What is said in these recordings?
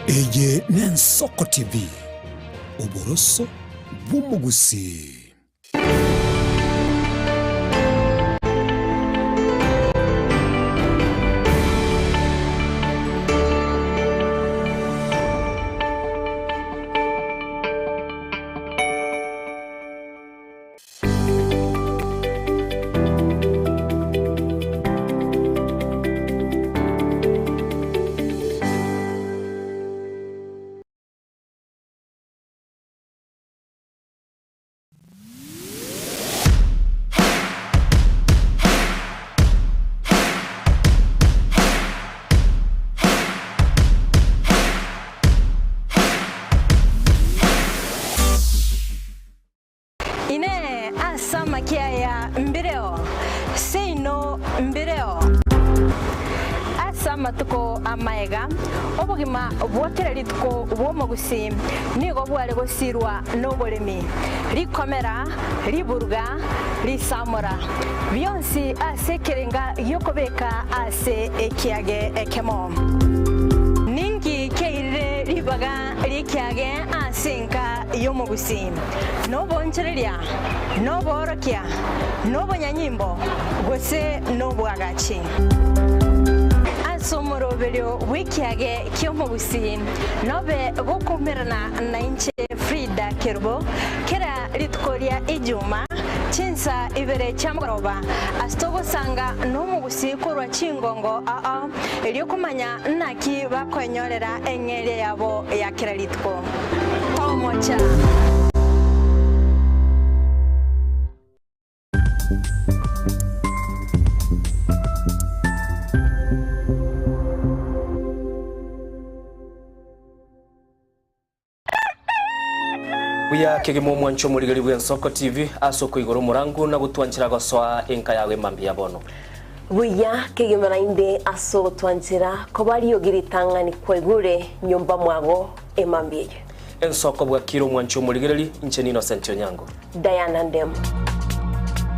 Eye n'Ensoko TV, oboroso bw'omogusii. Inee! Ase amakia aya mbireo? Seino mbireo. Ase amatuko amaega, obogima bwa kera rituko bw'omogusii nigo bware gosirwa noboremi, rikomera, riburuga, risamora, bionsi ase ekerenga gi'okobeka ase ekiage ekemo. Ninki kiairire ribaga ri'ekiage ase enka y'omogusii? Noboonchoreria, noboorokia, nobonyanyimbo, gose nobwagachi. Ase omoroberio bw'ekiage ki'omogusii nobe gokoumerana nainche Frida Kerubo kera rituko ria Ijuma chinsa ibere chia mogoroba ase togosanga nomogusii korwa chingongo ao erio komanya naki bakoenyorera eng'eria yabo ya kera rituko. Tomocha. Buya kegima omwancho omorigeri bw'Ensoko TV ase okoigora omorangu na gotwanchera gosoa enka yago emambia ya bono. Buya kegima naende ase ogotwanchera koba riogi ritang'ani kwaigure nyomba mwago emambia eye. Ensoko bwakire omwancho omorigereri, inche n'Innocent Onyango. Diana Ndemo.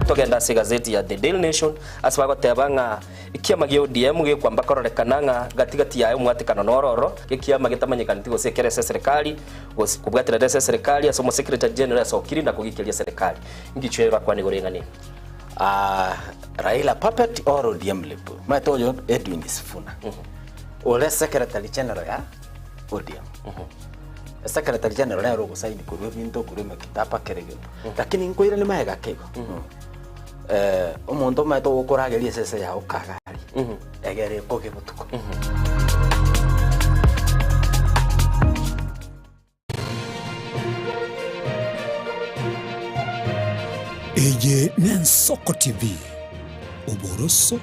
Togende ase egazeti ya The Daily Nation ase bagoteba ng'a ekiama gia ODM gekwamba kororekana ng'a gati gati yaye omwatekano noro ororo, ekiama getamanyekaneti gose ekere ase eserekari gose kobwaterera ase eserekari ase omosecretary general asokire na kogikeria eserekari. Ngichwe bakwane igoro eng'ana eye. Ah, Raila puppet or ODM lip. Maete oyo Edwin Sifuna. Ore secretary general ya ODM. Secretary general nere ogosaini korwa ebinto korwa emekitaba kera egento. Lakini nkoirani magega ake igo. Eh, omonto omanyete ogokorageria esese yago kagari. Egere ekoge botuko. Eye n'Ensoko TV, oboroso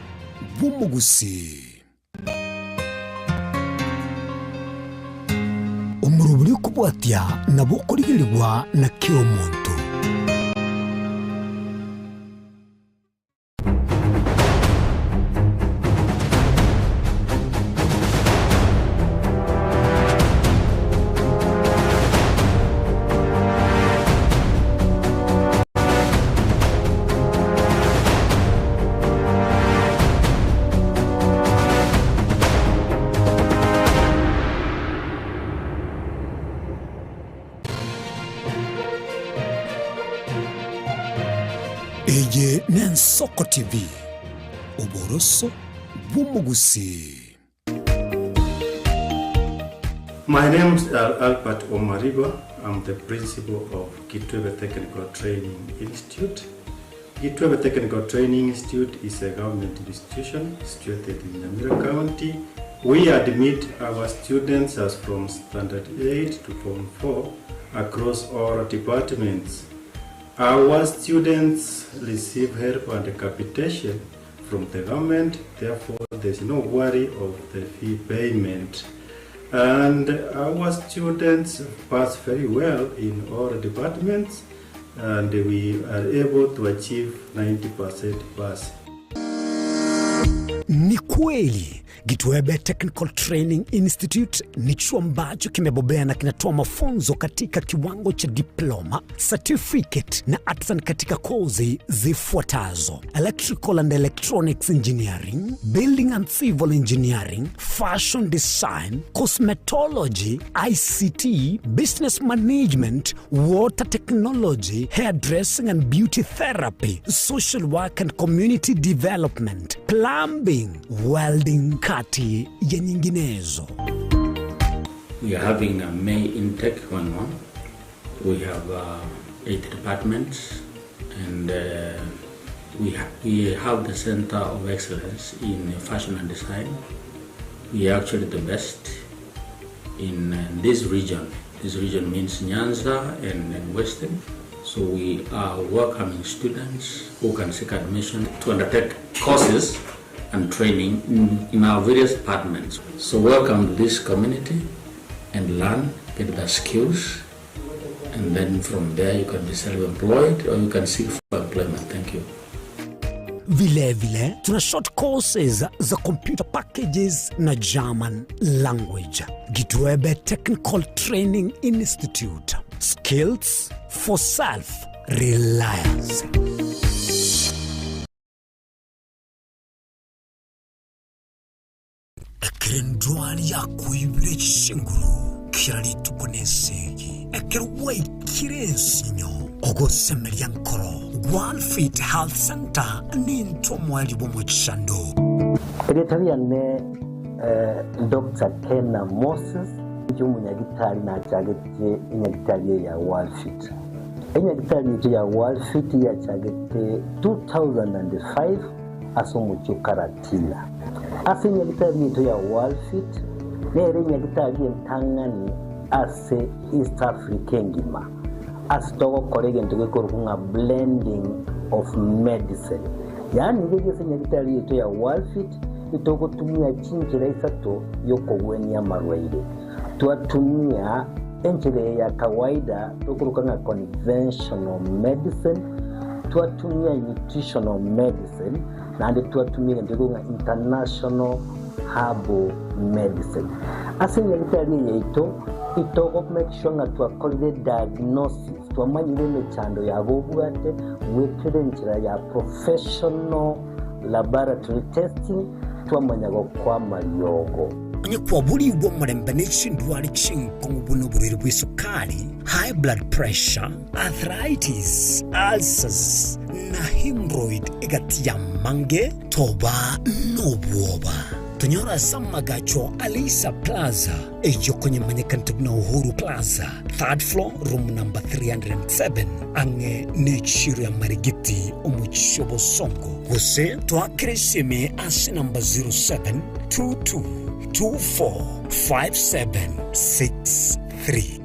bw'omogusii. Omorobori okobwatia nabo okorigerigwa na kera omonto. Eye n'Ensoko TV, oboroso bw'omogusii. My name is Albert Omariba. I'm the principal of Kitwebe Technical Training Institute. Kitwebe Technical Training Institute is a government institution situated in Nyamira County. We admit our students as from Standard 8 to Form 4 across all departments. Our students receive help and capitation from the government, therefore there's no worry of the fee payment. And our students pass very well in all departments and we are able to achieve 90% pass. Ni kweli. Gitwebe Technical Training Institute ni chuo ambacho kimebobea na kinatoa mafunzo katika kiwango cha diploma, certificate na artisan katika kozi zifuatazo: Electrical and Electronics Engineering, Building and Civil Engineering, Fashion Design, Cosmetology, ICT, Business Management, Water Technology, Hairdressing and Beauty Therapy, Social Work and Community Development, Plumbing, Welding kati ya nyinginezo. We are having a May intake going on. We have 8 departments and we, ha we have the Center of Excellence in Fashion and Design. We are actually the best in this region. This region means Nyanza and Western. So we are welcoming students who can seek admission to undertake courses and training in our various departments. So welcome to this community and learn, get the skills, and then from there you can be self-employed or you can seek for employment. Thank you. Vilevile tuna short courses za computer packages na German language. Gitwebe Technical Training Institute. Skills for self reliance. Ekero endwari yakoibire chinguru kera rituko nesegi, ekero gwaikire ensinyo ogosemeria nkoro, One Fit Health Center nintwe omoerio bw'omochando. Erieta riane Doctor Kena Moses, inche omonyagitari nachagetie enyagitari eye ya Worldfit. Enyagitari yaito ya Worldfit yachagete 2005 ase omochie o Karatina. Ase enyagitari yaito ya Worldfit nere enyagitari entang'ani ase East Africa engima ase togokora egento gekorokwa ng'a blending of medicine. Yaani riria ase enyagitari yaito ya Worldfit nitogotumia chinchera isato y'okogwenia amarwaire. Twatumia enchera eye ya kawaida tokoroka ng'a conventional medicine, twatumia nutritional medicine, naende twatumia egento gekorokwa ng'a international herbal medicine. Ase enyagitari eye yaito, itogo make sure ng'a twakorire diagnosis, twamanyire emechando yabo obwate goetera enchera ya professional laboratory testing, twamanya gokoa amariogo. Onye kwaborigwe omorembe ne chindwari chinkong'u buna oborwaire bw'esukari, high blood pressure, arthritis, ulcers, na hemorrhoid egati y'amange, toba nobwoba. Tonyore ase amagacho a Leisa Plaza, eyio konyemanyekanete buna Uhuru Plaza, third floor, room number 307, ang'e n'echiro ya Marigiti, omochie o Bosongo. Gose toakere esimi ase namba 0722245763.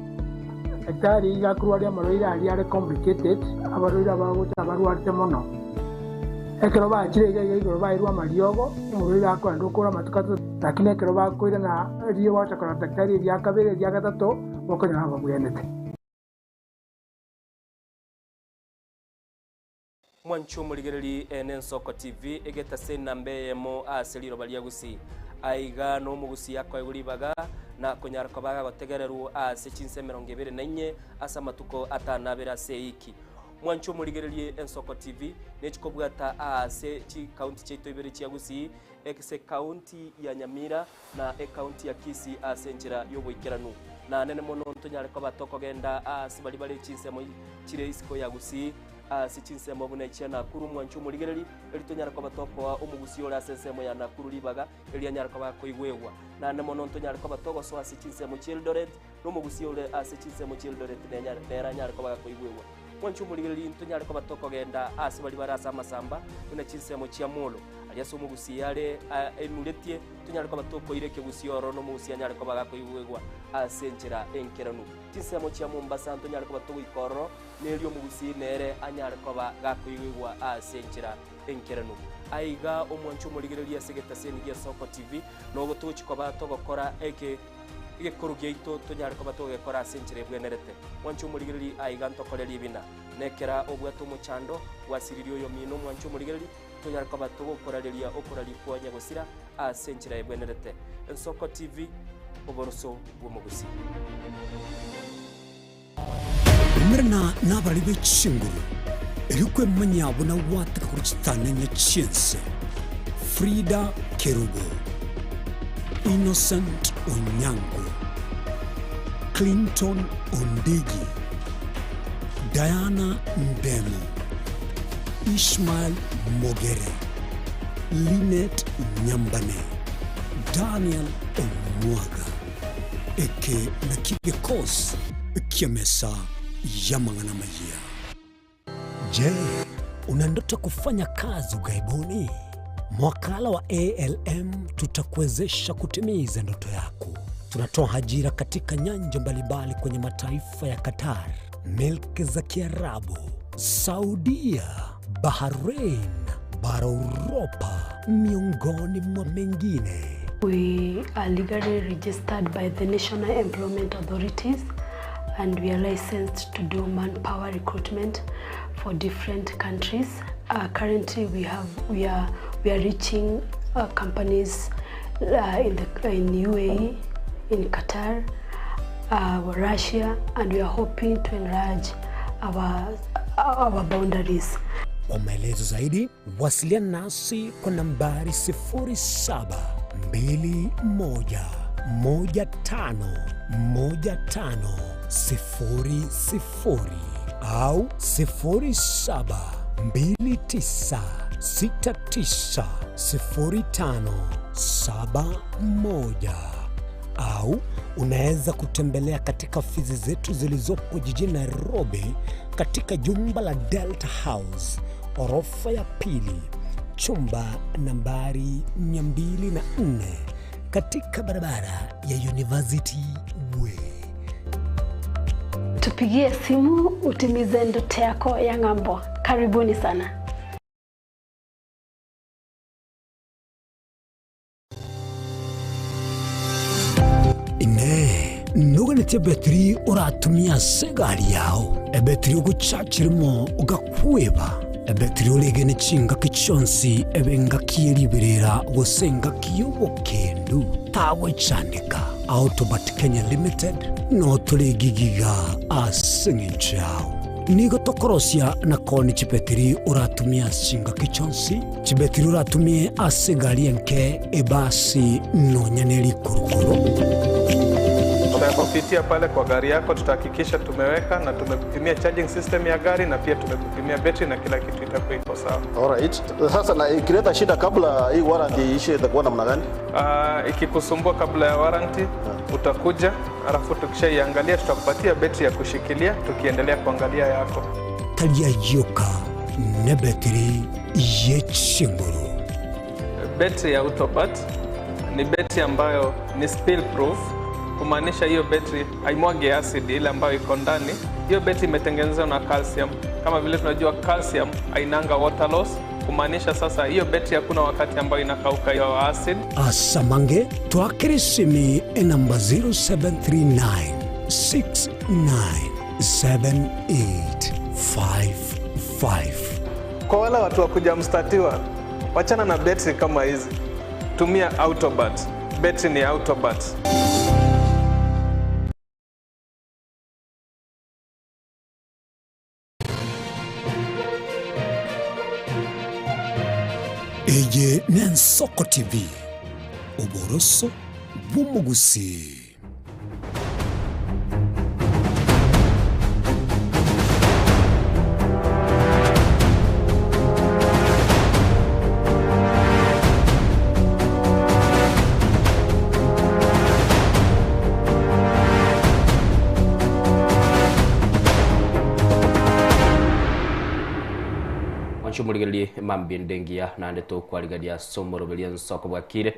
Daktari iga akorwaria amarwaire aria are complicated, abarwaire abagocha abarwarete mono. Ekero bachire iga iga igoro bairwe amariogo, omorwaire akoenda okora amatuko atato, lakini ekero bakoirana riria gwacha korora daktari eria kabere eria gatato, bokonyora babwenete. Mwanche omorigereri ene Ensoko TV egetase enamba eyemo ase riroba ria Gusii. Aiga nomogusii akoegwa ribaga na konyara koba agotegererwa ase chinsa 24 ase amatuko atano abere ase eiki. Mwanche omorigererie Ensoko TV nechikobwata aase chikaunti chiaito ibere chia Gusii ase ekaunti ya Nyamira na ekaunti ya Kisii ase enchera y'oboikeranu. Na nene mono ntonyare koba tokogenda aase baria bare chinsemo chire isiko ya Gusii ase chinsemo buna echia Nakuru mwanche omorigereri, erio tonyare koba tokoa omogusii ore ase ensemo ya Nakuru ribaga, erio anyare koba akoigwegwa. Naende mono ntonyare koba togosoa ase chinsemo chia Eldoret, na omogusii ore ase chinsemo chia Eldoret nere anyare koba gakoigwegwa. Mwanche omorigereri ntonyare koba tokogenda aase baria bare ase amasamba, buna chinsemo chia Molo, aria ase omogusii are aimuretie, tonyare koba tokoira ekegusii ororo na omogusii anyare koba gakoigwegwa ase enchera enkeranu. Chinsemo chia Mombasa ntonyare koba togoika ororo, Nerio omogusii nere anyare koba gakoigigwa ase enchera enkeranu. Aiga omwanche omorigereria ase egetaseni gia Soko TV, nogo togochia koba togokora eke egekoro giaito tonyare koba togegekora ase enchera ebwenerete. Mwanche omorigereria aiga ntokore ribina. Nekera obwate omochando, gwasiririe oyomino omwanche omorigereria. tonyare koba togokorareria okoraria kwa nyagosira ase enchera ebwenerete. Ensoko TV, oboroso bw'omogusii. Umerana nabarari be chinguru, erio kwemanyia buna gwateka korwa chitananya chi'ense. Frida Kerubo, Innocent Onyango, Clinton Ondigi, Diana Ndemo, Ishmael Mogere, Linet Nyambane, Daniel Omwaga. Eke nakio gekosi ki'emesa y'amang'ana amayia. Je, una ndoto kufanya kazi ughaibuni? Mwakala wa ALM tutakuwezesha kutimiza ndoto yako. Tunatoa ajira katika nyanja mbalimbali kwenye mataifa ya Qatar, milki za Kiarabu, Saudia, Bahrain, bara Uropa, miongoni mwa mengine. We are legally registered by the National Employment Authorities and we are licensed to do manpower recruitment for different countries. Uh, currently we have we are we are reaching uh, companies uh, in the in UAE, in Qatar, uh, Russia and we are hoping to enlarge our our boundaries. Kwa maelezo zaidi wasiliana nasi kwa nambari 0721151500 au 0729690571 au unaweza kutembelea katika ofisi zetu zilizopo jijini Nairobi katika jumba la Delta House orofa ya pili chumba nambari 204 katika barabara ya University Way. Tupigie simu utimize ndoto yako ya ng'ambo. Karibuni sana. Inee, noganetie ebetiri oratumie ase egari yao, ebetiri ogochachirimo ogakweba, ebetiri oregene chingaki chionsi ebe engaki ye riberera gose engaki y'obokendu? Tagwechandeka, Autobat Kenya Limited notore gigiga ase eng'encho yao. Nigo tokorosia na koonia chibetiri oratumie ase chingaki chionsi, chibetiri oratumie ase egari enke, ebasi, nonya ne rikurukuru. Tutakupitia pale kwa gari yako, tutahakikisha tumeweka na tumekupimia charging system ya gari na pia tumekupimia betri na kila kitu itakuwa iko sawa. Alright. Sasa na ikileta shida kabla hii warranty iishe itakuwa namna gani? Uh, ikikusumbua kabla ya warranty utakuja, alafu tukishaiangalia tutakupatia betri ya kushikilia tukiendelea kuangalia yako. Tari ayioka nebetiri ye chinguru. Betri ya Autobat ni betri ambayo ni spill proof, kumaanisha hiyo betri haimwagi acid ile ambayo iko ndani. Hiyo betri imetengenezwa na calcium. Kama vile tunajua calcium hainanga water loss, kumaanisha sasa hiyo betri hakuna wakati ambayo inakauka hiyo acid. Asamange twakere esimi enamba 0739 697855. Kwa wale watu wa kuja mstatiwa, wachana na betri kama hizi, tumia Autobat. Betri ni Autobat. Eye n'Ensoko TV, oboroso bw'omogusii. Mwanche omorigererie emambia ende engiya naende tokwarigeria ase omoroberio ensoko bwakire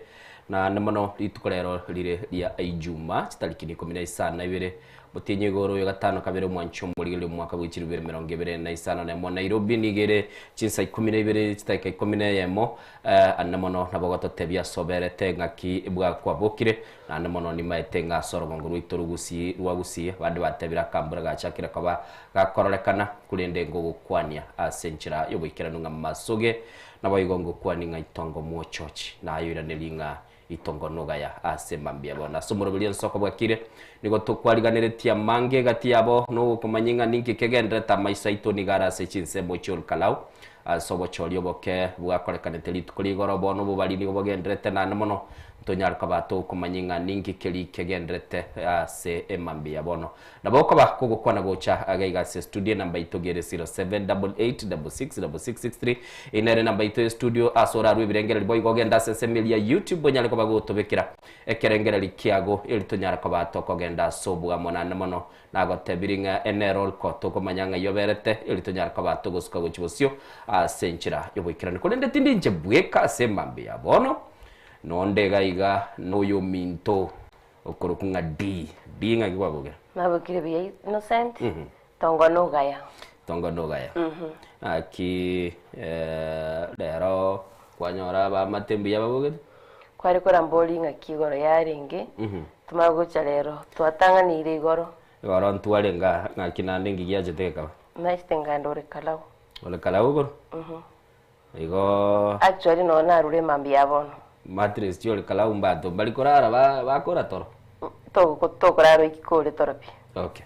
Naende mono rituko rero rire ria Ijuma chitariki ikomi na isano na ibere omotienyi igoro oyo gatano kabere omwancho omorigereria omwaka bwe chilifu ibere emerongo ebere na isano na emo Nairobi nigo ere chinsa ikomi na ibere chidakika ikomi na eyemo eh, ande mono nabo gototebia ase oberete ng'aki bwakwabokire naende mono nimaete ng'a ase orogongo rwaito rugusii rwa Gusii abande batebire akambura gachakire koba gakororekana korende ngogokwania ase enchera y'oboikeranu ng'a masoge. Naboigo ngokwania ng'a itongo mwochochi, na aye oiranerie ng'a itongo nogaya ase mambia bono. Ase omoroberio ensoko bwakire, nigo tokwariganeretie amange egati yabo, na ogokomanya ng'a ninki kegendererete amaiso aito nigo are ase chinsemo chi'Olkalau, ase obochori oboke bwakorekanete rituko rigoro bono obobari nigo bogendererete naende mono, ntonyare koba tokomanya ng'a ninki keria kegendererete ase emambia bono. Nabo okoba kogokwana gocha iga iga ase studio enamba yaito gere 0788666663 Eye nere enamba yaito ye studio ase orarue ebirengererio boigo ogende ase ensemo eria ya YouTube onyare koba gotobekera ekerengererio kiago eri tonyare koba tokogenda ase obwamo naende mono nagotebirie ng'a enere oriko tokomanya ng'ai oberete eri tonyare koba togosuka gochia bosio ase enchera y'oboikeranu korende tindi inche bweka ase emambia ya bono nonde iga iga noyominto Okorokwa ng'a D. D ng'aki kwabogera? Nabokire buya Innocent, tongo nogaya. Tongo nogaya. Naki rero kwanyora abamate mbuya babogete? Kware korambori ng'aki igoro yarenge, tumanye gocha rero, twatang'aneire igoro. Igoro ntwarenge aa, ng'aki naende nki giachete gekaba? Nachete nkaenda ore Kalau. Ore Kalau igoro? Igo. Actually nonya narure mambia ya bono. Mattress chiore Kalau mbato mbari korara bakora toro? Tokorara oiki kore toro pi. Okay.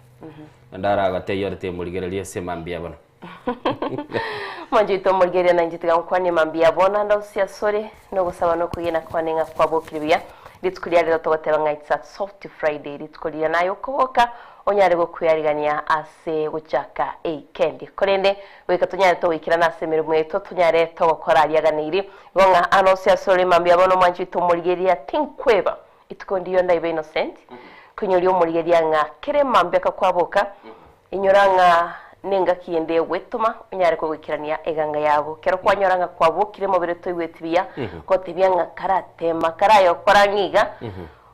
Naende aragotebi ore temorigereria ase mambia ya bono. Mwanche oito omorigereria nainche tiga nkwanie mambia ya bono ande onsi asore nogosaba na okwegena kwane ng'a kwabokire buya. Rituko ria rero togoteba ng'a it's a soft Friday rituko riria naye okoboka onyare gokwearigania ase gochaka eikendi. Korende goika tonyare togoikerana ase emeremo yaito, tonyare togokora aria aganeiri. Igo ng'a ande onsi ase ore mambia bono omwanchi oito omorigereria tinkweba ituko ndiyo ndaibe innocent koinyoria omorigereria ng'a kere mambia kakwaboka inyora ng'a nengaki ende egwetoma onyare kogoikerania eganga yago. Kero kwanyora ng'a kwabokire mobere toigweti buya, gotebia ng'a karatema karayokora ng'a iga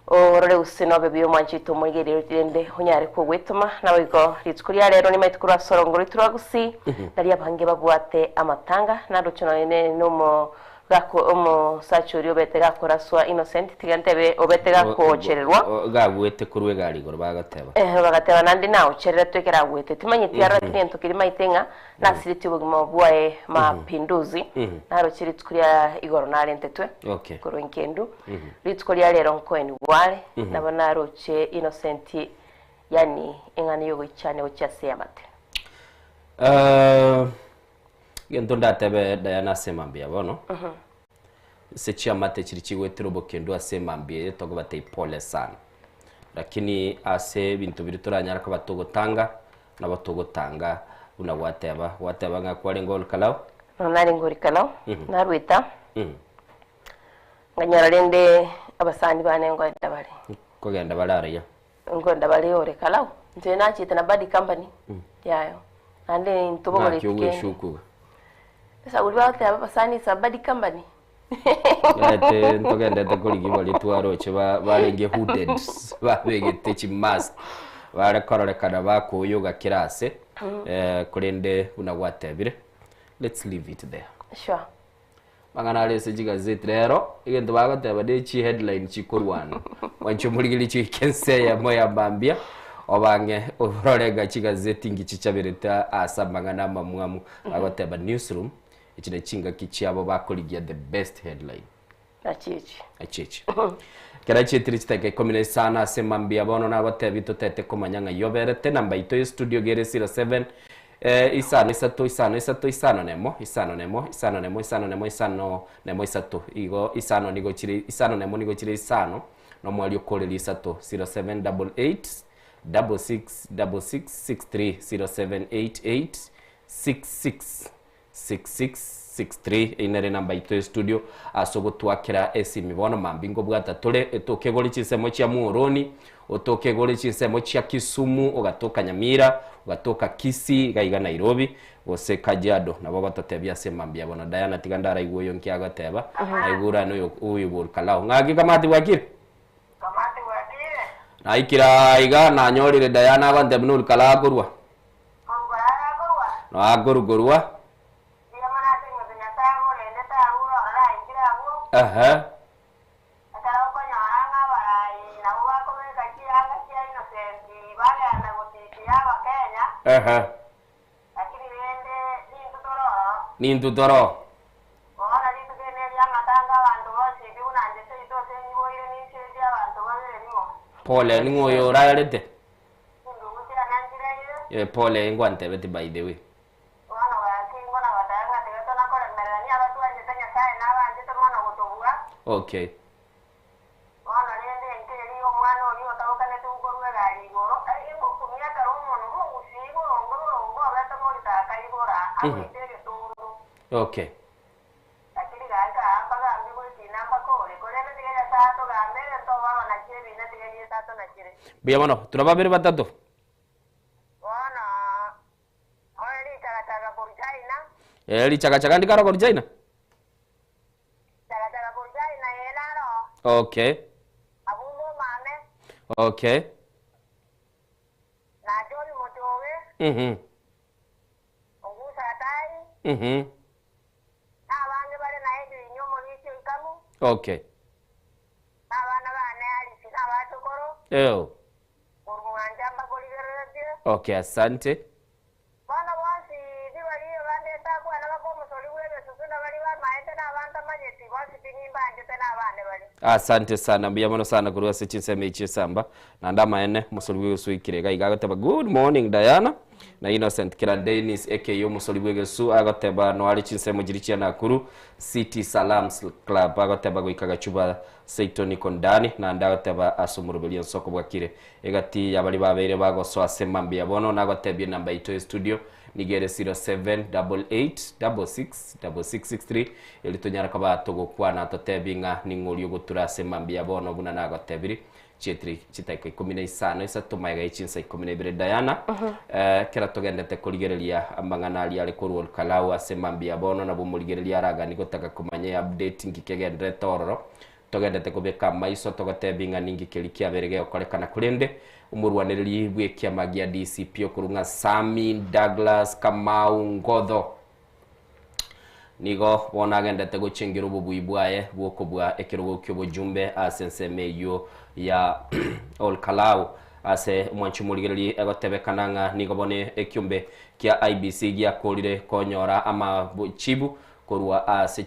Orore gose nobe buya omwanche oito omoigererie rende onyare kogwetoma. Naboigo rituko ria rero nimaete korwa ase orongo rwaito rwa Gusii, nario abange babwate amatanga, naroche nonye ne nomo gako omosacha oria obete gakoraswa Innocent, tiga ntebe obete gakochererwa. Gagwete korwa egari igoro bagateba. Eeh bagateba naende naochereretwe ekero agwete. Timanyeti aroro lakini egento keria maete ng'a nasiretie obogima bwaye mapinduzi, naroche rituko ria igoro narentetwe Okay. korwa enkendu. Rituko ria rero nkoenigwa are, nabo naroche Innocent, yaani eng'ana y'ogoichania gochia ase eamate. Eh, egento ndatebe Diana ase emambia bono, ase chiamate chiria chigoetera obokendu ase emambia eye tokobatebia pole sana. Lakini ase ebinto biria toranyare koba togotanga, nabo togotanga buna gwateba, gwateba ng'a kwarenge Olkalau? Nonya narenge Olkalau, narweta. Nkanyora rende abasani bane nkoenda bare. Nkogenda bare araiya. Nkoenda bare ore Kalau. Inche nachete na bad company yayo. Naende Ng'aki ntobogoreti kende. ogweshuku iga? Esaburi bagoteba abasani is a bad company. Yaete ntogendete korigia baria twaroche ba- barenge hooded babegete chimask bare kororekana bakoyoga kera ase korende buna gwatebire let's leave it there. Sure. Amang'ana are ase chigazeti rero, egento bagoteba ne chiheadline chikorwana. Mwanche omorigereria chigoika ense eyemo ya mambia, obang'e orore ng'a chigazeti ngichichaberete ase amang'ana amamwamu. Bagoteba newsroom, echi ne chingaki chiabo bakorigia the best headline. Nachichi. Nachichi. Ekero achietire chidakika ikomi na isano ase mambia bono nagotebie totete komanya ng'ai oberete. Namba yaito ya studio iga ere 07 eh, isano isato isano isato isano na emo isano na emo isano na emo isano na emo isano na emo isato igo isano nigo chire isano na emo nigo chire isano na omwaria okoreria isato 0788 66 66 63 0788 66 6663 eyio nere enamba yaito ya studio ase ogotwakera esimi bono mambia nkobwata tore etoke egore chinsemo chia Muhoroni otoke egore chinsemo chia Kisumu ogatoka Nyamira ogatoka Kisii iga iga Nairobi gose Kajiado nabo ogototebia ase mambia bono Diana tiga ndaraigwe oyo nki agoteba naigure ane oyo oyo Olkalau ng'aki kamati bwakire? Naikire aa iga nanyorire Diana agontebia buna Olkalau akorwa. Akorukorwa. Ehe. Ehe. Nintwe toro. Pole, ning'o oyo orarete? Eh, pole ngwantebeti by the way. Okay. Okay. Mbuya mono, tura babere batato. Eh, richagachaga ndikaro korwa China? Okay. Okay. Okay. Ew. Okay, asante. Asante sana mbuya mono sana korwa ase chinsemo echi esamba naende amaene omosori bwegesu oikire iga iga agoteba good morning Diana na Innocent kera Dennis aka omosori bwegesu agoteba noare chinsemo chiri chia Nakuru City Salams Club agoteba goika Gachuba seito niko ndani naende agoteba ase omoroberio nsoko bwakire egati yabaria babeire bagosoa ase mambia bono nagotebia enamba yaito ya studio Nigo ere 0788666663, erio tonyare koba togokwana totebi ng'a ning'o oria ogotura ase mambia bono buna nagotebiri chietire chidakika ikomi na isano isato magega ye chinsa ikomi na ibere Diana. Eh, kera togendete korigereria amang'ana aria are korwa Olkalau ase mambia bono nabo omorigereria aragani gotaka komanya eupdate nki kegenderete ororo Togendete kobeka amaiso togotebi ng'a ninki keria kiabeire gegokorekana korende omorwanereri bw'ekiama gia DCP okorwa ng'a Sammy Douglas Kamau Ngotho nigo bono agendete gochengera obobui bwaye bw'okobua ekerogo ki'obojumbe ase ensemo eyio ya Olkalau ase omwanchi omorigereri egotebekana ng'a nigo bono ekiombe kia IEBC giakorire konyora amachibu korwa ase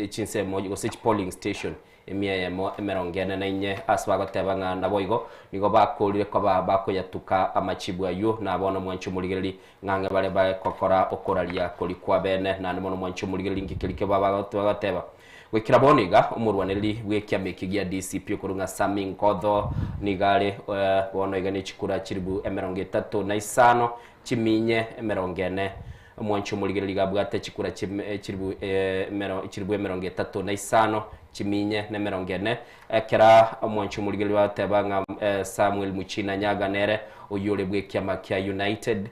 chinsemo gose chipolling station emia eyemo emerongo ene na inye ase bagoteba ng'a naboigo nigo bakorire koba bakoyatuka amachibu ayio na bono mwanche omorigereri ng'a ang'e bare bagokora okoraria koria kwa bene naende mono mwanche omorigereri nki keria kio bagoteba goikera bono iga omorwanereri bw'ekiama eke gia DCP okorwa ng'a Sammy Nkodho nigo are bono iga nechikura chilibu emerongo etato na isano chiminye emerongo ene Omwanchi omorigereria iga abwate chikura chilifu chilifu emerongo etato na isano, chiminye na emerongo ene. Ekero omwanchi omorigereria bagoteba ng'a Samuel Muchina Nyaga nere oyio ore bw'ekiama kia United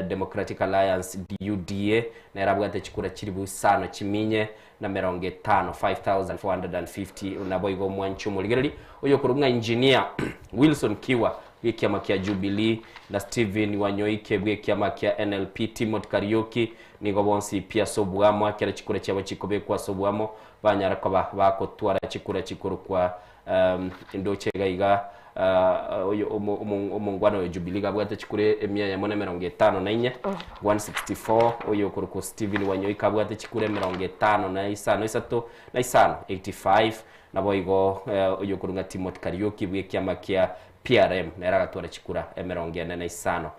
Democratic Alliance, UDA, nere abwate chikura chilifu isano, chiminye na emerongo etano, 5450. Naboigo omwanchi omorigereria oyokorwa ng'a Engineer Wilson Kiwa bw'ekiama kia Jubilee, na Stephen Wanyoike bw'ekiama kia NLP, Timothy Kariuki, nigo bonsi pi ase oboamo, ekero chikura chiabo chikobekwa ase oboamo, banyare koba bagotwara chikura chikorokwa endoche iga iga oyo omongwana oyo Jubilee iga abwate chikura emia eyemo na emerongo etano na inye, 164, oyo okorokwa Stephen Wanyoike abwate chikura emerongo etano na isano isato na isano, 85, Naboigo oyokorwa ng'a Timothy Kariuki bw'ekiama kia PRM nere agatwara chikura emerongo ene na isano.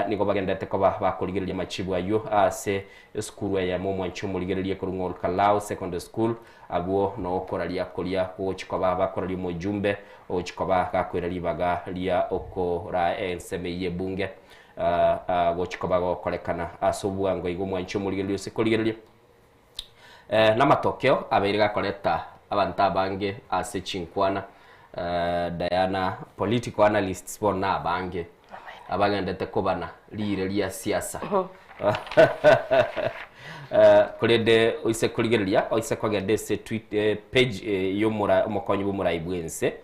Nigo bagenderete koba bakorigereria amachibu ayio ase esukuru eyemo omwanchi omorigereria ekorwa ng'a Olkalau Secondary School abwo noo okoraria koria gogochia koba bakoraria omojumbe ogochia koba gakoira ribaga ria okoraa ensemo eyio ebunge gochia koba gokorekana ase obwango igo omwanchi omorigereria ose korigereria. Namatokeo abeire gakoreta abanto abange ase chinkwana Diana political analysts bono na abange abagendete kobana riire ria siasa korende oise korigereria oise kogenda ase tweet page ya omokonyi bw'omorai bwense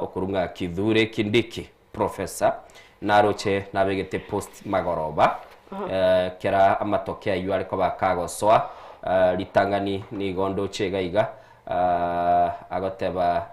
okorwa ng'a Kithure Kindiki Professor naroche nabegete post magoroba kera amatoke ayio are koba kagosoa ritang'ani nigo ndoche iga iga agoteba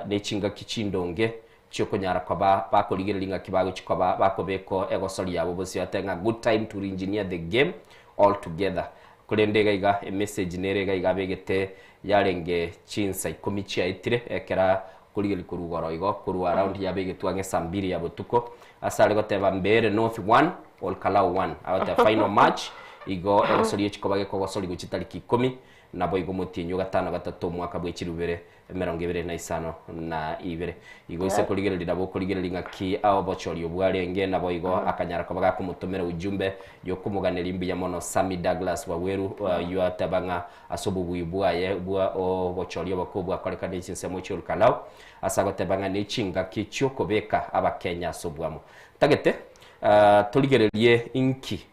nechingaki chindonge chiokonyara koba bakorigereria ng'aki bagochi koba bakobeka egosori yabo bosio ate ng'a good time to reengineer the game all together korende iga iga emessage nere iga iga abegete yarenge chinsa ikomi chiaetire ekera. Korigereria korwa igoro igo, korwa around yabegetwe ang'e saa mbiri ya botuko, ase are goteba Mbeere North 1, Olkalau 1. Agoteba final match, igo egosoria chikoba gekogosoriwa chitariki ikomi, naboigo omotienyi o gatano gatato omwaka bwe chilifu ibere emerongo ebere na isano na ibere. Igo ase korigereria nabo okorigereria ng'aki obochori obwo arenge, naboigo akanyara koba gakomotomera ujumbe yokomoganeria mbuya mono Sammy Douglas Waweru, oyio ateba ng'a Ase obobui bwaye bwa obochori oboko bwakorekana ne chinsemo chi'Olkalau, ase agoteba ng'a ne chingaki chi'okobeka Abakenya ase obwamo. Ntagete torigererie inki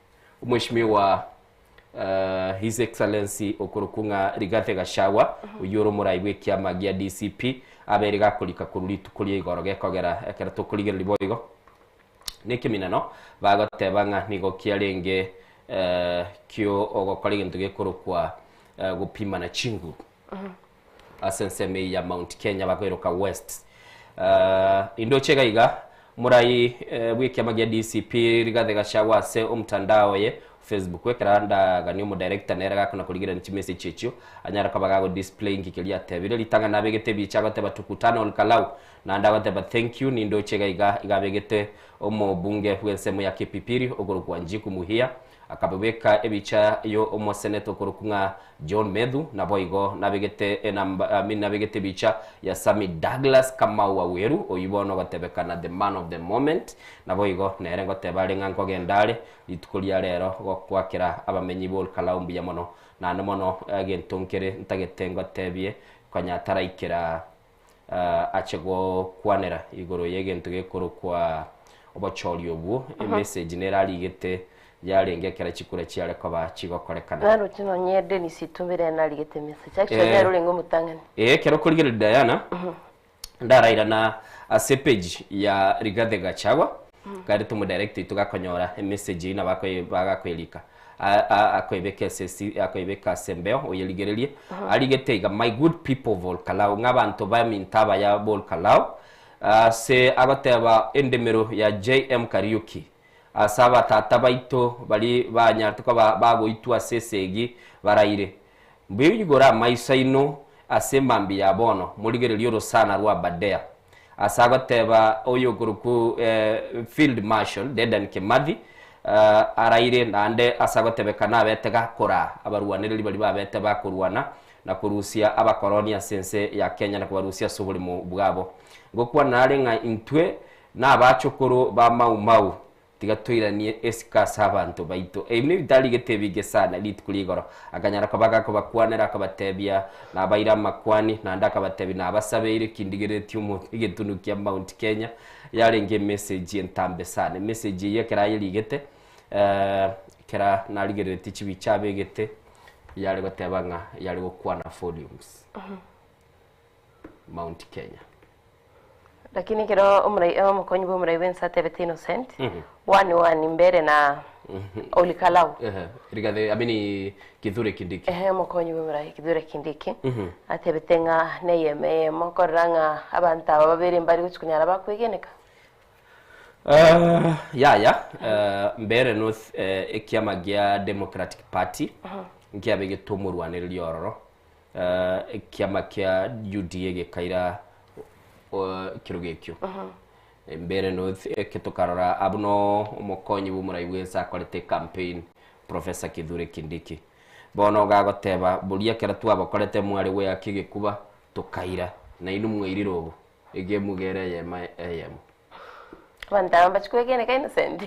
Omweshimiwa His Excellency okorokwa ng'a Rigathi Gachagua, oyio ore omorai bw'ekiama gia DCP, abeire gakorika korwa rituko ria igoro gekogera ekero tokorigereria boigo. Nekeminano bagoteba ng'a nigo kiarenge kio ogokora egento gekorokwa gopimana chinguru ase ensemo eyio ya Mount Kenya bakoiroka West. Indoche iga iga morai bw'ekiama gia DCP Rigathi Gachagua ase omotandao oye Facebook ekero ndagania omodirector nere gakona korigerania chimessage echio anyare koba gago display inki keria atebire ritang'ani nabegete ebicha agoteba tukutane Olkalau Naende agoteba thank you nindoche iga iga iga abegete omobunge bw'ensemo ya Kipipiri okorokwa Wanjiku Muhia, akabebeka ebicha yo omoseneta okorokwa ng'a John Methu, naboigo nabegete enamba I mean nabegete ebicha ya Sammy Douglas Kamau Waweru, oyio bono ogotebekana the man of the moment, naboigo nere ngoteba are ng'a nkogenda are rituko ria rero gokwakera abamenyi b'Olkalau mbuya mono, naende mono egento nkere ntagete ngotebie konya taraikera ache gokwanera igoro y'egento gekorokwa obochori obwo, emessage nere arigete yarenge ekero chikura chiare koba chigokorekana. Naroche nonye Dennis Itumbi ere narigete emessage. Actually Eh. nere orenge omotang'ani. Ee, ekero okorigereria Diana, ndarairana ase epage ya Rigathi Gachagua, gari tomodirect oito gakonyora emessage eyio nabo akoe bagakoerika. Akoebeka ase esi akoebeka ase embeo oyerigererie arigete iga my good people of Olkalau ng'a abanto baminto abaya b'Olkalau ase agoteba endemero ya JM Kariuki ase abatata baito baria banyarete koba bagoitwa ase esegi baraire mbuya igoro amaiso aino ase emambia ya bono morigererie orosana rwa Aberdare Ase agoteba oyokorokwa Field Marshal Dedan Kimathi araire naende ase agotebekana abete gakoraa abarwanereri baria babete bakorwana na korusia abakoroni ase ense ya Kenya na kobarusia ase oboremo bwabo. Ngokwana nare ng'a intwe nabachokoro ba Mau Mau Tiga toiranie esiko ase abanto baito. Ebi nebinto arigete ebinge sana rituko ria igoro. Akanyara koba gakobakwanera, akabatebia, Nabaire amakwani, naende akabatebia, Nabasabeire, kindigereretie omonto egetunu kia Mount Kenya. Yarenge emessage entambe sana. Emessage eyio ekero ayerigete, ekero narigereretie chibicha abegete, yare goteba ng'a yare gokwana volumes. Mount Kenya. Lakini ekero omorai omokonyi bwa omorai bwense atebete Innocent, one one mbere na Olikalau. Ehe, Rigathi, I mean Kithure Kindiki. Ehe, omokonyi bwa omorai Kithure Kindiki atebete ng'a neyemo eyemo okorora ng'a abanto aba babere mbari gochi konyara bakwegeneka. Uh, yaya uh, mbere north uh, ekiama gia Democratic Party nkiabegete omorwanereria ororo Ekiama kia UDA gekaira ekerogo ekio. Mbere North eke tokarora abwo no omokonyi bw'omorai bwense akorete ecampaign Professor Kithure Kindiki. Bono gagoteba boria ekero twabokorete mware goeaka egekuba tokaira nainwe mwairire obo egemu gere eyemo eyemo. Abanto aba mbachi kwegeneka Innocent.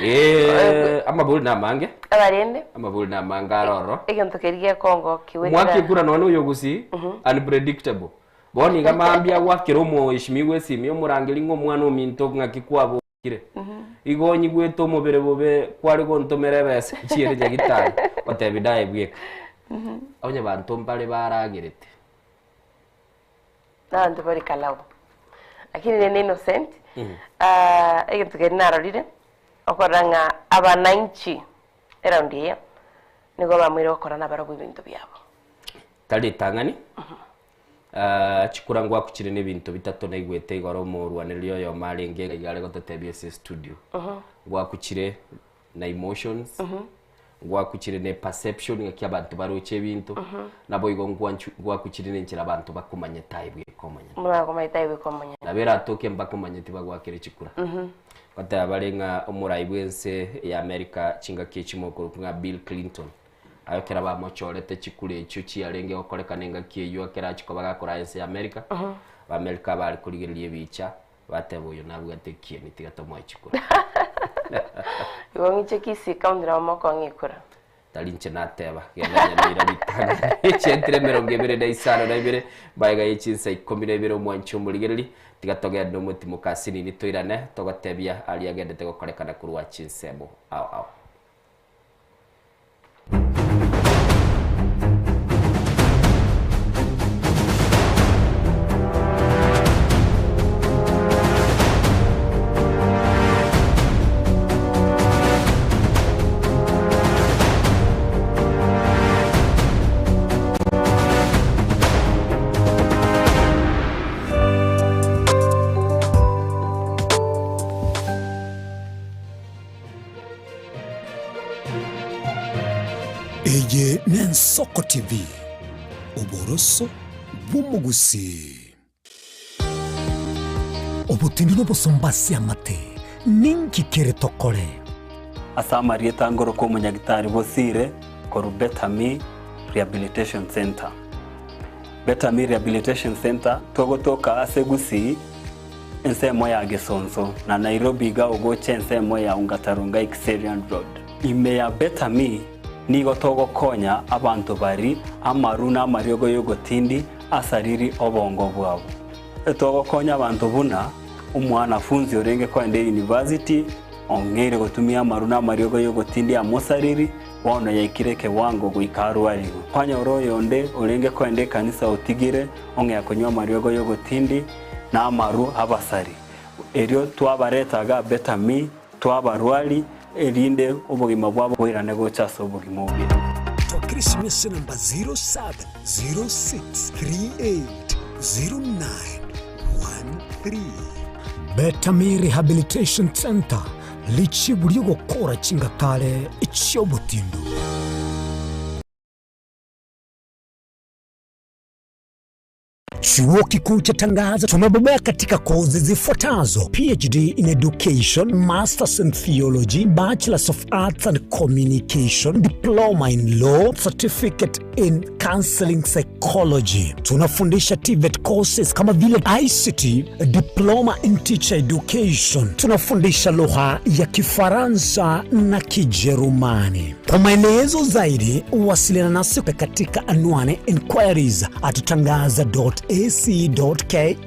Eh, amabori namange Abarende amabori namange aroro egento keria gekongokiwa Omwaka ekura nonya oyo gusii unpredictable. Bono iga mambia gwakera omoeshimiwa esimi omorangeri ng'a omwana ominto ng'aki kwabokire. Igo onyigwete omobere bobe kware gontomera ebesa chiere nyagitari otebi naye bweka. Onye banto mbare baragerete. Nabanto bare Kalau. Lakini rende Innocent, ah, egento keria narorire, okorora ng'a abananchi eraundi eye, nigo bamoire gokora nabarobwo ebinto biabo. Tari ritang'ani, ah, chikura ngwakuchire na ebinto bitato naigwete igoro omorwanereria oyomo arenge iga are gototebia ase estudio. Ngwakuchire na emotions, Ngwakuchire ne perception ng'aki abanto baroche ebinto, naboigo ngwanchu ngwakuchire ne enchera abanto bakomanyete aye bweka omonyene. Bakomanyete aye bweka omonyene. Nabo eratoke mbakomanyeti bagoakere chikura. Goteba bare ng'a omorai bw'ense ya America chingaki echimo okorokwa ng'a Bill Clinton, aye ekero bamochorete chikura echio chiarenge gokorekana engaki eyio ekero achia koba gakoraa ense ya America, Abaamerica bare korigereria ebicha, Bateba oyo nabwate ekieni tiga tomoe chikura. Igo ng'iche Kisii county nabo mokong'a ekura. Tari inche nateba, genda Nyamira ritang'ani chientire emerongo ebere na isano na ibere, mbaega ye chinsa ikomi na ibere omwanchi omorigereri, tiga togende omotimoka asinini toirane togotebia aria agendete gokorekana korwa chinsemo ao ao. Eye n'Ensoko TV, oboroso bw'omogusii. Obotindi n'obosomba ase amate, ninki kere tokore? Ase amarieta ngoroka omonyagitari Bosire korwa Betami Rehabilitation Centre. Betami Rehabilitation Centre togotoka ase Gusii ensemo ya Gesonso, na Nairobi iga ogocha ensemo ya Ongata-Rongai Kiserian Road. Ime ya Better Me nigo togokonya abanto bari amaru na amariogo y'ogotindi asariri obongo bwabo. Togokonya abanto buna omwanafunzi orenge koenda eyunivasiti ong'eire gotumia amaru na amariogo y'ogotindi amosariri bono yaikire ekewango goika arwarigwe. Kwanyora oyonde orenge koenda ekanisa otigire ong'ea konywa amariogo y'ogotindi na amaru abasari. Erio twabareta iga Betami, twabarwari, erinde obogima bwabo boirane gocha ase obogima obuya. Twakire esimi ase namba 0706380913. Betami Rehabilitation Centre, richibu ri'ogokora chingatare chi'obotindu. Chuo Kikuu cha Tangaza tumebobea katika kozi zifuatazo: PhD in Education, Masters in Theology, Bachelors of Arts and Communication, Diploma in Law, Certificate in Counseling Psychology. Tunafundisha TVET courses kama vile ICT, Diploma in Teacher Education. Tunafundisha lugha ya Kifaransa na Kijerumani. Kwa maelezo zaidi wasiliana nasi katika anwani inquiries at tangaza.ac.ke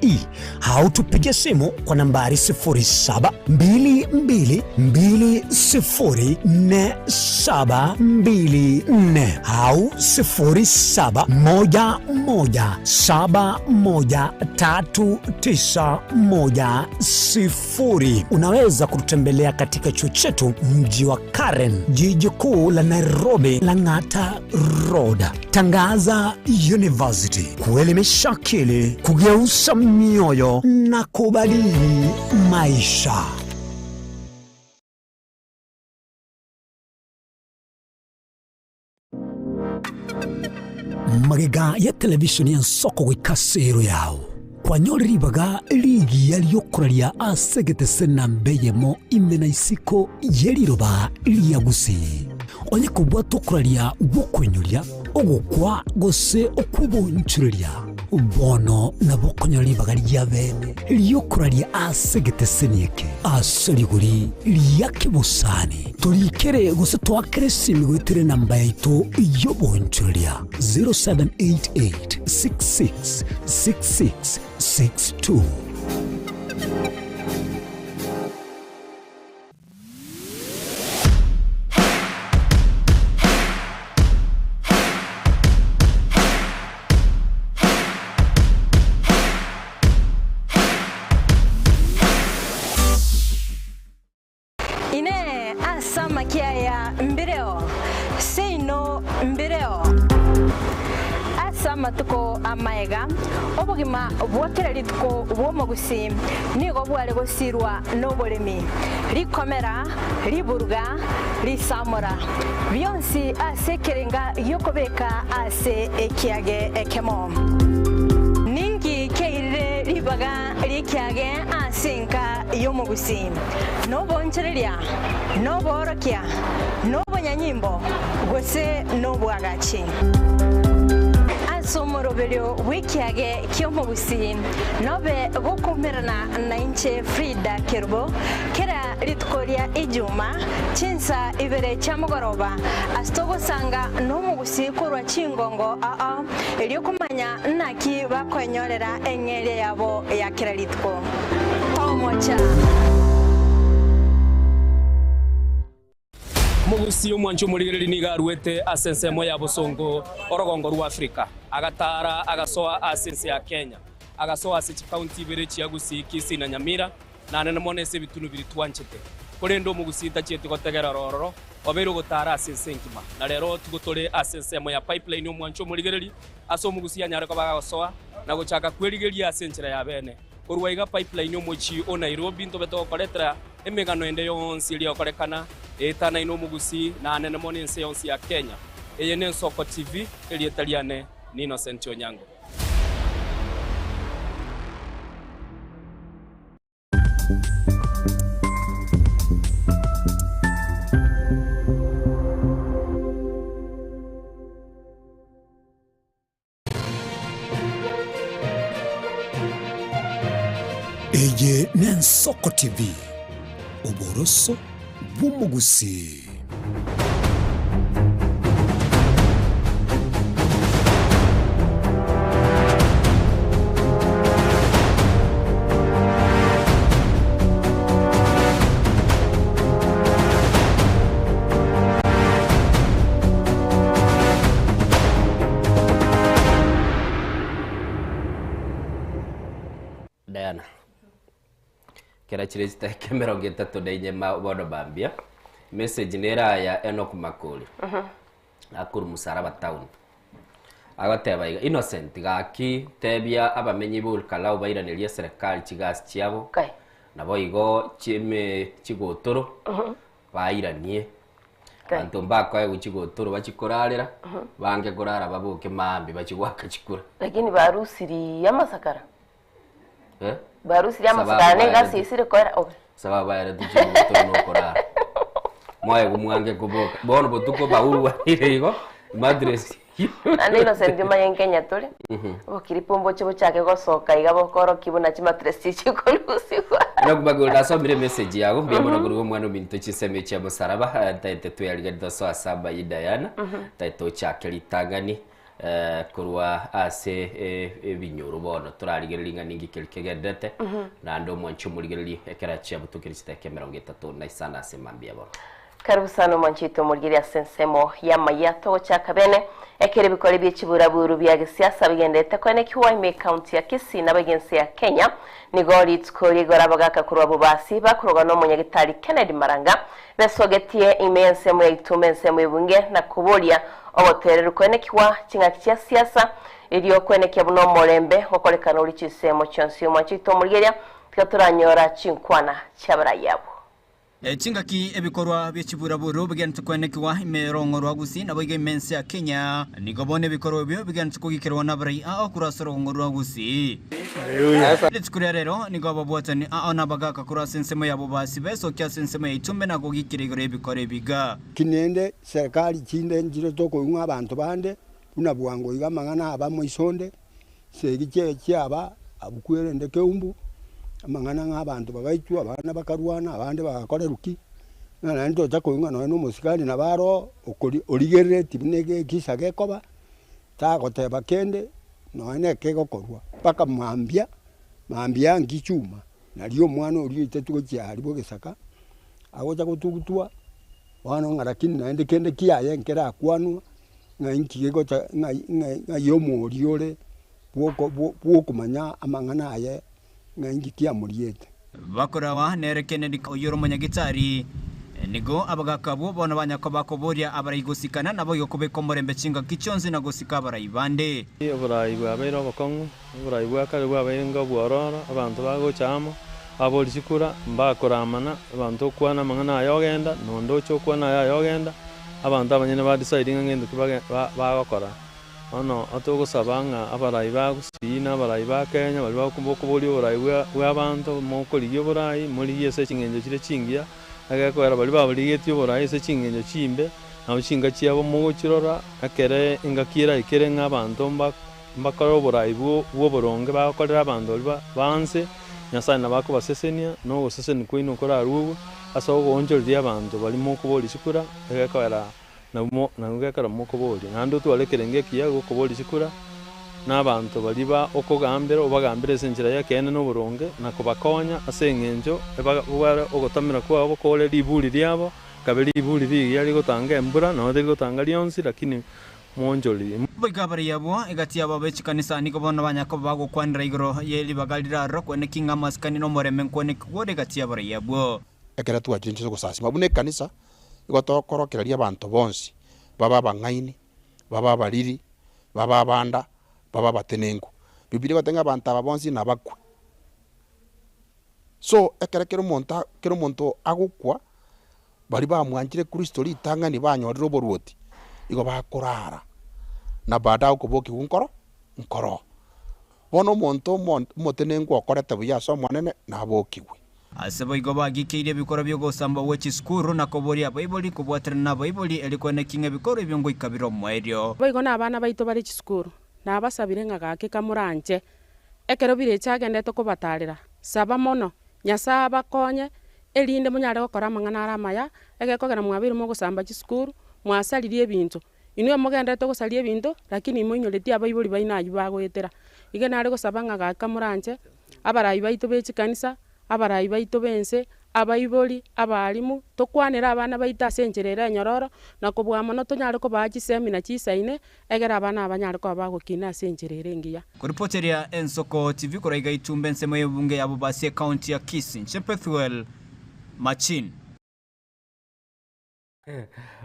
au tupige simu kwa nambari 0722204724 au 0711713910. Unaweza kututembelea katika chuo chetu mji wa Karen, jiji kuu la Nairobi, Lang'ata Road. Tangaza University, kuelimisha akili, kugeuza mioyo na kubadili maisha. Magega ya televishoni y'ensoko goika ase ero yao, kwanyore ribaga rigiya ri'okoraria ase egetese namba eyemo ime na isiko ye riroba ria Gusii. Onye kobwata okoraria gw'okoinyoria, ogokwa, gose okw'obonchoreria, bono nabo okonyora ribaga ria bene ri'okoraria ase egeteseni eke ase rigori ria kebosani. Torikere gose toakere esimi goetera enamba yaito y'obonchoreria 0788 66 66 62. Inee! Ase amakia aya mbireo? Seino mbireo. Ase. Ase amatuko amaega, obogima bwa kera rituko bw'omogusii nigo bware gosiirwa noboremi, rikomera, riburuga, risamora, bionsi ase ekerenga gi'okobeka ase ekiage ekemo. Ninki kiairire ribaga ri'ekiage ase enka y'omogusii? Noboonchoreria, noboorokia, nobonyanyimbo, gose nobwagachi? Ase omoroberio bw'ekiage ki'omogusii nobe gokoumerana nainche Frida Kerubo kera rituko ria Ijuma chinsa ibere chia mogoroba ase togosanga nomogusii korwa chingongo ao erio komanya naki bakoenyorera eng'eria yabo ya kera rituko. Tomocha! Omogusii omwanchi omorigereria nigo aruete ase ensemo ya bosongo orogongo rwa Afrika, agataara agasoa ase ense ya Kenya, agasoa ase chikaunti ibere chia Gusii, Kisii na Nyamira, na nene mono ase ebitunu biria twanchete. Korende omogusii tachieti gotegerera ororo, obeire ogotaara ase ense engima. Na rero tigo tore ase ensemo ya Pipeline omwanchi omorigereria, ase omogusii anyare koba agagosoa na gochaka kwerigeria ase enchera ya bene. Korwa iga Pipeline omochie o Nairobi ntobe togokoretera emegano ende yonsi eria egokorekana eetanaine omogusii na anene mono ense yonsi ya Kenya. Eye n'Ensoko TV, erieta riane ni Innocent Onyango. Eye n'Ensoko TV, oboroso bw'omogusii. Diana. Kera chire chidakika emerongo etato na inye ma bono mambia, message nere aya Enock Makori, akorwa Musaraba town. Agoteba iga, Innocent gaki tebia abamenyi ba Olkalau bairanerie eserekari chigasi chiabo, naboigo chieme chigotoro, bairanie. Abanto mbakoegwa chigotoro bachie korarera, bange korara baboke maambia bachie goaka chikura. Lakini barusirie amasakara. Eh? Barusirie amasakara na egasi esire koera obe. Sababu baeretwe chigotoro na okorara. Mwaegwa mwange koboka. Bono botuko baurwanire igo, mattress. Naende Innocent omanye Kenya tore, obokiripo mboche bochake gosoka iga bokorokia buna chimatress chichikorusigwa. Enock Makori nasomire emessage yago, mbuya mono korwa omwana ominto chinsemo chia mosaraba, ntaete tweyarigani tosoe ase amayi Diana, ntaete ochake ritang'ani korwa ase ebinyoro bono torarigererie ng'a ninki keria kegenderete, naende omwanchi omorigererie ekero achia botukia chidakika emerongo etato na isano ase mambia bono. Karibu sana omwanchi oito omorigereria ase ensemo y'amaya togochaka bene ekero ebikore bie chiburaburu bia gesiasa bigenderete koenekiwa ime ekaunti ya Kisii nabo ense ya Kenya nigo rituko rigoro abagaka korwa Bobasi bakorogwa nomonyagitari Kennedy Maranga besogetie ime y'ensemo ya Itume ensemo y'ebunge na koboria ogotoereru koenekiwa ching'aki chia siasa erio koenekia buna omorembe gokorekana ore chinsemo chionsi omwanchi oito omorigereria tiga toranyora chinkwana chiabarai abwo. Chingaki ebikorwa bie chiburaburu bigenderete koenekigwa ime y'orogongo rwa Gusii naboigo ime ense ya Kenya. Nigo bono ebikorwa ebio bigenderete kogikerwa nabarai ao korwa ase orogongo rwa Gusii. Rituko ria rero nigo ababwatani ao nabagaaka korwa ase ensemo ya bobasi besokia ase ensemo ya itumbe na kogikera igoro y'ebikoro ebiga. Kinende serikali chinde nchire tokoigwa abanto bande buna bwango iga amang'ana aba moisonde, Segi chiaye chiaba abwo kwerende keumbu, amang'ana ng'a abanto bagaitwa, abana bakarwana, abande bagakorerwa ki, ng'a naende tocha koigwa ng'a nonye na omosikari nabo aro okori origerereti buna ege ekisa gekoba, tagoteba kende, nonye na ekegokorwa mpaka mambia, mambia nki chuma, nario omwana oria oitetwe gochia aria bwa egesaka, agocha gotugutwa, bono ng'a lakini naende kende kiaye nkerakwanwa. Ng'a inki gegocha ng'ai ng'ai ng'ai omoori ore bw'oko bw'okomanya amang'ana aye ng'a inki kiamoriete. Bakoragwa nere Kennedy oyio ore omonyagitari. Nigo abagaaka abwo bono banya koba koboria abarai gosikana, naboigo kobeka omorembe chingaki chionsi na gosika abarai bande. Oborai bwabeire obokong'u, oborai bwa kare bwabeire inga obwororo, abanto bagocha amo, baboria chikura, mbakoramana, abanto okwana amang'ana aya ogenda, na onde ocha okwana aya aye ogenda, abanto abanyene ba decide ng'a ngento ki bage bagokora. Bono togosaba ng'a abarai ba Gusii na abarai ba Kenya baria bakoboria oborai bwa bwa abanto, mokorigia oborai, morigie ase ching'encho chire chingiya, Egekoera baria baborigetie oborai ase chingencho chimbe, nabo chinka chiabo mogochirora, ekere engaki eraikere ng'a abanto mbakore oborai bw'oboronge bagokorera abanto baria ba nse, Nyasae nabo akobasesenia, na ogosesenia kwaino korarwegwe ase ogoonchoreria abanto baria mokoboria chikura, egekoera Nabwo gekero mokoboria, naende otware ekerengo ekiya gi'okoboria chikura, na abanto baria ba okogambera obagambere ase enchera y'ekeene na oboronge, na kobakonya ase engencho ebabware ogotamera kwabo kore riburi riabo, kabe riburi rigiya rigotanga embura, nonya teri gotanga rionsi, lakini mwonchorerie. Goika baria abwo egati yabo be chikanisa nigo bono banya koba bagokwanera igoro ye ribaga riraroro kweneki ng'a amasikani na omorembe nkwenekigwe ore egati y'abarai abwo. Ekero twachire inche gosasima buna ekanisa, Igo tokorokereria abanto bonsi, babe abang'aini, babe abariri, babe abanda, babe abatenenku. Bibilia egoteba ng'a abanto aba bonsi nabakwe. So, ekero kera omonto a kera omonto agokwa, baria bamwanchire Kristo ritang'ani banyorire oboruoti, igo bakorara, na baadaye okobokigwa nkoro nkoroo. Bono omonto omotenenku okorete buya ase Omonene nabokigwe. Ase boigo bagikeirie ebikorwa bi'ogosamba gwe chisukuru na koboria abaibori kobwaterana nabaibori erio koenekia ng'a ebikorwa ebio ngoika bire omoerio. Boigo nabana baito bare chisukuru, nabasabire ng'a gaki kamoranche, ekero birecha agendete kobatarera, saba mono, Nyasae abakonye, erinde monyare gokora amang'ana are amaya, egekogera mwabeire mogosamba chisukuru, mwasaririe ebinto. Inwe mogendererete gosaria ebinto, lakini imoinyoreti abaibori baino ayio bagoetera. Iga nare gosaba ng'a gaka moranche, abarai baito be chikanisa, abarai baito b'ense, abaibori, abalimu, tokwanere abana baito ase enchera ere enyororo, na kobua mono tonyare kobaa chisemi na chisaine, egere abana aba banyare koba bagokina ase enchera ere engiya. Koripoteria Ensoko TV korwa iga Itumbe ensemo y'ebunge ya Bobasi ecounty ya Kisii, inche Pethuel Machin.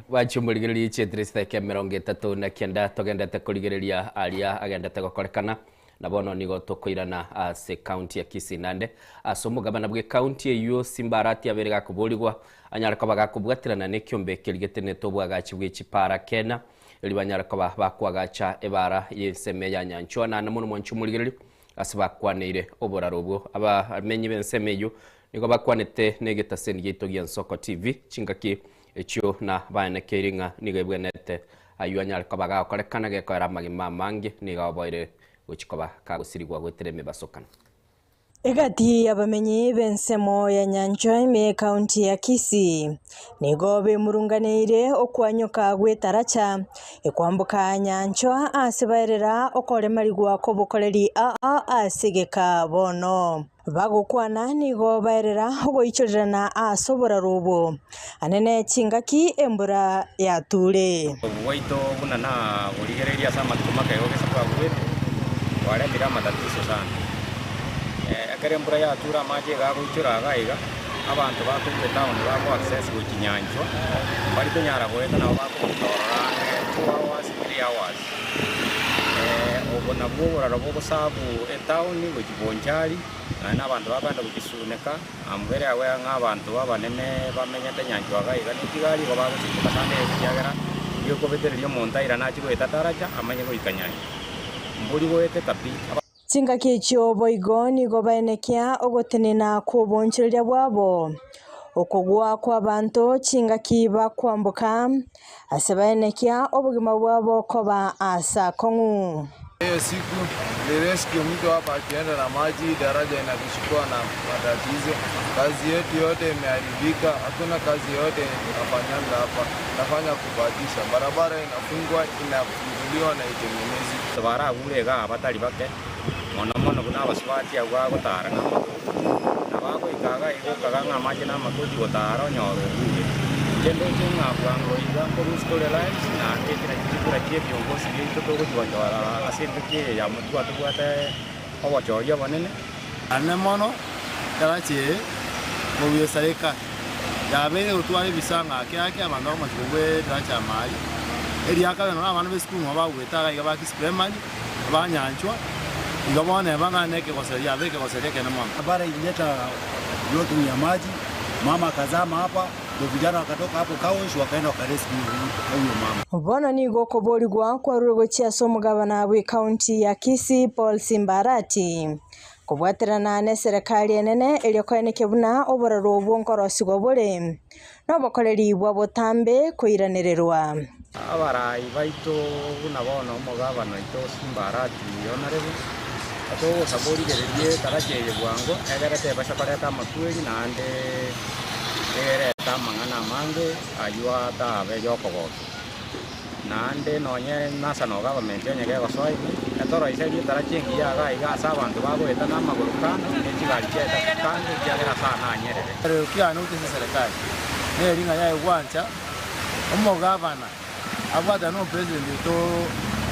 Bwanche omorigereria chietire chidaeka 39 togendete korigereria aria agendete gokorekana na bono nigo tokoirana ase county ya Kisii naende ase omogabana bwe county eywo Simba Arati abere gakoborigwa anyare koba gakobwaterana na ekiombe keria getenenete obwagachi bwe chipara Kena erio banyare koba bakoagacha ebara y'ensemo ya Nyanchwa naende mono mwanche omorigereria ase bakwaneire oboraro obwo abamenyi b'ensemo eywo Nigo bakwanete negetaseni giaito gia Nsoko TV chingaki echio na baenekeire ng'a nigo ebwenerete ayio anyare koba gagokorekana gekoera amagima amange nigo aoboire gochia koba kagosirigwa goetera emebasokano. Egati y'abamenyi b'ensemo ya Nyanchwa ime y'Ekaunti ya Kisii nigo bemurunganeire okwanyoka gw'etaracha ekwamboka Nyanchwa ase baerera okoremarigwa kw'obokoreri aa ase egeka bono. Bagokwana nigo baerera ogoichorerana ase oboraro obwo, anene chingaki embura yature. Obobe bwaito buna naborigereria ase amatuko makeigo gese twabuete, twarentire amatatiso sana. Ekero embura yature amache iga agoichora iga iga, abanto bakorwa etown bako access gochia nyanchwa, mbari konyara goeta nabo bakoruta ororo ang'e two hours, three hours. Obo nabwo oboraro bogosabu etaoni gochia Bonchari, naende abanto bakogenda gochia Suneka, ambwere agwo ng'a abanto abanene bamenyete nyanchwa iga iga ne chigari igo bagosimboka sana ekiagera gekobetereria omonto airane achie goeta daraja amanye goika nyanchwa. Mbori goeteka pi. Chingaki echio boigo nigo baenekia ogotenena kw'obonchoreria bwabo, okogwa kw'abanto chingaki bakwamboka, ase baenekia obogima bwabo koba aase akong'u. Hiyo siku nilirescue mtu hapa akienda na maji, daraja inatuchukua na matatizo. Kazi yetu yote imeharibika, hakuna kazi yoyote yenye tunafanyanga hapa, tunafanya kubahatisha. Barabara inafungwa, inafunguliwa na itengenezwi. Baragure iga abatari bake, mono mono buna abasubati abwo bagotara namagoro, na bagoika iga iga okaga ng'a amache namakochi gotara onyore ogure. Inche ndoche ng'a bwango iga nkorusia tore lives, naende echi nachio chikura chi'ebiongozi biaito togochigochora ase engaki eye ya motwe tobwate obochori obonene. Ane mono tarache eye mobiesareka. Yabeire gotwara ebisang'o ake ake abanto bakomochia kobua edaracha amaaria. Eria kabere nonye abana b'esukuru nabo bagoeta iga iga ba Kisii Primary, banyanchwa, igo bono eba ng'a nekegoseria yabeire ekegoseria ekenene mono. Barabara ilileta blocking ya maji, mama akazama hapa, ndio vijana wakatoka hapo car wash wakaenda wakarescue huyo mama. Bono nigo okoborigwa kwarure gochia ase omogabana bw'ecounty ya Kisii Paul Simba Arati. Kobwaterana neserekari enene erio koenekia buna obororo obwo nkorosigwa bore, nobokoreri bwa botambe koiranererwa. Abarai baito buna bono omogabana oito Simba Arati Honourable, togosaba origererie etaracha eye bwango egere tebasa koreta amakweri naende erete amang'ana amange aywo atabe yokogokia. Naende nonye national government onye gegosoa ime, etoroiserie etaracha engiya iga iga ase abanto bagoeta namagoro kando, ne chigari chiaeta kando ekiagera ase aya nanyerere. Ekerero kiane gochia ase eserekari neri ng'a yaye gwancha omogavana abwatane na omopresident oito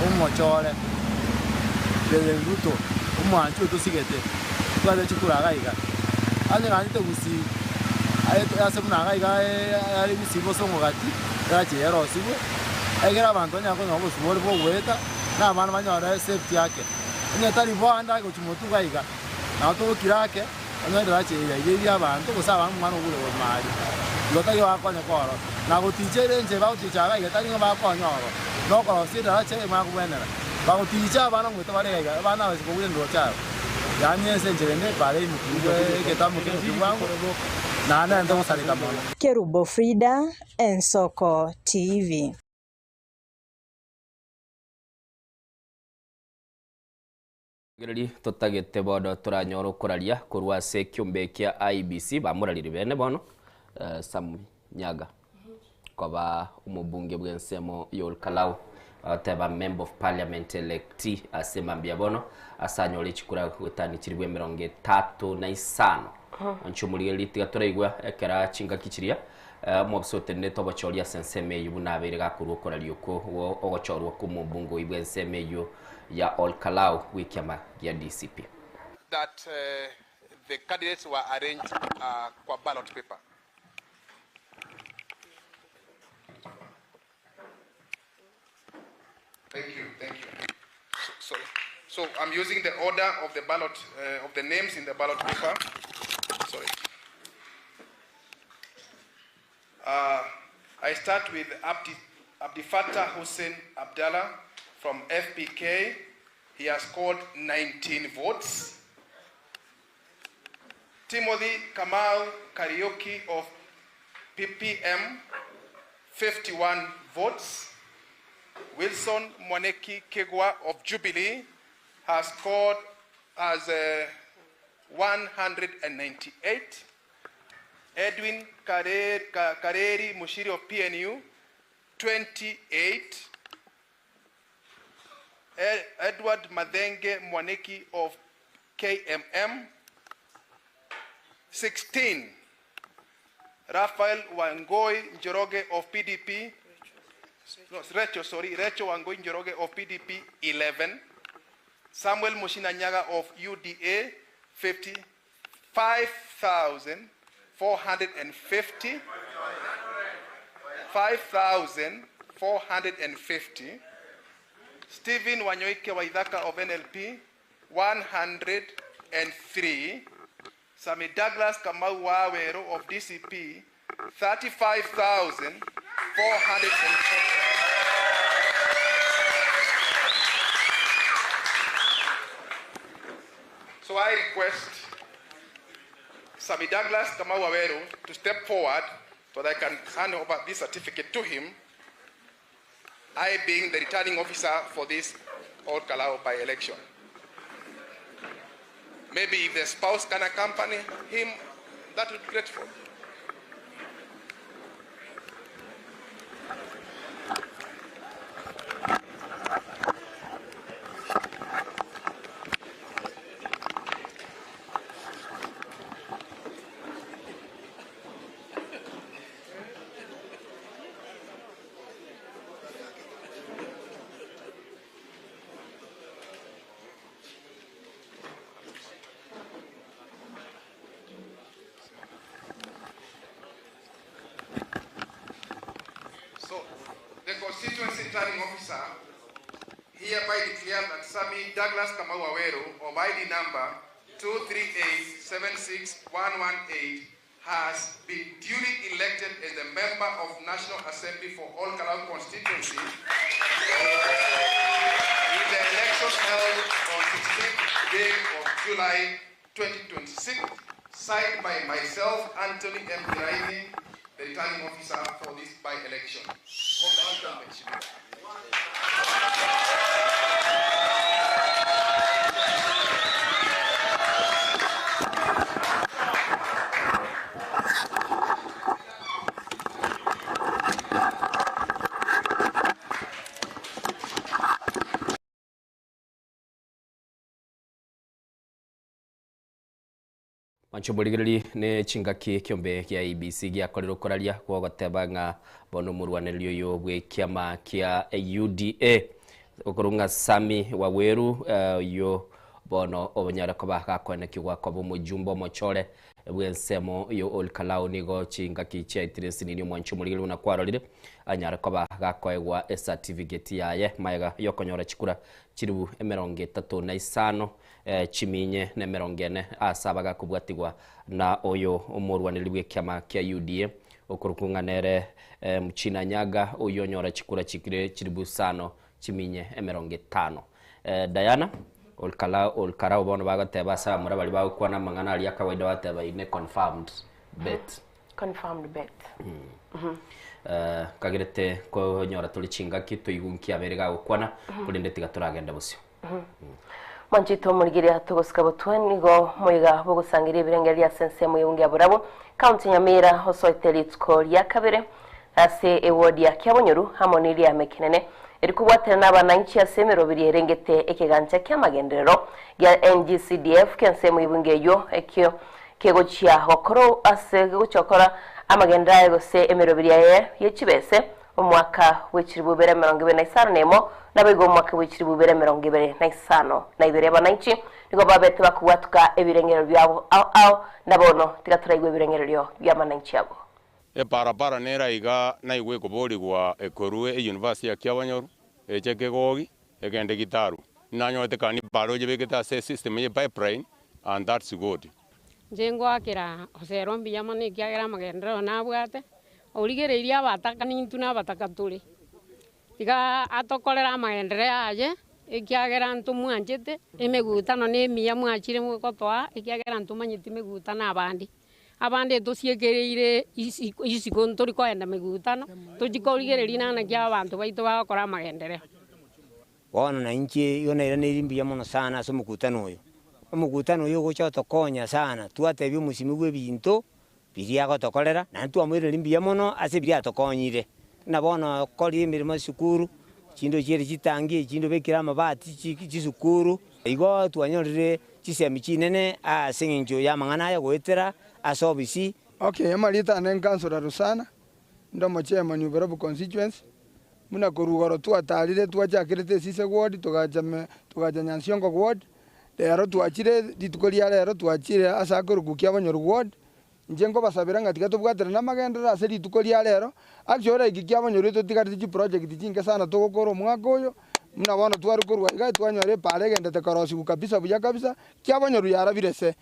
omochore President Ruto omwanchi oyo tosigete tobwate chikura iga iga. Onye gachete gusii ase buna iga iga are gusii bosongo gati erache erosigwe ekero abanto banyare konyora obosibore bwa ogoeta na abana banyore esafety ake. Onye tari bo ande agochia motwe iga iga nabo togokira ake. Onye edaracha eye yaigeirie abanto, gose abana omwana ogure bomari, igo tari bakonya korora. Na goticha ere enchera bagoticha iga iga tari ng'a bakonya ororo, na okorosia edaracha eye bakobwenera. Bagoticha abana ngoeta bare iga iga, abana aba kogure endoche aba, yaani ase enchera ende bare imokiigwe egetambo kere bwango, naende nento gosareka mono. Kerubo Frida, Ensoko TV. Rigereria totagete bono toranyore okoraria korwa ase ekiombe kia IEBC bamorariri bene bono Sam Nyaga koba omobunge bw'ensemo ya Olkalau bagoteba member of parliament elect ase mambia bono ase anyore chikura goetania chilifu emerongo etato na isano. Inche omorigereria tiga toraigwa ekera chingaki chiria omobisa otenenete obochori ase ensemo eyio buna abeire gakorwa okoraria okwo ogochorwa kwa omobunge oyio bw'ensemo eyio ya Ol Kalou bw'ekiama gia DCP. That the candidates were arranged kwa ballot paper. Thank you, thank you. So, sorry. So I'm using the order of the ballot, of the names in the ballot paper. Sorry. I start with Abdi, Abdifatah Hussein Abdallah from FPK. He has scored 19 votes. Timothy Kamau Kariuki of PPM, 51 votes. Wilson Mwaniki Kigwa of Jubilee has scored as 198. Edwin Kareri Mushiri of PNU, 28. Edward Mathenge Mwaniki of KMM, 16. Raphael Wangoi Njoroge of PDP, no, Recho, sorry, Recho Wangoi Njoroge of PDP, 11. Samuel Muchina Nyaga of UDA, 55,450. 5,450. Stephen Wanyoike Waithaka of NLP, 103. Sami Douglas Kamau Waweru of DCP, 35,440. So I request Sami Douglas Kamau Waweru to step forward so that I can hand over this certificate to him, I being the returning officer for this Ol Kalou by-election. Maybe if the spouse can accompany him, that would be grateful. Douglas Kamau Waweru of ID number 238-76118 has been duly elected as the member of National Assembly for Ol Kalou constituency in the election held on 16th day of July 2026, signed by myself, Anthony M. Kiraini, the returning officer for this by-election. Manche omorigereria ne chingaki ekiombe gia IEBC giakorire okoraria gw'ogoteba ng'a bono omorwanereria oyo bw'ekiama kia UDA okorwa ng'a Sammy Waweru oyio bono obonyare koba gakoenekigwa koba omojumbe omochore bw'ensemo ya Ol Kalou nigo chingaki chiaetire nsinini omwanchi omorigereria buna kwarorire anyare koba gakoegwa ecertificate yaye magega yokonyora chikura chilifu emerongo etato na isano Chiminye nemerongo ene ase abagakobwatigwa na oyo omorwaneri bw'ekiama kia UDA okorokwa ng'a nere Mchina Nyaga oyio onyora chikura chikire chilifu isano chiminye emerongo etano. Diana Olkala Olkarao bono bagoteba ase abamura baria bagokwana amang'ana aria akawaida bateba ine confirmed bet. Confirmed bet. Kagerete konyora tore chingaki toigwe nki abere gagokwana korende tiga toragende bosio. Mwanchete omorigereria togosika botwe nigo moiga bogosangeria ebirengererio ase ensemo y'ebunge ya Borabu, county Nyamira osoete rituko ria kabere ase eward ya Kiabonyoru amo neria ya Mekenene eri kobwaterana n'abananchi ase emeroberi erengete ekegancha ki'amagenderero gia NGCDF ki'ensemo y'ebunge eyio ekio kegochia gokora ase kegochia gokora amagenderero aye gose emeroberi yaye ye chibese Omwaka bw'echilifu ibere emerongo ebere na isano nemo, naboigo omwaka bw'echilifu ibere emerongo ebere na isano na ibere abananchi nigo babete bakobwatoka ebirengererio biabo ao ao, na bono tiga toraigwe ebirengererio bi'amananchi abo. Eparapara nere aiga naigwe ekoborigwa ekorue eyunivasiti ya Kiabonyoru, eche Kegogi, egende Gitaru. Nanyorete kani bare oyebekete ase esystem ye pipeline and that's good. Inche ngoakera Osero mbuya mono ekiagera amagenderero nabwate, Origereirie abataka nintwe nabataka tore. Tiga atokorere amagenderero aye, ekiagera ntomwanchete. Emegutano nemiya mwachire gotoa, ekiagera ntomanyeti megutano abande. Abande tosiekereire isiko ntori koenda megutano, tochie korigereria nang'ana ki abanto baito bagokora amagenderero. Bono nainche igo nairaneirie mbuya mono sana ase omokutano oyo. Omokutano oyo ogocha gotokonya sana, twatebia omosimi bw'ebinto biria agotokorera, naende twamoiraneria mbuya mono ase ebiria atokonyire. Buna bono okorire emeremo ase esukuru, chinde ochiere chitangi, echinde obekire amabati chisukuru, igo twanyorire chisemi chinene ase eng'encho y'amang'ana aya goetera ase obisi. Okay, amarieta ane Councillor Rusana, inde omochairman o Borabu Constituency, buna korwa igoro twatarire twachakerete Esise ward togacha me togacha Nyansiongo ward, Rero twachire, rituko ria rero twachire ase akorokwa Kiabonyoru Ward, inche nkobasabera ng'a tiga tobwaterane amagenderero ase rituko ria rero, actually like Kiabonyoru etotigarete chiproject chinke sana togokora omwaka oyo, buna bono tware korwa iga twanyora epaara egendete korosigwa kabisa buya kabisa, Kiabonyoru yarabire se.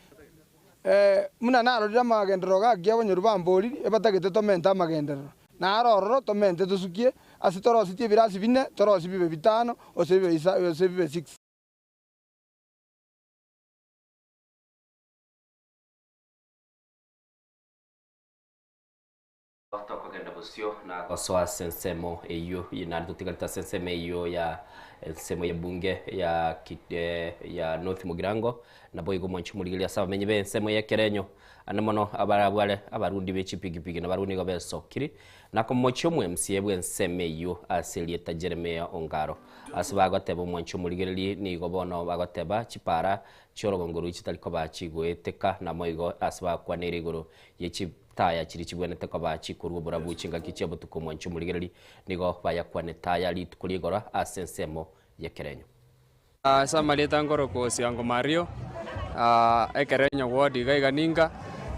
Buna narorire amagenderero ga Kiabonyoru bamboriri, ebatagete tomente amagenderero, naro ororo tomente tosukie, ase torosetie ebirasi bine, torosie bibe bitano, gose bibe isa gose bibe six. Tokogenda bosio na gosoa ase ensemo eyio naende totigarete ase ensemo eyio ya ensemo y'ebunge ya ya North Mugirango, naboigo mwanche morigererie ase abamenyi b'ensemo y'ekerenyo, ande mono abarabware abarundi be chipigipigi nabarabwo nigo besokiri na komochia omo-MCA bw'ensemo eyio ase erieta Jeremiah Ongaro. Ase bagoteba omwanchi omorigererie nigo bono bagoteba chipara chi'orogongo rwe chitari koba chigoeteka namoigo ase bakwaneire igoro ye chitaya chiria chibwenerete koba chikorua oborabu chingaki chia botuko omwanchi omorigererie nigo bayakwanete aya rituko ri'igoro ase ensemo y'ekerenyo. Ase amarieta nkorokwa Osiango Mario, ekerenyo ward iga iga ninka.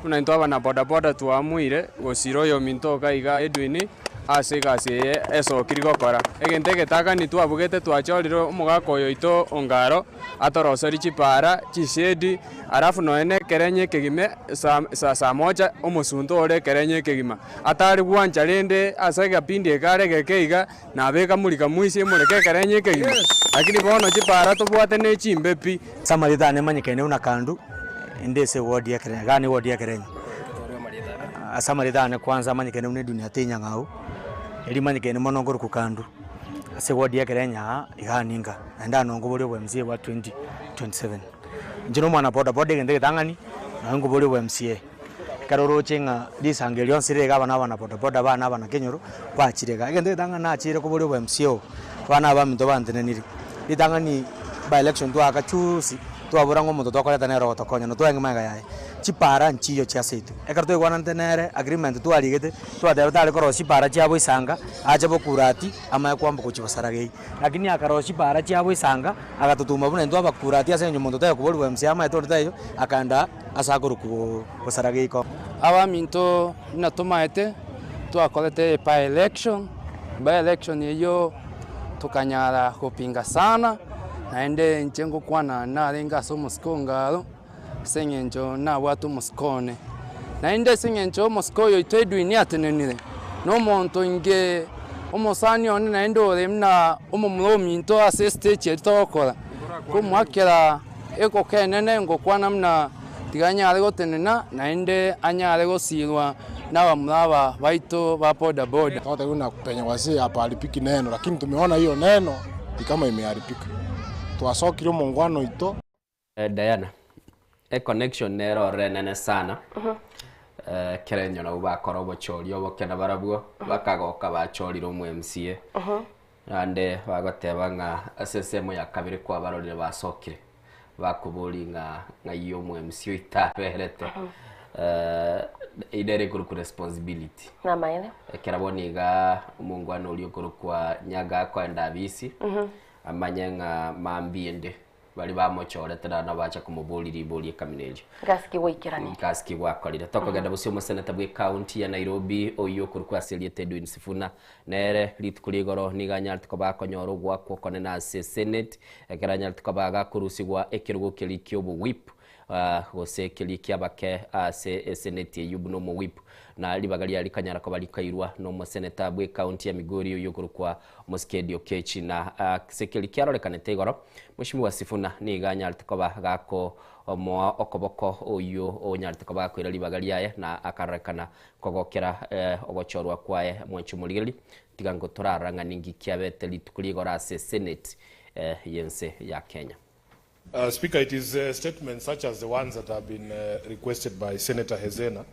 Buna intwe abana bodaboda twaamuire gosira oyominto oka iga Edwin ase egasi eye esokiri gokora. Egento egetagani twabugete twachorire omogaka oyo oito Ongaro atoroserie chipara, chishedi, alafu nonya na ekerenyo ekegima saa saa moja omosunte ore ekerenyo ekegima. Atari gwancha rende ase egepindi eke are egeke iga, nabeka morika moise moreke ekerenyo ekegima. Lakini bono chipara tobwate ne chimbe pi. Ase amarieta ane manyekaine buna Kandu, inde ase eward ya Ekerenyo, iga ne eward ya Ekerenyo. Ase amarieta ane kwanza amanyekaine buna Edwin Atei Nyang'au, erio manyekaine mono nkorokwa Kandu, ase eward ya Ekerenyo aa, iga ninka, naende aa nonkoboria obo MCA bwa 2027. Inche na omwana boda boda egento egetang'ani, nonye nkoboria obo MCA, ekero oroche ng'a risango eri rionsi rire iga abana abana boda boda abana abana kenyoro, bachire igaa. Egento egetang'ani nachire koboria obo MCA obo, abana aba baminto bantenenire, ritang'ani by election twaaka chuusi, twabora ng'a omonto twakoreta nere ogotokonya na twarenge magega yaye, chipara nchiyo chia seito. Ekero twaigwananete nere agreement twarigete, twateba tare korosia chipara chia boisanga, ache bokurati, amanye kwamboka gochia bosaragei. Lakini akarosia chipara chia boisanga, agatotuma buna intwe abakurati ase eng'encho omonto taiyo koborigwa MCA amaete onde taiyo, akaenda ase akorokwa bosaragei ko. Abaminto buna tomaete twakorete by election, by election eyio tokanyara gopinga sana, naende inche ngokwana narenge ase omosike o ngaro, ase eng'encho nabwate omosike one. Naende ase eng'encho omosike oyo oito Edwin atenenire, na omonto inge omosani one naende ore buna omomura ominto ase estage eria togokora, nkomoakera egoko enene ngokwana buna tiga anyare gotenena naende anyare gosirwa nabamura aba baito ba boda boda. Toteba buna penye wazee hapaharibiki neno, lakini tumeona hiyo neno ni kama imeharibika. Twasokire omongwana oito. Diana, econnection nere ororo enene sana, ekero nabo bakora obochori oboke nabarabwo, bakagoka bachorire omo MCA, naende bagoteba ng'a ase ensemo ya kabere kwabarorire basokire, bakoboria ng'a ng'ai omo MCA oito aberete, eyio nere ekorokwa responsibility. Namaene. Ekero bono igaa omongwana oria okorokwa Nyaga akoenda abisi, amanye ng'a mambia ende. Baria bamochorete naende nabo bacha komoboria riborio ekamina erio. Gasi ki gwaikeranirie? Gasi ki gwakorire? Tokogenda bosio omoseneta bw'ecounty ya Nairobi oyio okorokwa ase erieta Edwin Sifuna nere rituko ria igoro nigo anyarete koba akonyora ogoakwa okonene ase Senate ekero anyarete koba agakorusigwa ekerogo keria ki'obowip gose keria ki'abake ase eseneti eyio buna omowip na ribaga riaye rikanyara koba rikairwa nomoseneta bw'ecounty ya Migori oyio okorokwa Mosikedi Okechi na ase keria kiarorekanete igoro Mweshimiwa Sifuna nigo anyarete koba gakomoa okoboko oyio onyarete koba gakoira ribaga riaye na akarorekana kogokera ogochorwa kwaye mwanche omorigereria tiga ngotorarora ng'a ninki kiabete rituko rigoro ase Senate y'ense ya Kenya. Speaker, it is statements such as the ones that have been requested by Senator Hezena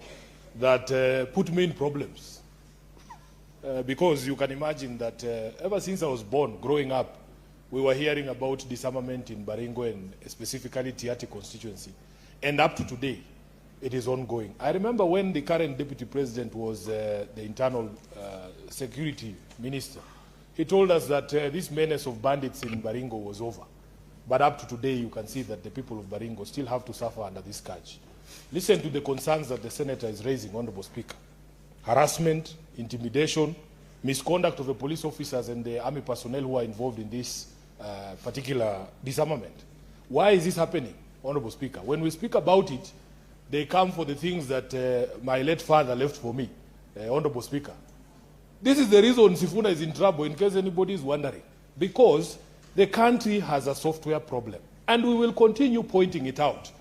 that put me in problems. Because you can imagine that ever since I was born, growing up, we were hearing about disarmament in Baringo and specifically Tiaty constituency. And up to today, it is ongoing. I remember when the current deputy president was the internal security minister, he told us that this menace of bandits in Baringo was over. But up to today, you can see that the people of Baringo still have to suffer under this scourge. Listen to the concerns that the senator is raising, Honorable Speaker. Harassment, intimidation, misconduct of the police officers and the army personnel who are involved in this particular disarmament. Why is this happening, Honorable Speaker? When we speak about it, they come for the things that my late father left for me, Honorable Speaker. This is the reason Sifuna is in trouble, in case anybody is wondering, because the country has a software problem, and we will continue pointing it out.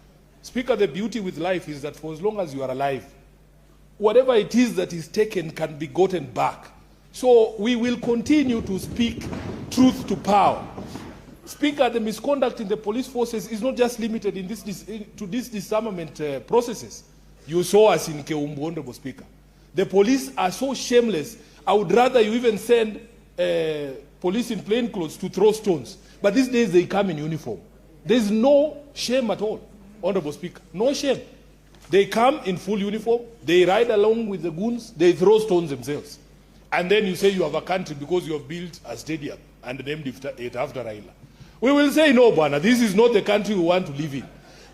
Speaker, the beauty with life is that for as long as you are alive, whatever it is that is taken can be gotten back. So we will continue to speak truth to power. Speaker, the misconduct in the police forces is not just limited in this, in, to these disarmament processes. You saw us in Keumbu, Honorable Speaker. The police are so shameless. I would rather you even send police in plain clothes to throw stones. But these days they come in uniform. There's no shame at all, Honorable Speaker. No shame. They come in full uniform, they ride along with the goons, they throw stones themselves. And then you say you have a country because you have built a stadium and named it after Raila. We will say, no, Bwana, this is not the country we want to live in.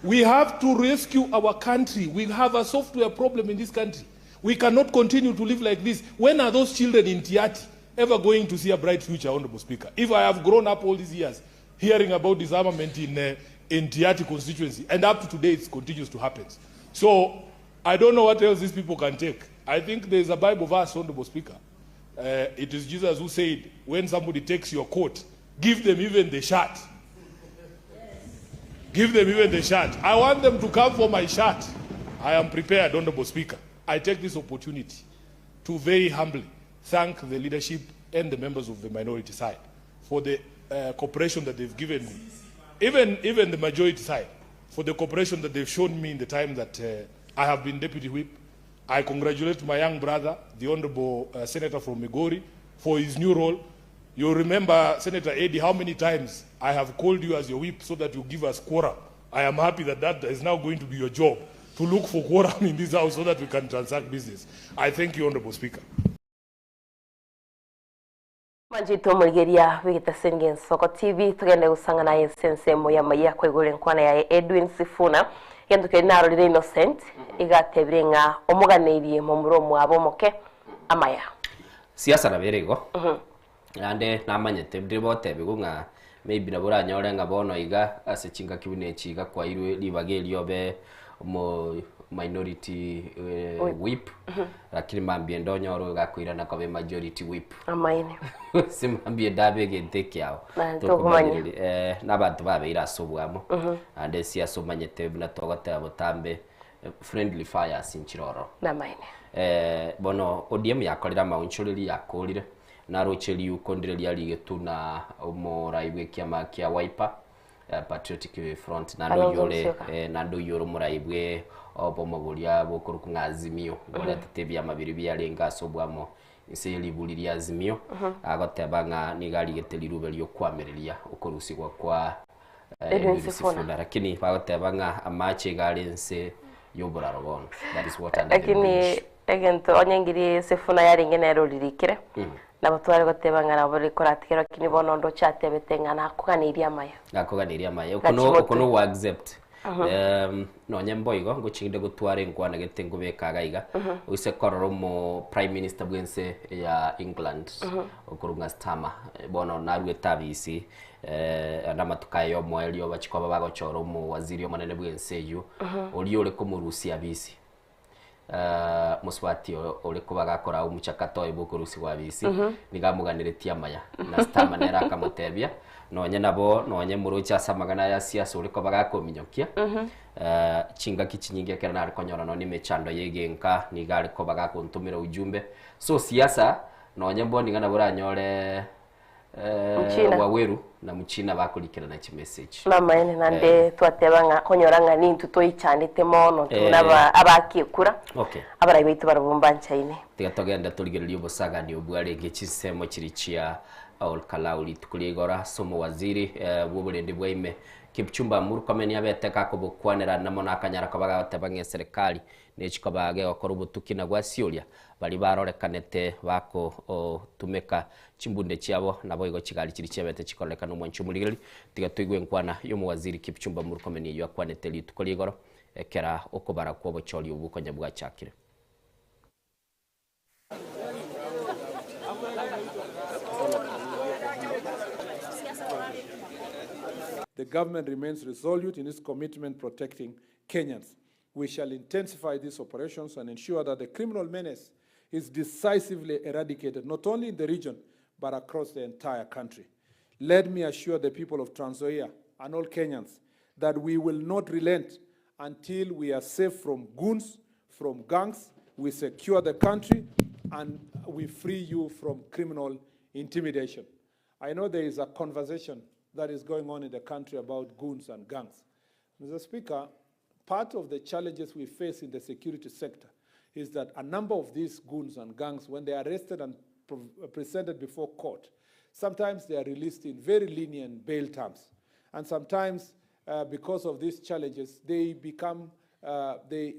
We have to rescue our country. We have a software problem in this country. We cannot continue to live like this. When are those children in Tiaty ever going to see a bright future, Honorable Speaker? If I have grown up all these years hearing about disarmament in, in Tiaty constituency, and up to today it continues to happen. So I don't know what else these people can take. I think there is a Bible verse, Honorable Speaker. It is Jesus who said, when somebody takes your coat, give them even the shirt. Give them even the shirt. I want them to come for my shirt. I am prepared, Honorable Speaker. I take this opportunity to very humbly thank the leadership and the members of the minority side for the cooperation that they've given me. Even, even the majority side, for the cooperation that they've shown me in the time that I have been deputy whip. I congratulate my young brother, the Honorable Senator from Migori, for his new role. You remember, Senator Eddie, how many times I have called you as your whip so that you give us quorum. I am happy that that is now going to be your job, to look for quorum in this house so that we can transact business. I thank you, Honorable Speaker. Manchito omorigeria bw'egetaseni Ensoko TV togende gosang'ana aye ase ensemo y'amaiga kwaigure enkwana yaye Edwin Sifuna egento keria narorire Innocent iga atebire ng'a omoganeirie momura omwabo omoke amaya. Siasa nabo ere igo, naende namanyete ndire gotebigwa ng'a maybe nabo oranyore ng'a bono iga ase chingaki buna echi iga kwairwe ribaga erio obe omo minority whip, lakini mambia ende onyore oyo gakoirana koba emajority whip. Amaene. Gose mambia ende abe egento ekiao. Na tokomanya. Tokomanyereria na abanto babeire ase obwamo, naende siasa omanyete buna togoteba botambe friendly fires nchire ororo. Namaene. Bono ODM yakorire amaonchoreri yakorire, naroche riuko ndire riarigetwe na omorai bw'ekiama kia Wiper, Patriotic Front, naende Kalonzo oyio ore Musyoka. naende oyio ore omorai bwe obomo boria bokorokwa ng'a Azimio, boretete ebiama biria biarenge ase obwamo inse ye riburi ria Azimio, agoteba ng'a nigo arigete rirube riokoamereria okorusigwa kwa Edwin Edwin Sifuna. Sifuna, lakini bagoteba ng'a amache iga are inse y'oboraro bono, that is water under the Lakini bridge. egento onye ngiri Sifuna yarenge nere oririkire, nabo tware goteba ng'a nabo rikoratigera lakini bono onde ochatebete ng'a nakoganeirie amaya. Nakoganeirie amaya. Oko Gachie no oko motwe. no accept. Nonye mboigo ngochinde gotwara enkwana gete nkobeka iga iga. Oise korora omo prime minister bwense ya England okorwa ng'a Starmer bono naruete abisi ande amatuko aye yomoerio bachia koba bagochora omowaziri omonene bwense eywo oria ore komorusia abisi mosubati ore koba gakora omochakato oye bwokorusigwa abisi nigo amoganeretie amaya na Starmer nere akamotebia nonye nabo nonye moroche ase amang'ana aya siasa ore koba gakominyokia chingaki chinyinge ekero nare konyora nonye emechando ya egenka nigo are koba gakontomera ujumbe so siasa nonye mboni ng'a nabo oranyore Mchina. Waweru na Mchina bakorikerana chimessage. Namaene naende twateba ng'a konyora ng'a nintwe toichandete mono buna abakia ekura abarai baito barabwo mbanchaine. Tiga togende torigererie obosagani obwo arenge chinsemo chiri chia Ol Kalou rituko ria igoro ase omowaziri bw'oborendi bwa ime Kipchumba Murkomen abete gakobokwanera mono akanyara koba gagoteba ng'a eserikali nechikoba gegokora obotuki na gwasioria bari barorekanete bakotumeka chimbunde chiabo nabo igo chigari chiri chiabete chikorekana omwanchi omorigereri tiga toigwe enkwana ya omowaziri Kipchumba Murkomen eywo akwanete rituko ria igoro ekera okobara kwa obochori obwo konya bwachakire. The government remains resolute in its commitment protecting Kenyans. We shall intensify these operations and ensure that the criminal menace is decisively eradicated, not only in the region, but across the entire country. Let me assure the people of Trans Nzoia and all Kenyans that we will not relent until we are safe from goons, from gangs, we secure the country, and we free you from criminal intimidation. I know there is a conversation that is going on in the country about goons and gangs. Mr. Speaker, part of the challenges we face in the security sector is that a number of these goons and gangs, when they are arrested and presented before court, sometimes they are released in very lenient bail terms. And sometimes, because of these challenges, they become they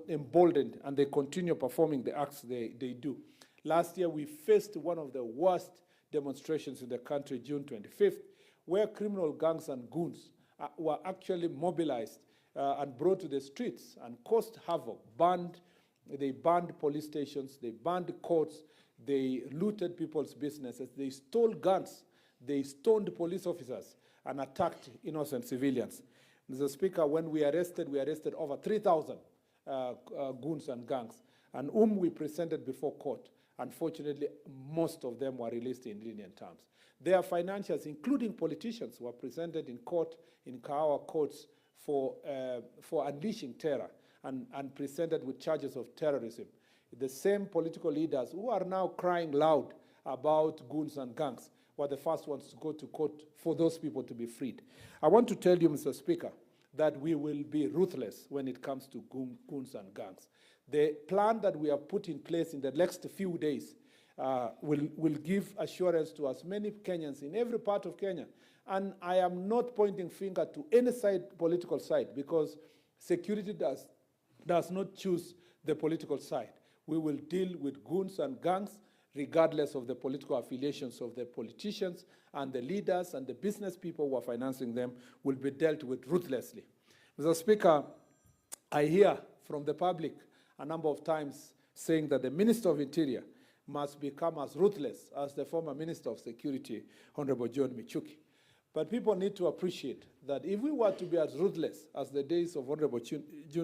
emboldened and they continue performing the acts they do. Last year, we faced one of the worst demonstrations in the country, June 25th, where criminal gangs and goons were actually mobilized uh, and brought to the streets and caused havoc, burned, they burned police stations, they burned courts, they looted people's businesses, they stole guns, they stoned police officers and attacked innocent civilians. Mr. Speaker, when we arrested, we arrested over 3,000 uh, uh, goons and gangs, and whom we presented before court. Unfortunately, most of them were released in lenient terms. Their financiers, including politicians, were presented in court, in Kahawa courts, for, uh, for unleashing terror and, and presented with charges of terrorism. The same political leaders who are now crying loud about goons and gangs were the first ones to go to court for those people to be freed. I want to tell you, Mr. Speaker, that we will be ruthless when it comes to goons and gangs. The plan that we have put in place in the next few days uh, will, will give assurance to as many Kenyans in every part of Kenya. And I am not pointing finger to any side, political side, because security does, does not choose the political side. We will deal with goons and gangs regardless of the political affiliations of the politicians and the leaders and the business people who are financing them will be dealt with ruthlessly. Mr. Speaker, I hear from the public a number of times saying that the Minister of Interior must become as ruthless as the former Minister of Security, Honorable John Michuki. But people need to appreciate that if we were to be as ruthless as the days of Honorable John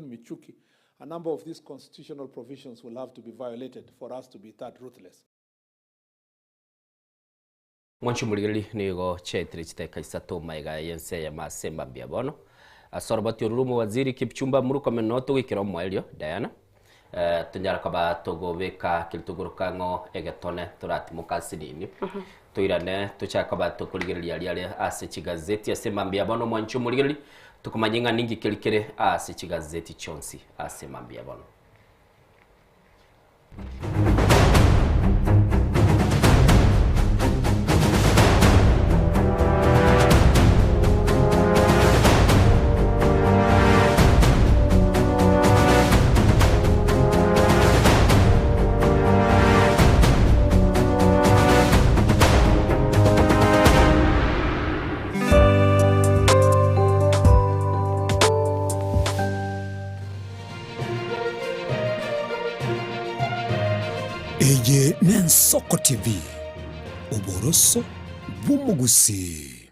Michuki, a number of these constitutional provisions will have to be violated for us to be that ruthless. Mwanchi omorigereri nigo chiaetire chidakika isato magega y'ense eyemo ase emambia bono. Ase oroboti oru rw'omowaziri Kipchumba Murkomen noo togoikera omoerio Diana eh, tonyara koba togobeka keri togoroka ng'o egetone toratimoka ase nini toirane tochake koba tokorigereria aria are ase chigazeti ase emambia bono mwanchi omorigereri tokomanya ng'a ninki keri kere ase chigazeti chionsi ase emambia bono. Eye n'Ensoko TV, oboroso bw'omogusii.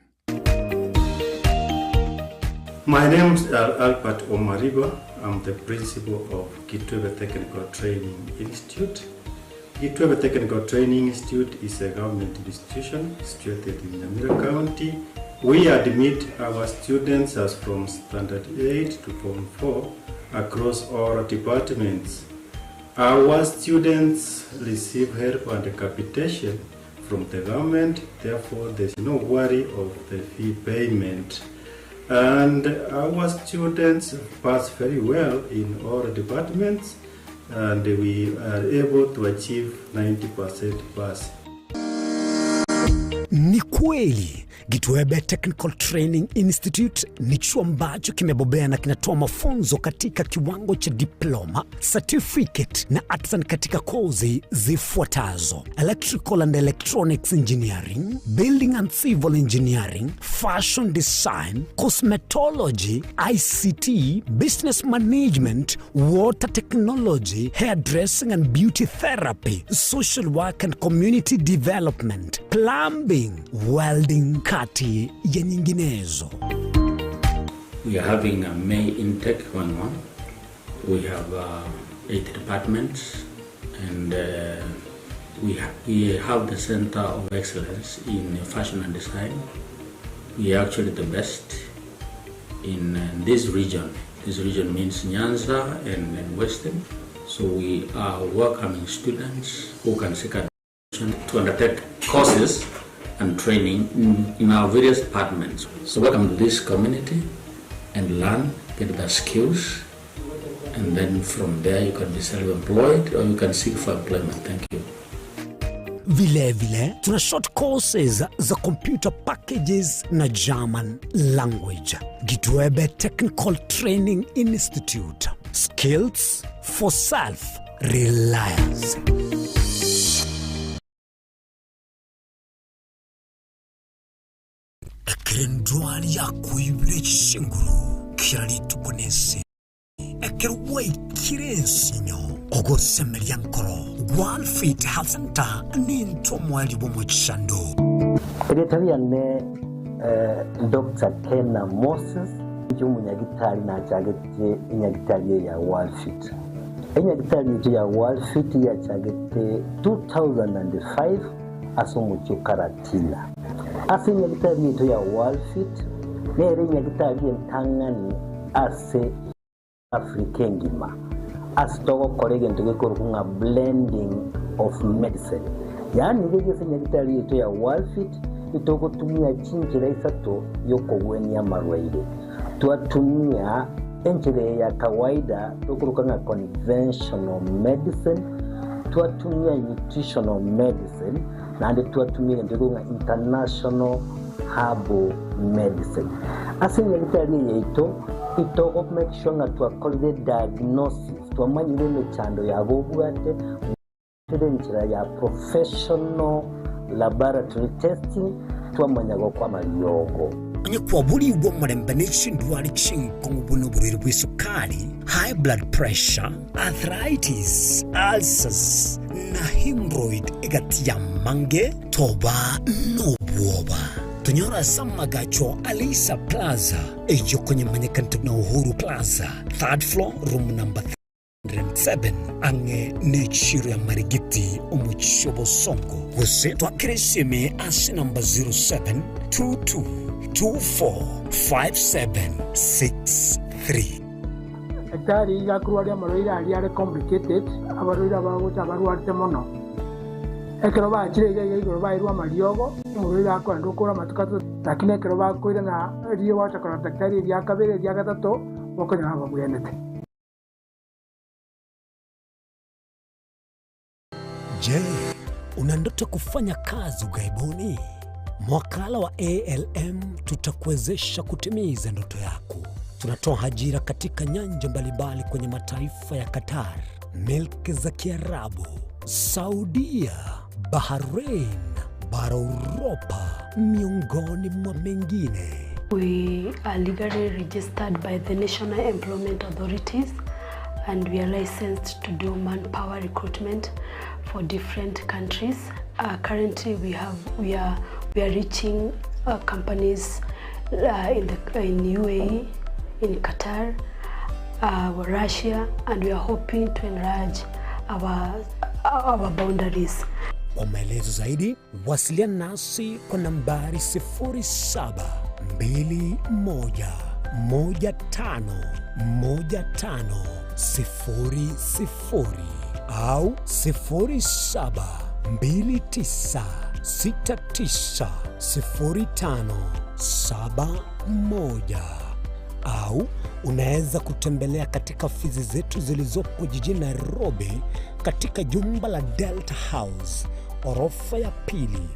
My name is Albert Omariba. I'm the principal of Kitwebe Technical Training Institute. Kitwebe Technical Training Institute is a government institution situated in Nyamira County. We admit our students as from Standard 8 to Form 4 across all departments. Our students receive help and capitation from the government, therefore there's no worry of the fee payment. And our students pass very well in all departments and we are able to achieve 90% pass. Ni kweli Gitwebe Technical Training Institute ni chuo ambacho kimebobea na kinatoa mafunzo katika kiwango cha diploma, certificate na artisan katika kozi zifuatazo: Electrical and Electronics Engineering, Building and Civil Engineering, Fashion Design, Cosmetology, ICT, Business Management, Water Technology, Hairdressing and Beauty Therapy, Social Work and Community Development, Plumbing, Welding kati ya nyinginezo. We are having a May intake going on. We have uh, eight departments and uh, we, ha we have the Center of Excellence in Fashion and Design. We are actually the best in uh, this region. This region means Nyanza and, and Western. So we are welcoming students who can seek admission to undertake courses and training in, in our various departments. So welcome to this community and learn, get the skills, and then from there you can be self-employed or you can seek for employment. Thank you. Vilevile tuna short courses za computer packages na German language. Gitwebe Technical Training Institute. Skills for self reliance. Ekero endwari yakoibire chinguru. Kera rituko nense ekero gwaikire ensinyo, ogosemeria nkoro Gwalfit Health Centre nintwe omoerio bw'omochando. Erieta riane Doctor Kena Moses, inche omonyagitari nachagete enyagitari eye ya Walfit. Enyagitari yaito ya Walfit yachagete 2005 ase omochie o Karatina. Ase enyagitari yaito ya Walfit nere enyagitari entang'ani ase Africa engima ase togokora egento gekorokwa ng'a blending of medicine. Yaani riria ase enyagitari yaito ya Walfit itogotumia chinchera isato yokogwenia amarwaire. Twatumia enchera eye ya kawaida tokoroka ng'a conventional medicine, twatumia nutritional medicine, naende twatumia egento gekorokwa ng'a international herbal medicine. Ase enyagitari eye yaito, itogo make sure ng'a twakorire diagnosis, twamanyire emechando yabo obwate, Ere enchera ya professional laboratory testing twamanya gokwa amariogo. Onye kwaborigwe omorembe ne chindwari chinkong'u buna oborwaire bw'esukari, high blood pressure, arthritis, ulcers, na hemorrhoid egati y'amange, toba nobwoba. Tonyore ase amagacho a Leisa Plaza, eyio konyemanyekanete buna Uhuru Plaza, third floor, room number 7 ang'e nechiiro ya Marigiti, omochie o bosongo, gose twakere esimi ase namba 0722245763. Daktari iga akorwaria amarwaire aria are complicated, abarwaire abagocha abarwarete mono. Ekero bachire iga iga igoro bairwe amariogo, omorwaire akoenda okora amatuko atato, lakini ekero bakoirana riria gwacha korora daktari eria kabere eria gatato, bokonyora babwenete. Je, una ndoto ya kufanya kazi ughaibuni? Mwakala wa ALM tutakuwezesha kutimiza ndoto yako. Tunatoa ajira katika nyanja mbalimbali kwenye mataifa ya Qatar, milki za Kiarabu, Saudia, Bahrain, bara Uropa, miongoni mwa mengine. We are legally registered by the National Employment Authorities and we are licensed to do manpower recruitment for different countries. Uh, currently we have we are we are reaching uh, companies uh, in the in UAE, in Qatar, uh, Russia and we are hoping to enlarge our our boundaries. Kwa maelezo zaidi wasiliana nasi kwa nambari 0721151500 au 0729690571 au unaweza kutembelea katika ofisi zetu zilizopo jijini Nairobi katika jumba la Delta House orofa ya pili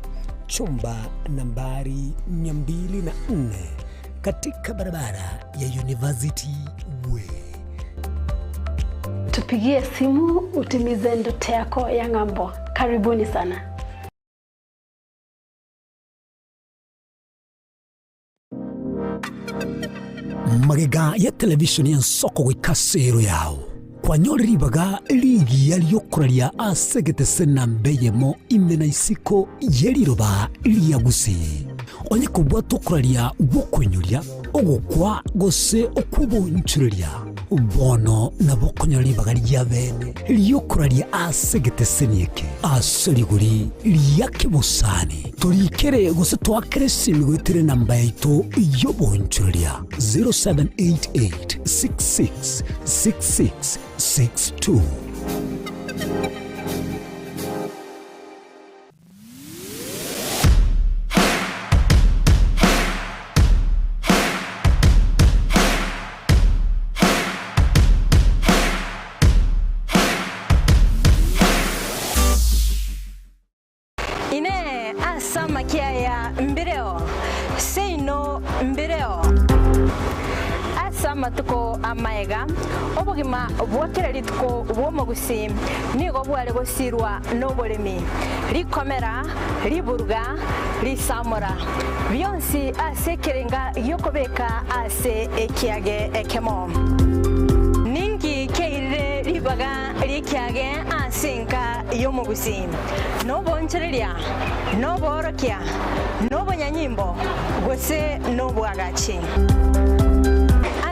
chumba nambari 204 katika barabara ya University Way. Tupigie simu utimize ndoto yako ya ng'ambo. Karibuni sana. Magega ya televishoni y'ensoko goika ase ero yao, kwanyore ribaga rigiya ri'okoraria ase egetese namba eyemo ime na isiko ye riroba ria Gusii. Onye kobwata okoraria gw'okoinyoria, ogokwa, gose okw'obonchoreria, bono nabo okonyora ribaga ria bene ri'okoraria ase egeteseni eke ase rigori ria kebosani. Torikere gose toakere esimi goetera enamba yaito y'obonchoreria 0788 66 66 62. Inee! Ase amakia aya mbireo? Seino mbireo. Ase amakia. amatuko amaega, obogima bwa kera rituko bw'omogusii nigo bware gosirwa noboremi, rikomera, riburuga, risamora, bionsi ase ekerenga gi'okobeka ase ekiage ekemo. Ninki kiairire ribaga ri'ekiage ase enka y'omogusii? Noboonchoreria, noboorokia, nobonyanyimbo, gose nobwagachi?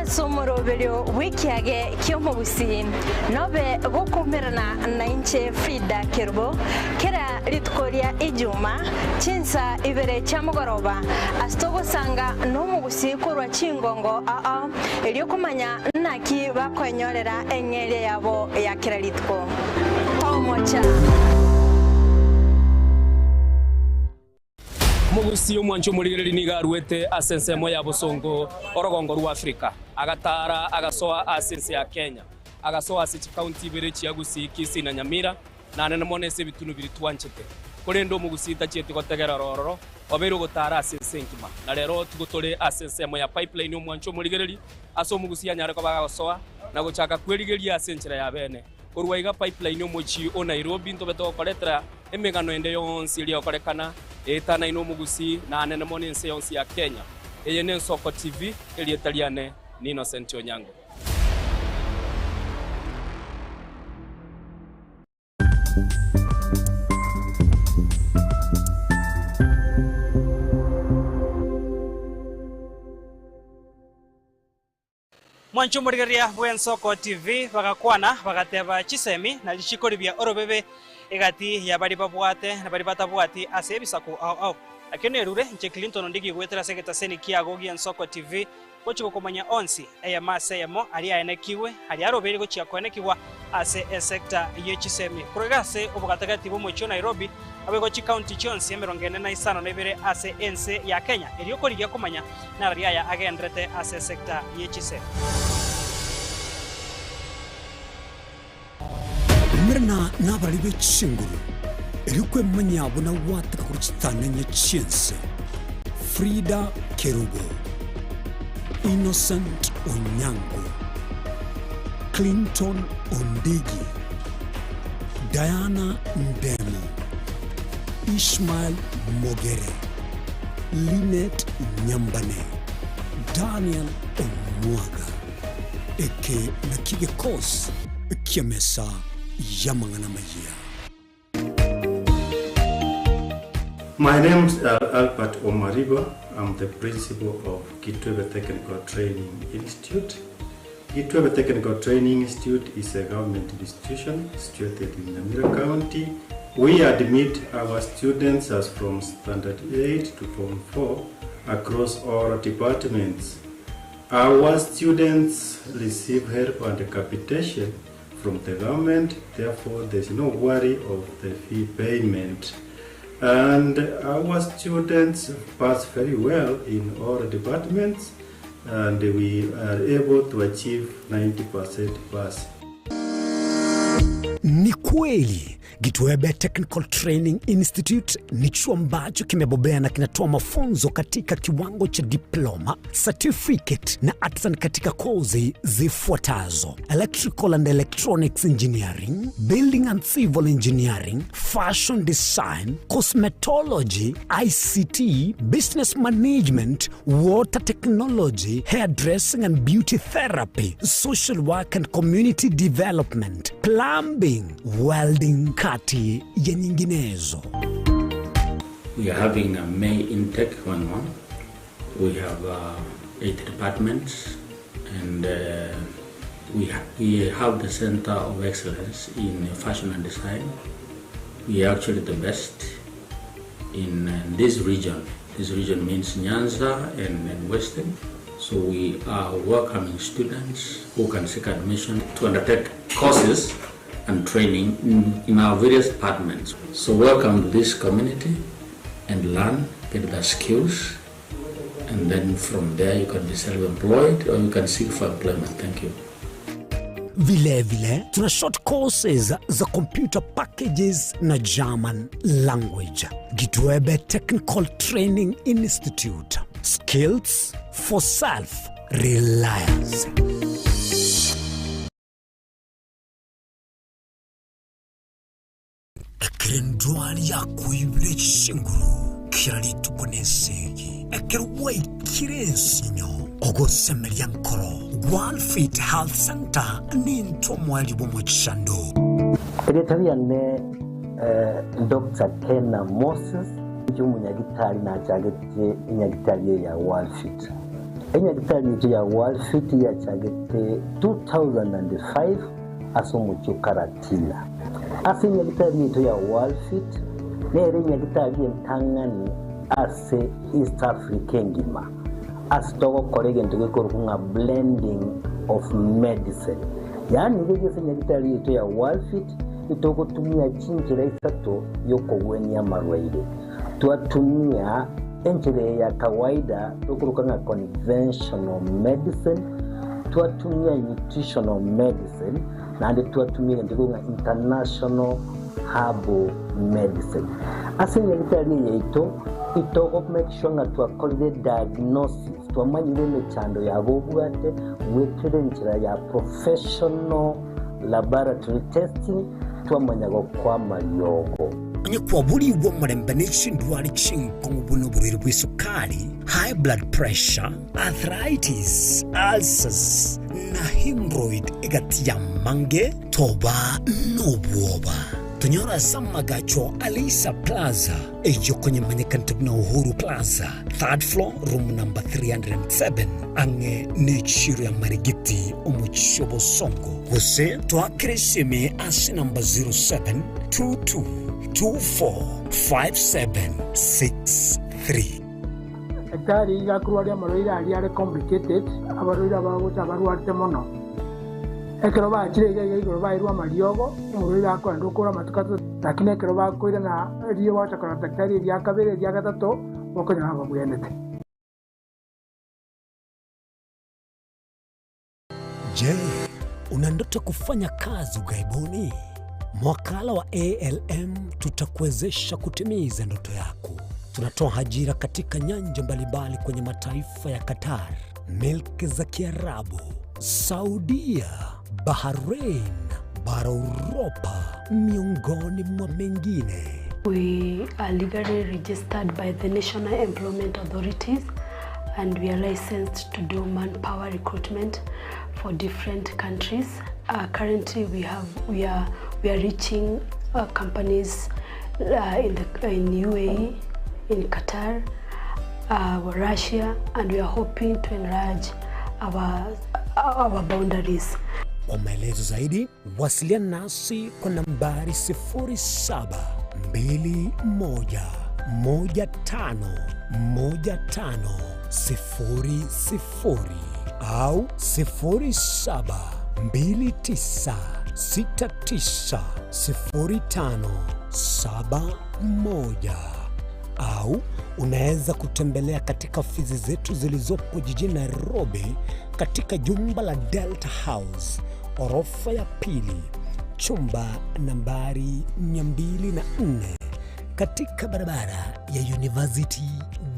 Ase omoroberio bw'ekiage ki'omogusii nobe gokoumerana nainche Frida Kerubo kera rituko ria Ijuma chinsa ibere chia mogoroba ase togosanga nomogusii korwa chingongo ao erio komanya naki bakoenyorera eng'eria yabo ya kera rituko. Tomocha. Omogusii omwanchi omorigereria nigo aruete ase ensemo ya bosongo orogongo rwa Afrika, agataara agasoa ase ense ya Kenya, agasoa ase chikaunti ibere chia Gusii, Kisii na Nyamira, na anene mono ase ebitunu biria twanchete. Korende omogusii tachieti gotegerera ororo, obeire ogotaara ase ense engima. Na rero tigo tore ase ensemo ya Pipeline omwanchi omorigereria, ase omogusii anyare koba agosoa na gochaka kwerigeria ase enchera ya bene. Korwa iga Pipeline omochie o Nairobi ntobe togokoretera emegano ende yonsi eria egokorekana eetanaine omogusii na anene mono ense yonsi ya Kenya. Eye n'Ensoko TV, erieta riane ni Innocent Onyango. Mwanche omorigereria bw'Ensoko TV bagakwana bagateba chisemi na richiko ribia orobebe egati ya baria babwate na baria batabwati ase ebisaku ao ao. Nakio nerure inche Clinton Ondigi goetera ase egetaseni kiago gi'Ensoko TV gochia gokomanya onsi eyemo ase eyemo aria aenekigwe aria arobeire gochia koenekigwa ase esecta ye chisemi korwa iga ase obogatagati bw'omochie o Nairobi naboigo chikaunti chionsi 45 ase ense ya Kenya erio korigia komanya Narari aya agenderete ase esecta ye chisemi. Umerana nabarari be chinguru, erio kwemanyia buna gwataka korwa chitanenye chi'ense. Frida Kerubo, Innocent Onyango, Clinton Ondigi, Diana Ndemo, Ishmael Mogere. Linet Nyambane, Daniel Omwaga. Eke nakio gekosi ki'emesa y'amang'ana amayia. My name's Albert Omariba. I'm the principal of Kitwebe Technical Training Institute. Kitwebe Technical Training Institute is a government institution situated in Nyamira County. We admit our students as from Standard 8 to Form 4 across all departments. Our students receive help and capitation from the government, therefore there's no worry of the fee payment. And our students pass very well in all departments and we are able to achieve 90% pass. Ni kweli Gitwebe Technical Training Institute ni chuo ambacho kimebobea na kinatoa mafunzo katika kiwango cha diploma, certificate na artisan katika kozi zifuatazo: electrical and electronics engineering, building and civil engineering, fashion design, cosmetology, ICT, business management, water technology, hairdressing and beauty therapy, social work and community development, plumbing, welding, kati ya nyinginezo. We are having a May intake going on. We have uh, eight departments and uh, we, ha we have the Center of Excellence in Fashion and Design. We are actually the best in uh, this region. This region means Nyanza and, and Western. So we are welcoming students who can seek admission to undertake courses and training in, in our various departments. So welcome to this community and learn, get the skills, and then from there you can be self-employed or you can seek for employment. Thank you. Vilevile tuna short courses za computer packages na German language. Gitwebe Technical Training Institute. Skills for self. Reliance. Ekero endwari yakoibire chinguru kera rituko nesegi, ekero gwaikire ensinyo, ogosemeria nkoro, Worldfit Health Centre nintwe omoerio bw'omochando. Erieta riane Doctor Kena Moses, inche omonyagitari nachagete enyagitari eye ya Worldfit. Enyagitari yaito ya Worldfit yachagete 2005 ase omochie o Karatina. Ase enyagitari yaito ya Worldfit nere enyagitari entang'ani ase East Africa engima ase togokora egento gekorokwa ng'a blending of medicine. Yaani iga ase enyagitari yaito ya Worldfit itogotumia chinchera isato yokogwenia amarwaire. Twatumia enchera eye ya kawaida tokoroka ng'a conventional medicine, twatumia nutritional medicine, naende twatumia egento gekorokwa ng'a international herbal medicine. Ase enyagitari eye yaito, itogo make sure ng'a twakorire diagnosis, twamanyire emechando yabo obwate goetera enchera ya professional laboratory testing, twamanya gokoa amariogo. Onye kwaborigwe omorembe ne chindwari chinkong'u buna oborwaire bw'esukari, high blood pressure, arthritis, ulcers, na hemorrhoid egati y'amange, toba nobwoba. Tonyore ase amagacho a Leisa Plaza, eyio konyemanyekanete buna Uhuru Plaza, third floor, room number 307, ang'e n'echiro ya Marigiti, omochie o Bosongo. Gose toakere esimi ase namba 0722245763. Daktari iga akorwaria amarwaire aria are complicated, abarwaire abagocha abarwarete mono. Ekero bachire iga iga igoro bairwe amariogo, omorwaire akoenda okora amatuko atato, lakini ekero bakoirana erio bagocha korora daktari eria kabere eria gatato, bokonyora babwenete. Je, una ndoto kufanya kazi ughaibuni? Mwakala wa ALM tutakuwezesha kutimiza ndoto yako. Tunatoa ajira katika nyanja mbalimbali kwenye mataifa ya Qatar, milki za Kiarabu, Saudia, Bahrain, bara Uropa, miongoni mwa mengine. We are legally registered by the National Employment Authorities and we are licensed to do manpower recruitment for different countries. Uh, currently we have we are we are reaching uh, companies uh, in the in UAE, in Qatar, uh, Russia, and we are hoping to enlarge our our boundaries. Kwa maelezo zaidi wasiliana nasi kwa nambari 0721151500 au 0729690571 au unaweza kutembelea katika ofisi zetu zilizopo jijini Nairobi katika jumba la Delta House orofa ya pili chumba nambari 204 katika barabara ya University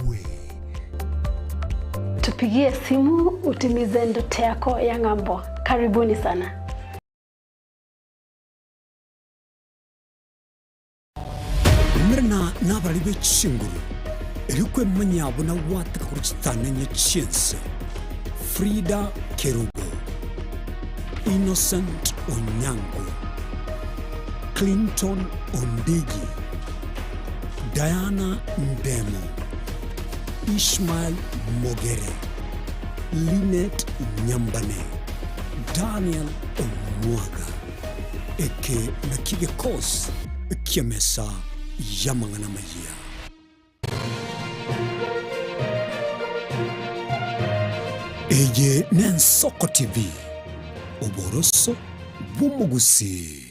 Way. Tupigie simu utimize ndoto yako ya ng'ambo. Karibuni sana. Umerana nabarari be chinguru, erio kwemanyia buna gwateka korwa chitanenye chi'ense. Frida Kerubo, Innocent Onyango, Clinton Ondigi, Diana Ndemo, Ishmael Mogere, Linet Nyambane, Daniel Omwaga. Eke nakio gekosi ki'emesa y'amang'ana amayia. Eye n'Ensoko TV, oboroso bw'omogusii.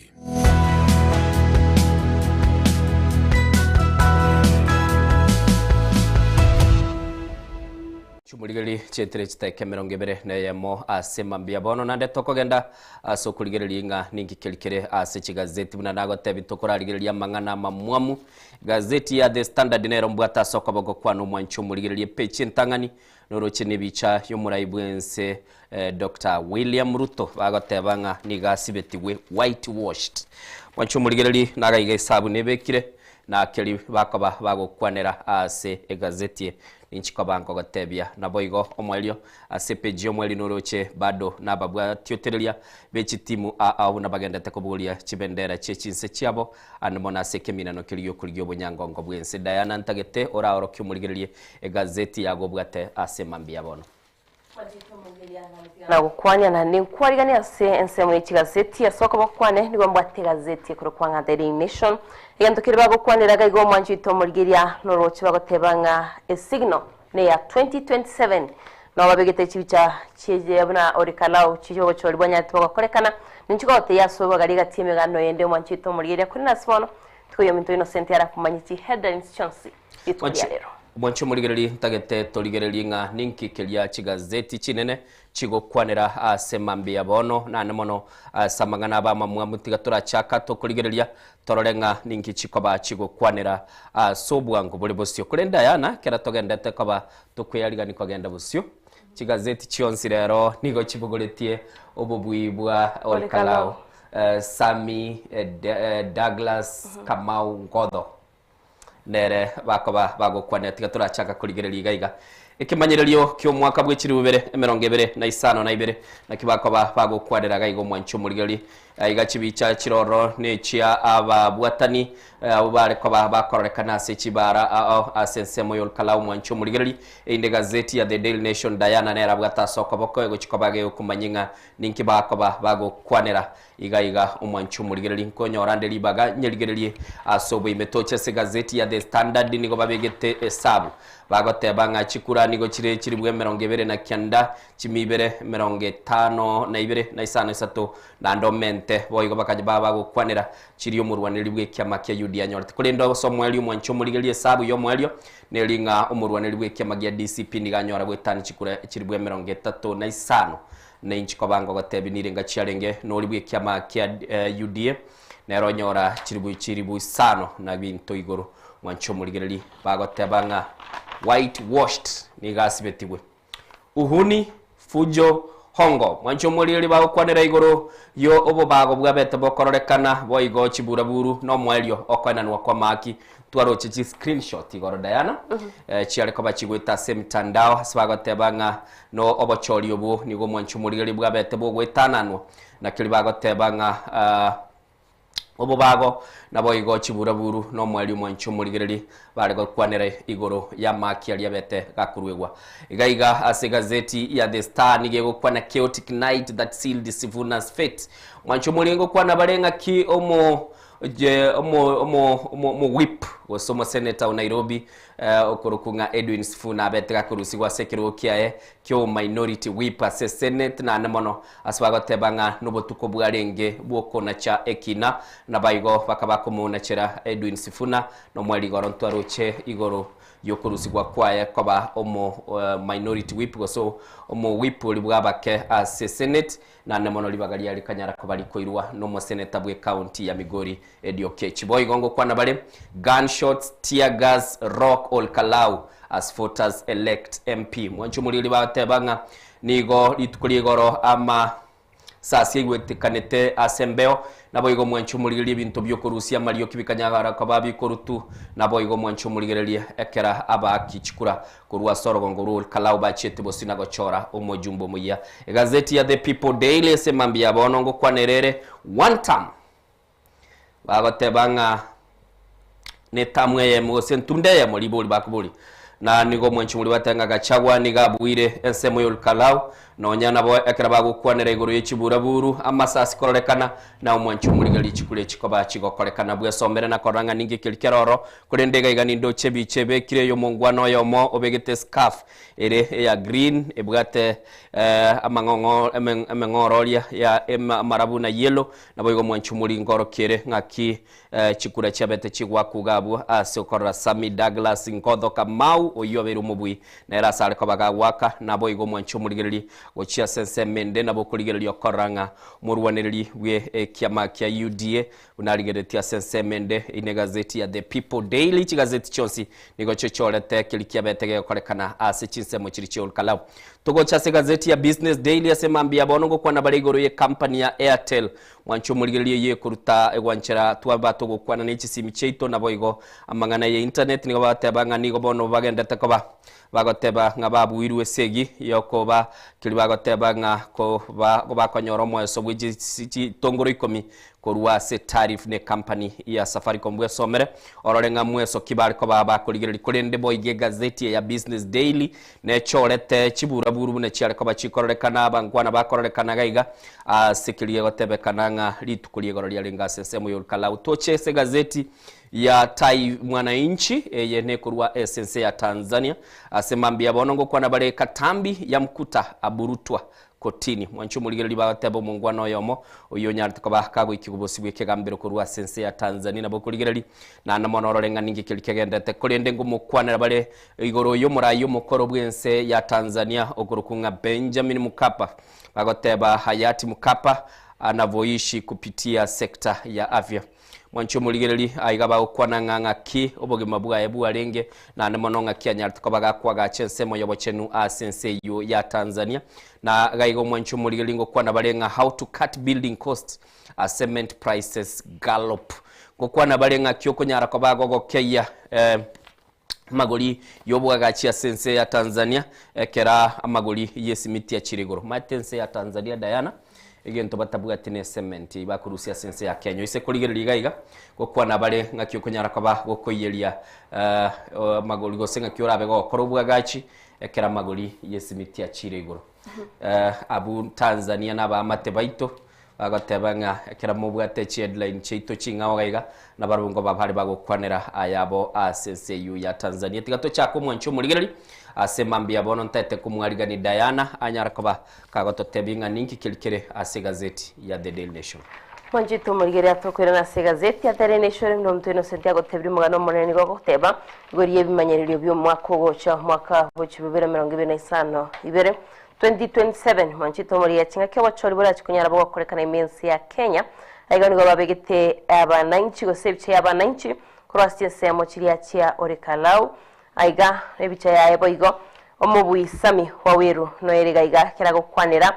Morigereria chietire chitaika emerongo ebere na eyemo ase mambia bono naende tokogenda ase okorigereria ng'a ninki keri kere ase chigazeti buna nagotebi tokorarigereria amang'ana amamwamu. Gazeti ya The Standard nero mbwate ase okoboko kwane omwanchi omorigereria epeji entang'ani noroche nebicha yomorai bwense Doctor William Ruto bagoteba ng'a nigo asibetigwe white washed. Mwanchi omorigereria nagaiga esabuni ebekire Nakeri bakoba bagokwanera ase egazeti, ninchi koba nkogotebia. Naboigo omoerio ase epeji y'omoerio noroche bado nababwatiotereria be chitimu ao buna bagendete kobogoria chibendera chie chinse chiabo, ande mono ase ekeminano keria gi'okorigia obonyangongo bw'ense. Diana ntagete oraorokie omorigererie egazeti yago obwate ase mambia bono. Na gokwania na ninkwariganie ase ensemo ye chigaseti ase okoboko kwane nigo mbwate egazeti ekorokwa ng'a The Daily Nation. Egento keria bagokwanera iga igo omwanchi oito omorigeria noroche bagoteba ng'a esignal neya 2027 nabo babegete chibicha chie buna ore Kalau chi'obochori bwanyarete bogokorekana. Ninche gotebia ase obogari egati y'emegano eyende omwanchi oito omorigeria korende ase bono tikoiyo ominto Innocent arakomanye chi headlines chionsi. Rituko ria rero. Mwanche omorigererie, ntagete torigererie ng'a ninki keria chigazeti chinene chigokwanera ase mambia bono, naende mono ase amang'ana abamamwamu. Tiga torachaka tokorigereria torore ng'a ninki chikoba chigokwanera ase obwango bore bosio. Korende Ayana, ekero togendete koba tokweyarigani kogenda bosio, chigazeti chionsi rero nigo chibogoretie obobui bwa Ol Kalou, Sammy Douglas Kamau Ngotho. Nere bakoba bagokwanera tiga torachaka korigereria iga iga. Ekemanyererio ki'omwaka bwe chilifu ibere emerongo ebere na isano na ibere naki bakoba bagokwanera iga iga omwanchi omorigereria. Iga chibicha chiroro nechia ababwatani abwo bare koba bakororekana ase chibara ao ase ensemo y'Olkalau omwanchi omorigereria. Eyinde gazeti ya The Daily Nation Diana nere abwate ase okoboko egochi koba gegokomanyia ng'a ninki bakoba bagokwanera. Iga iga omwanchi omorigereria nkonyora nde ribaga nyerigererie ase oboime. Toche ase egazeti ya The Standard nigo babegete esabu bagoteba ng'a chikura nigo chire chilifu 29, chimia ibere 52 na isano isato naende omente. Boigo bakanya baba bagokwanera chiria omorwaneri bw'ekiama kia UDA anyorete. Korende ase omoerio omwanchi omorigereria esabu y'omoerio neri ng'a omorwaneri bw'ekiama gia DCP nigo anyora goetania chikura chilifu 35. Nainche koba ngogotebi nirenga chiarenge nori bw'ekiama kia UDA, nere onyora chiribu chiribu isano na binto igoro. Mwanche omorigereri bagoteba ng'a white washed nigo asibetigwe. Uhuni, fujo, hongo. Mwanche omorigereri bagokwanera igoro yo obobago bwabete bokororekana boigo chiburaburu nomoerio okoenanwa kw'amaki Twaroche chi screenshot igoro Diana, chiare koba chigoeta ase emitandao ase bagoteba ng'a no obochori obwo nigo omwanchi omorigereria bwabete bogoetananwa. Nakeri bagoteba ng'a obobago naboigo chiburaburu na omoerio omwanchi omorigereria bare gokwanera igoro y'amaki aria abete gakoruegwa. Iga iga ase egazeti ya The Star nigo egokwana chaotic night that sealed Sifuna's fate. Omwanchi omorigereria ngokwana bare ng'aki omo Omo whip gose omoseneta o Nairobi okorokwa ng'a Edwin Sifuna abete gakorusigwa ase ekerogo kiaye kio minority whip ase senate naende mono ase bagoteba ng'a nobotuko bwarenge bwokonacha ekina nabaigo bakaba komonachera Edwin Sifuna nomweri igoro ntwaroche igoro yokorusigwa kwaye koba omo minority whip gose omo whip oria bwabake ase senate Naende mono ribaga riaye rikanyara koba rikoirwa nomoseneta bw'ecounty ya Migori Eddie Oketch. Boigo ngokwana bare, Gunshots, tear gas, rock Ol Kalou as voters elect MP. Mwanche omoriri bagoteba ng'a nigo rituko ria igoro ama sasi aigwetekanete ase embeo, naboigo mwanche omorigererie ebinto biokorusia amarioki bikanyagara koba bikorutu, naboigo mwanche omorigererie ekera abaaki chikura Korwa ase orogongo rw'Ol Kalau bachiete bosio na gochora omojumbe omoyia. Egazeti ya The People Daily ase mambia ya bono ngokwanera ere one term. Bagoteba ng'a netamu eyemo gose entunda eyemo ribori bakoboria. Na nigo omwanchi omori bateba ng'a Gachagua nigo abuire ensemo ya Ol Kalau. Nonya nabo ekero bagokwanera igoro ye chiburaburu, amasasi kororekana, na omwanchi omorigereria chikura echi koba chigokorekana. Bwesomere na korora ng'a ninki keri kere oro, korende iga iga nindoche ebicha ebekire ey'omongwana oyomo obegete escarf ere eya green ebwate amang'ong'o emeng'ororia ya amarabu na yellow, naboigo omwanchi omoringo orokia ere ng'aki Chikura chiabete chigwaku iga abwo ase okorora Sammy Douglas Nkodho Kamau oyio obeire omobui nere ase are koba gagoaka naboigo omwanchi omorigereria gochia ase ensemo ende nabo okorigereria okorora ng'a omorwanereri bwe ekiama kia UDA buna arigereretie ase ensemo ende ine egazeti ya The People Daily chigazeti chionsi nigo chichorete keria kiabete gegokorekana ase chinsemo chiria chia Olkalau. Togocha ase egazeti ya Business Daily ase mambia bono ngokwana bare igoro ye company ya Airtel Mwanche omorigereria eyio ekoruta egwanchera twaba togokwana ne chisimi chiaito naboigo amang'ana ye internet nigo bagoteba ng'a nigo bono bagendete koba bagoteba ng'a babuirwe esegi yokoba keria bagoteba ng'a koba bakonyora omoeso bwe chitongoro ikomi korwa ase tariff ne company ya Safaricom bwesomere orore ng'a mweso ki bare koba bakorigereria korende boigo egazeti eye ya Business Daily Nechorete chiburaburu buna chiare koba chikororekana, abankwana bakororekana gaiga ase keria gegotebekana ng'a rituko ri'igoro riarenge ase ensemo y'Olkalau. Toche ase egazeti ya Tai Mwananchi, eye nekorwa ase ense ya Tanzania. Ase mambia bono ngokwana bare Katambi ya Mkuta aburutwa kotini. Mwanche omorigereria bagoteba omongwana oyomo oyio onyarete koba kagoikigwa bosio bw'ekegambero korwa ase ense ya Tanzania nabo okorigereria naende mono orore ng'a ninki keria kegenderete korende ngomokwanera bare igoro y'omorai omokoro bw'ense ya Tanzania okorokwa ng'a Benjamin Mkapa bagoteba Hayati Mkapa anavoishi kupitia sekta ya afya. Mwanche omorigereria aiga bagokwana ng'a ng'aki obogima bwaye bwarenge, naende mono ng'aki anyarete koba gakoagacha ensemo y'obochenu ase ense eyio ya Tanzania. Na gaiga omwanche omorigereria ngokwana bare ng'a how to cut building costs as cement prices gallop. Ngokwana bare ng'aki okonyara koba gogokeyia eh, amagori y'oboagachi ase ense ya Tanzania ekera amagori y'esimiti achire igoro. Omanyete ense ya Tanzania Diana, egento batabwati ne cement eyio bakorusia ase ense ya Kenya. Oise korigereria iga iga, gokwana bare ng'aki okonyara koba gokoiyeria amagori gose ng'aki orabe gokora oboagachi ekero amagori y'esimiti achire igoro. Abwo Tanzania na abaamate baito Bagoteba ng'a ekero mobwate chiheadline chiaito ching'ao iga iga, nabarabwo nkoba bare bagokwanera ayabo ase ense eyio ya Tanzania. Tiga tochake omwancho omorigereria ase mambia bono ntaete komwarigani Diana anyare koba kagototebia ng'a ninki keri kere ase egazeti ya The Daily Nation. Mwanchete omorigereria tokoirana ase egazeti ya Daily Nation buna omonto Innocent agotebirie omogano omonene nigo agoteba igoro y'ebimanyererio bi'omwaka ogocha omwaka bwe chibibere emerongo ebere na isano ibere 2027 Mwanchete omorigia chingaki obochori borache konyara bogokorekana ime ense ya Kenya. Aiga nigo babegete abananchi gose ebicha ya abananchi korwa ase chinsemo chiria chia Orekalau. Aiga ebicha yaye boigo omobui Sammy Waweru noere iga iga ekero agokwanera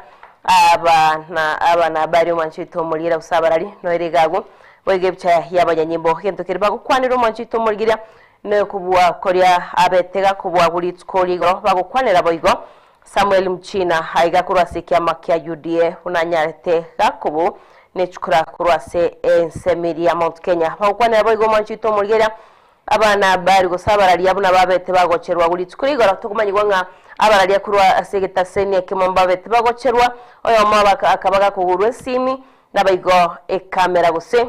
abana abanahabari omwanchete omorigia gose abarari noere iga agwo boigo ebicha ya abanyanyimbo egento keria bagokwanera omwanchete omorigia nokobua koria abetega kobua rituko rigoro bagokwanera boigo Samuel Mchina aiga korwa ase ekiama kia UDA buna anyarete Gakobo nechukura korwa ase ensemo ya Mount Kenya. Bagokwanera boigo omwancho oito omorigereria abana bari gose abararia buna babete bagocherwa agwo rituko rigoro tokomanyigwa ng'a abararia korwa ase egetaseni ekemo mbabete bagocherwa oyomo akaba gakogurwa esimi nabaigo ekamera gose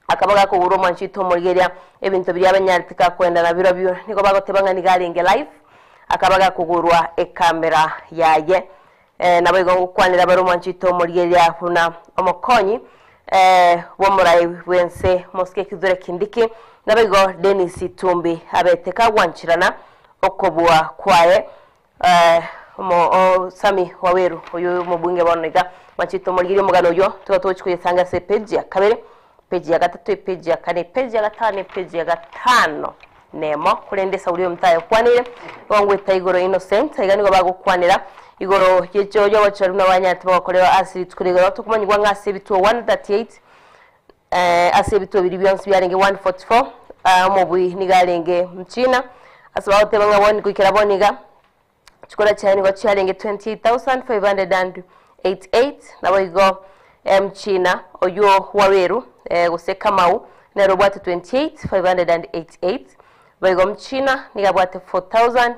akaba gakogurwa omwancho oito omorigereria ebinto biria abanyarete gakoenda nabirobio nigo bagoteba ng'a nigo arenge live akaba gakogurwa ekamera yaye. Naboigo ngokwanera bare omwancho oito omorigereria buna omokonyi bw'omorai bw'ense Mosike Kithure Kindiki, naboigo Dennis Itumbi abete kagwancherana okobua kwaye Sammy Waweru oyio omobunge bono iga omwancho oito omorigereria omogano oyio tiga togochi koyesanga ase epage ya kabere, epage ya gatato, epage ya kane, epage ya gatano, epage ya gatano. Nemo, korende Sauli oyo tayakwanire, igo ngweta igoro Innocent, iga nigo bagokwanera igoro y'obochori buna banyarete bogokorerwa ase rituko rigoro. Tokomanyigwa ng'a ase ebituo 138 ase ebituo biria bionsi biarenge 144 omobui nigo arenge Mchina ase bagoteba ng'a bono goikera bono iga Chikura chiaye nigo chiarenge 28,588, naboigo Mchina oyio Waweru gose Kamau nere obwate 28,588, boigo Mchina nigo abwate 4,000.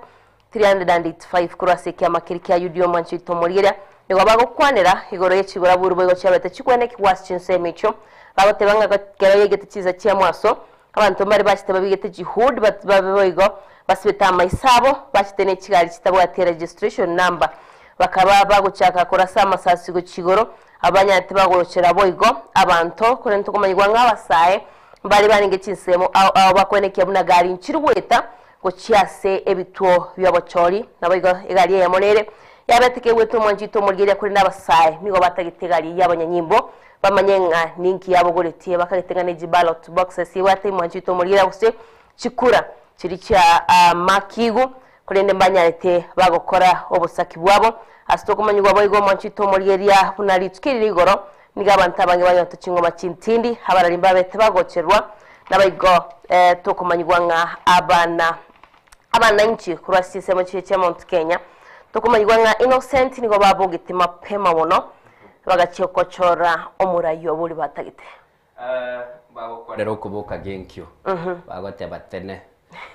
385 korwa ase ekiama keria kia UDA omwancho oito omorigereria nigo bagokwanera igoro ye chigura buru boigo chiabete chikwenekigwa ase chinsemo echio bagoteba ng'a ekero yaigete chinsa chia mwaso abanto mbare bachete babigete chihood babe boigo basibete amaiso abo bachete ne chigari chitabwati registration number bakaba bagochaka korasa amasasi gochia igoro abanyarete bagorochera boigo abanto korende tokomanyigwa ng'a abasae mbare barenge chinsemo ao ao bakwenekia buna gari nchiri goeta gochia ase ebituo bi'obochori. Naboigo egari eyemo nere yabete kegwete omwanchete omorigereria korende abasae nigo batagete egari eyio y'abanyanyimbo bamanye ng'a ninki yabogoretie bakagete ng'a ne chiballot boxes ebwate omwanchete omorigereria gose chikura chiria chia amakigu korende mbanyarete bagokora obosaki bwabo. Ase tokomanyigwa boigo omwanchete omorigereria buna rituko eri rigoro nigo abanto abange banyorete chingoma chintindi abarari mbabete bagocherwa Naboigo tokomanyigwa ng'a abana abananchi korwa ase chinsemo chiria chia Mount Kenya, tokomanyigwa ng'a Innocent nigo babogete mapema mono bagachia gochora omorai obo oria batagete. Bagokwanera okoboka genkio, bagoteba tene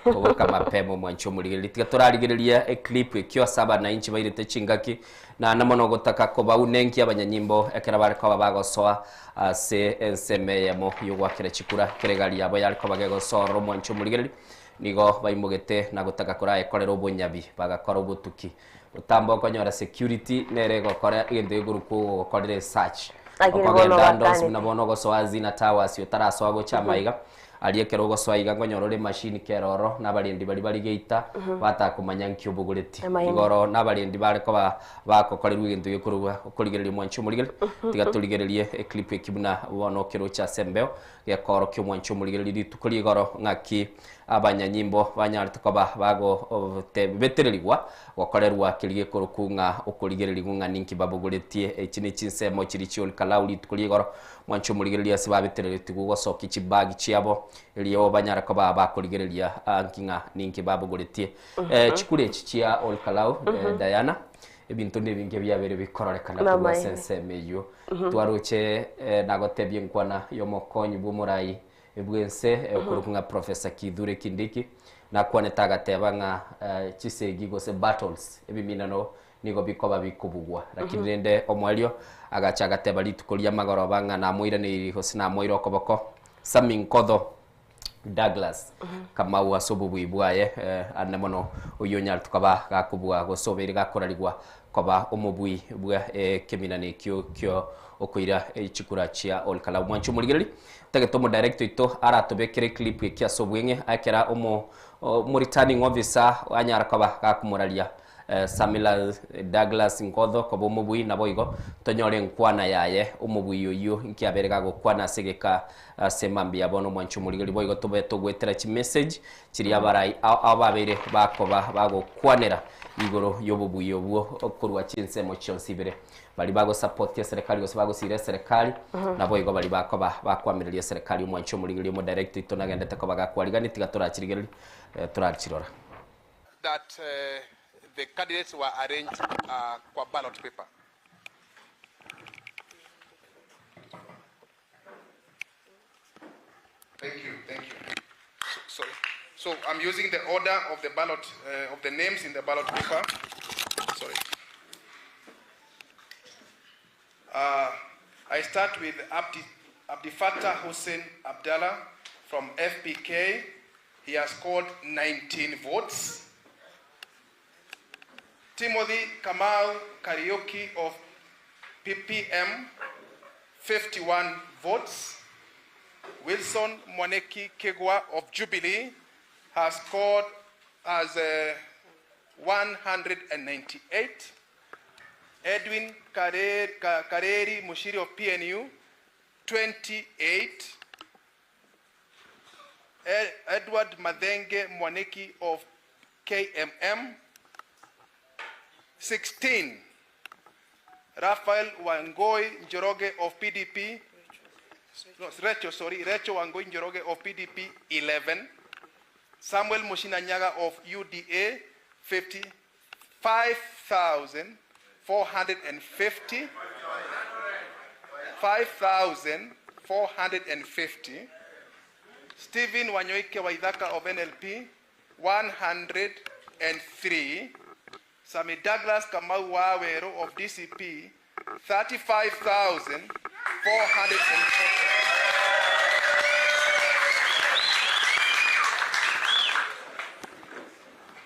koboka mapema omwanchi omorigereria. Tiga torarigereria eclip ekio ase abananchi bairete chingaki Naende mono gotaka kobaunenkia abanyanyimbo ekero bare koba bagosoa ase ensemo eyemo y'ogoakera chikura. Ekero egari yabo yare koba gegosoa ororo omwancho omorigereria, nigo baimogete na gotaka korayekorera obonyabi, bagakora obotuki. Botambe okonyora security nere egokora egento gekorokwa ogokorera esearch. Lakini bono Okogenda ande onsi bakanete. buna bono ogosoa Hazina Towers otarasoa gocha amaiga, Aria ekero ogosoa iga nkonyora ore emashini kera oro, na abarendi baria bare geita, batakomanya nki obogoretie. Amaene. Igoro nabarendi bare koba bagokorerwa egento gekorwa okorigereria omwanchi omorigereria. Tiga torigererie eclip eki buna bono okeroche ase embeo, gekoorokia omwanchi omorigereria rituko ria igoro ng'aki abanyanyimbo banyarete koba bagotebetererigwa gokorerwa keria gekorokwa ng'a okorigererigwa ng'a ninki babogoretie. Echi ne chinsemo chiria chia Olkalau rituko ria igoro. Mwanche omorigereria ase babetereretigwe gosokia chibagi chiabo, erio banyare koba bakorigereria nki ng'a ninki babogoretie. Chikura echi chia Olkalau, Diana, ebinto nebinge biabeire bikororekana korwa ase Namaene. ensemo eyio. Twaroche nagotebia enkwana y'omokonyi bw'omorai bw'ense okorokwa ng'a Professor Kithure Kindiki, nakwanete agateba ng'a chisegi gose battles, ebiminano nigo bikoba bikobugwa. Lakini rende omoerio agacha agateba rituko ri'amagoroba ng'a namoiraneiri gose namoire okoboko Sammy Nkodho Douglas Kamau ase obobui bwaye ande mono oyio onyarete koba gakobua gose obeire gakorarigwa koba omobui bwa ekeminano ekio kio okoira chikura chia Olkalau. Mwanche omorigereria, tagete omodirector oito aratobekere eclip eki ase obweng'e ekera omo omoreturning officer anyara koba gakomoraria Samila Douglas Nkodho koba omobui, naboigo tonyore enkwana yaye omobui oyio inki abere gagokwana ase egeka ase mambia bono omwanchi omorigeri boigo tobe togoetera chimessage chiria abarai ao ao babeire bakoba bagokwanera igoro yobobui obwo korwa chinsemo chionsi ibere baria bagosapotia eserekari gose bagosira eserekari naboigo baria bakoba bakwamireria eserekari omwanchi omorigeri omodirector oito nagendete koba gakwarigania tiga torachirigereria torachirora. That the candidates were arranged kwa ballot paper. Thank you, thank you. So, sorry. So I'm using the order of the ballot, of the names in the ballot paper. Sorry. I start with Abdi, Abdifatah Hussein Abdallah from FPK. He has scored 19 votes. Timothy Kamau Kariuki of PPM, 51 votes. Wilson Mwaniki Kigwa of Jubilee has scored as 198. Edwin Kareri Mushiri of PNU, 28. Edward Mathenge Mwaniki of KMM, 16. Raphael Wangoi Njoroge of PDP, no, Recho, sorry, Recho Wangoi Njoroge of PDP, 11. Samuel Muchina Nyaga of UDA, 55,450. 5,450. Stephen Wanyoike Waithaka of NLP, 100. 35,403. Sammy Douglas Kamau Waweru of DCP, 35,440.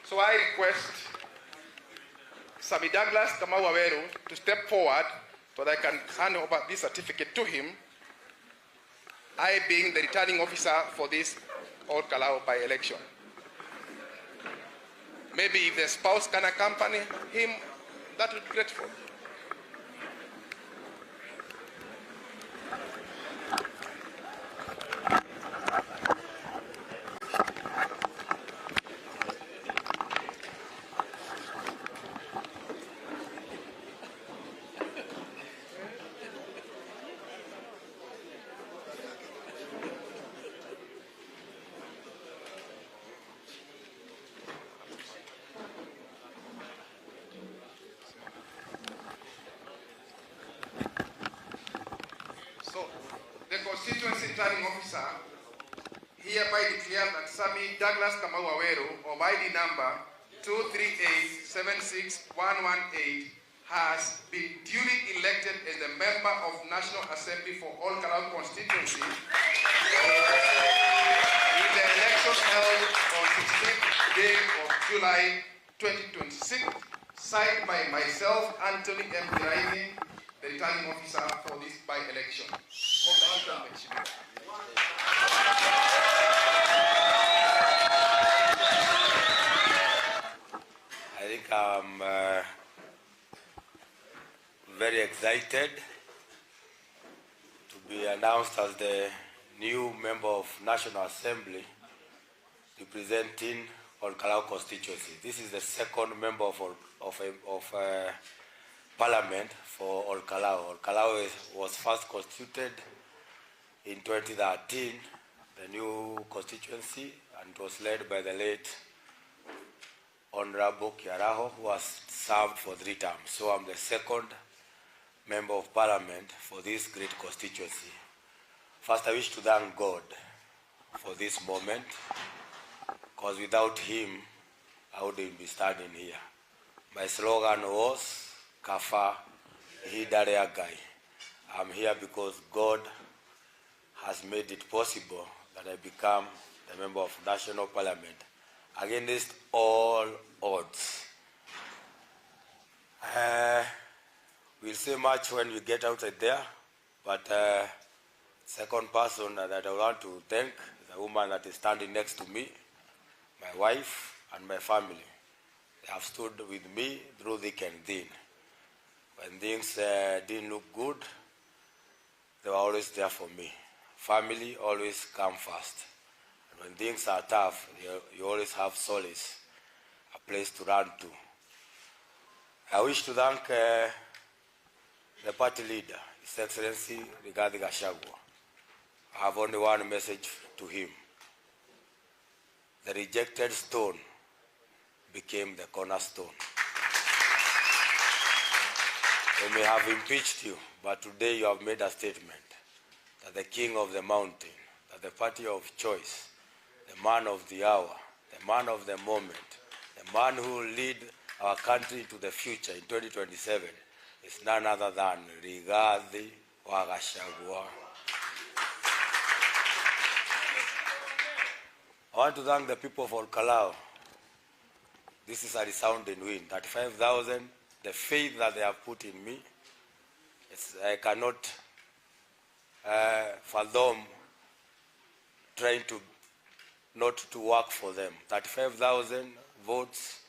So I request Sammy Douglas Kamau Waweru to step forward so that I can hand over this certificate to him, I being the returning officer for this Ol Kalou by-election. Maybe if the spouse can accompany him, that would be grateful. So, the constituency returning officer hereby declares that Sammy Douglas Kamau Waweru of ID number 238-76118 has been duly elected as a member of National Assembly for Ol Kalou constituency in the election held on 16th day of July 2026, signed by myself, Anthony M. Kiraini, the returning officer for this by-election. I think I'm very excited to be announced as the new member of National Assembly representing Ol Kalou constituency. This is the second member of Parliament for Ol Kalou. Ol Kalou was first constituted in 2013, the new constituency, and was led by the late Honorable Kiaraho, who has served for 3 terms. So I'm the second member of Parliament for this great constituency. First, I wish to thank God for this moment, because without him, I wouldn't be standing here. My slogan was, Kafa Hidare Gai. I'm here because God has made it possible that I become the member of National Parliament against all odds. We'll say much when we get outside there, but second person that I want to thank is the woman that is standing next to me, my wife and my family. They have stood with me through thick and thin. When things didn't look good, they were always there for me. Family always come first. And when things are tough, you always have solace, a place to run to. I wish to thank the party leader, His Excellency Rigathi Gachagua. I have only one message to him. The rejected stone became the cornerstone. They may have impeached you, but today you have made a statement that the king of the mountain, that the party of choice, the man of the hour, the man of the moment, the man who will lead our country to the future in 2027 is none other than Rigathi wa Gachagua. I want to thank the people of Ol Kalou. This is a resounding win. 35,000, the faith that they have put in me, I cannot fathom trying to not to work for them. 35,000 votes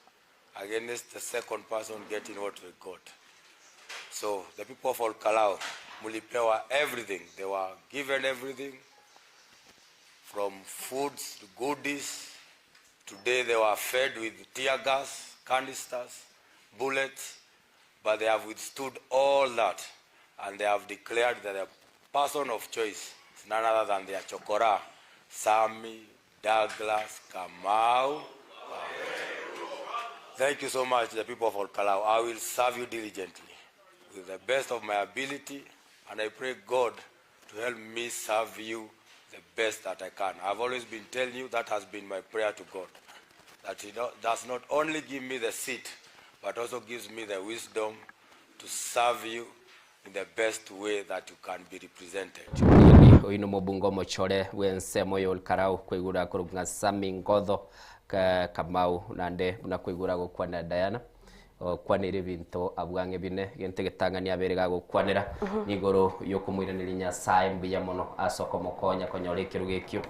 against the second person getting what we got. So the people of Ol Kalou, mulipewa everything. They were given everything, from foods to goodies. Today they were fed with tear gas, canisters, bullets, but they have withstood all that, and they have declared that the person of choice is none other than their chokora, Sammy Douglas Kamau. Thank you so much, the people of Ol Kalou. I will serve you diligently with the best of my ability, and I pray God to help me serve you the best that I can. I've always been telling you that has been my prayer to God. that he does not only give me the seat, but also gives me the wisdom to serve you in the best way that you can be represented. Omorigereria oyio nomobunge omochore bw'ensemo ya Olkalau koigura korwa ng'a Sammy Ngotho Kamau naende buna koigura gokwana Diana okwanire ebinto abwo ang'e bine egento egetang'ani abere gagokwanera nigoro yokomoiraneria Nyasaye mbuya mono ase okomokonya konyora ekerogo ekio.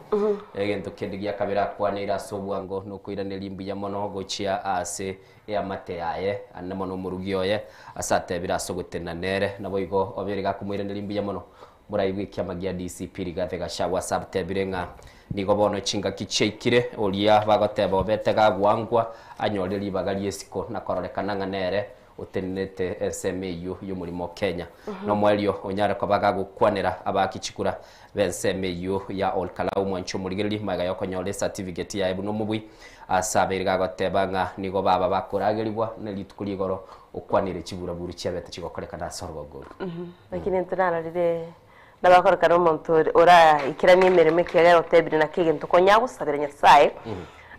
Egento kende gia kabere akwaneire ase obwango nokoiraneria mbuya mono gochia ase eamate yaye, ande mono omorugi oye, ase atebire ase ogotenena nere. Naboigo obeire gakomoiraneria mbuya mono morai bw'ekiama gia DCP Rigathi Gachagua ase atebire ng'a nigo bono chingaki chiaikire oria bagoteba obete gagwangwa anyore ribaga ri'esiko na kororekana ng'a nere otenenete ensemo eyio y'omorimo o Kenya. Nomoerio onyare koba gagokwanera abaaki chikura b'ensemo eyio ya Olkalau mwanche omorigereria magega y'okonyora ecertificate yaye buna omobui ase abeire gagoteba ng'a nigo baba bakoragerigwa ne rituko ri'igoro okwanire chiburaburu chiabete chigokorekana ase orogongo orwo. Lakini intwe narorire nabakorekana omonto ore oraikeranie emeremo ekiagera otebire naki egento konya agosabera Nyasaye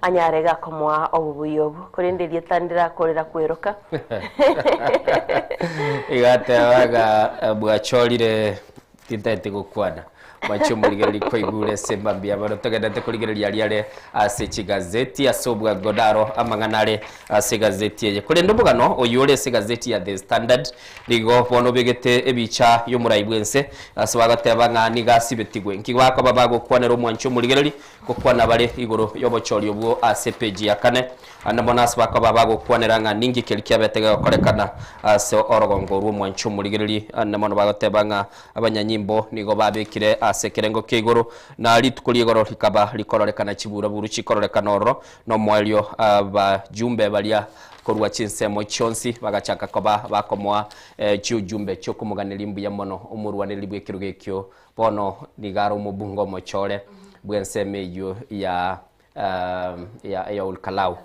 anyare iga komoa obobuya obwo korende erieta ndirakorera kweroka. Iga ateba ng'a bwachorire Tintagete gokwana. Mwanche omorigereria kwaigure ase mambia bono togenderete korigereria aria are ase chigazeti ase obwango naro amang'ana are ase egazeti eye. Korende omogano oyio ore ase egazeti ya The Standard nigo bono obegete ebicha y'omorai bw'ense ase bagoteba ng'a nigo asibetigwe. Nki bakoba bagokwanera omwanche omorigereria? Gokwana bare igoro y'obochori obwo ase epeji ya kane. Ande mono ase bakoba bagokwanera ng'a ninki keria kiabete gegokorekana ase orogongo rw'omwancho omorigereria. Ande mono bagoteba ng'a abanyanyimbo nigo babekire ase ekerengo kia igoro, na rituko ri'igoro rikaba rikororekana chiburaburu chikororekana ororo, na omoerio abajumbe baria korwa chinsemo chionsi bagachaka koba bakomoa chiujumbe chi'okomoganeria mbuya mono omorwanereri bw'ekerogo ekio. Bono nigo are omobunge omochore bw'ensemo eyio ya ya ya Olkalau.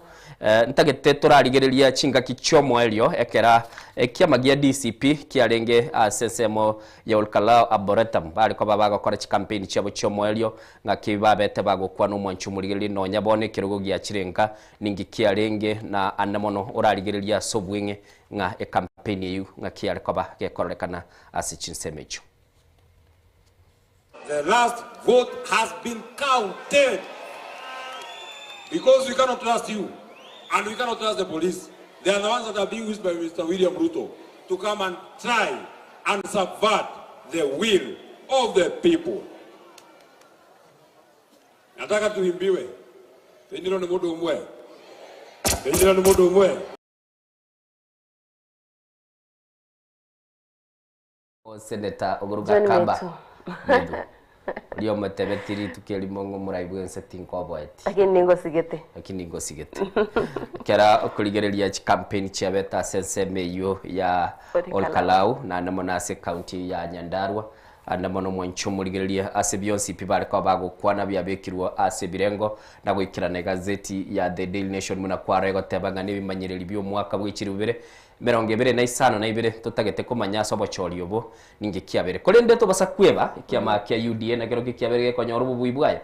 Ntagete torarigereria chingaki chi'omoerio ekera ekiama gia DCP kiarenge ase ensemo ya Olkalau Arboretum bare koba bagokora chikampeni chiabo chi'omoerio ng'aki babete bagokwana omwanchi omorigereria nonya bono ekerogo giachire nka ninki kiarenge na ande mono orarigereria ase obweng'e ng'a ekampeni eyio ng'aki yare koba gekororekana ase chinsemo echio. The last vote has been counted. Because we cannot trust you and we cannot trust the police. They are the ones that are being used by Mr. William Ruto to come and try and subvert the will of the people. Nataka tuimbiwe. Tuindirwo ni mundu umwe. Tuindirwo ni mundu umwe. Senator Ogoruga John Kamba Methu. Methu oria omotebeti rituko erimo ng'a omorai bwense tinkoboeti Lakini ningosigete. lakini ningosigete ekera okorigereria chicampaign chiabete ase ensemo eyio ya Olkalau. Olkalau naende mono ase ecounty ya Nyandarua ande mono omwanchi omorigereria ase bionsi pi bare koba bagokwana biabekirwe ase ebirengo na goikerana egazeti ya The Daily Nation buna kwaro egoteba ng'a nebimanyereri bia omwaka bwa chilifu ibere Emerongo ebere na isano na ibere totagete komanya ase obochori obo ninki kiabere. Korende tobasa kweba ekiama kia UDA nakerokio kiabere gekonyora obobui bwaye.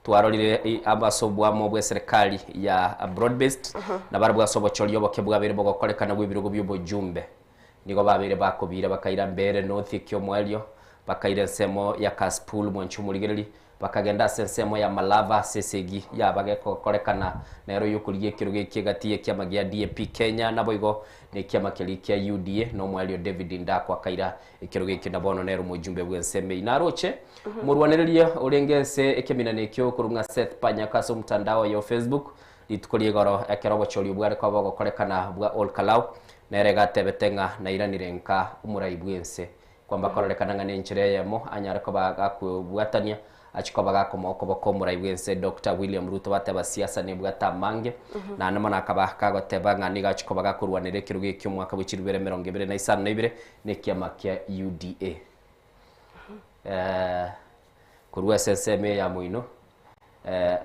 Twarorire ase oboamo bw'eserekari ya broad based na barabwo ase obochori oboke bwabeire bogokorekana bw'ebirogo bi'obojumbe. Nigo babeire bakobiira bakaira Mbeere North ekiomoerio, bakaira ensemo ya Kasipul mwanche omorigereria, Bakagenda ase ensemo ya Malava ase esegi yaba gekokorekana nero y'okorigia ekerogo ekie egati y'ekiama gia DAP Kenya naboigo nekiama keria kia UDA na omoerio David Ndakwa akaira ekerogo ekio na bono nere omojumbe bw'ensemo eyio. Naroche omorwanereria orenge ase ekeminano ekio korwa ng'a Seth Panyako ase omotandao oye o Facebook rituko ria igoro ekero obochori bware koba bogokorekana bwa Olkalau nere iga atebete ng'a nairanire nka omorai bw'ense Kwamba kororekana ng'a nenchera eyemo anyare koba gakwebwatania achie koba gakomoa okoboko omorai bw'ense Doctor William Ruto bateba siasa nebwate amange naende mono akaba kagoteba ng'a nigo achie koba gakorwanera ekerogo ekio omwaka bwe chilifu ibere emerongo ebere na isano na ibere na ekiama kia UDA. Korwa ase ensemo eye ya moino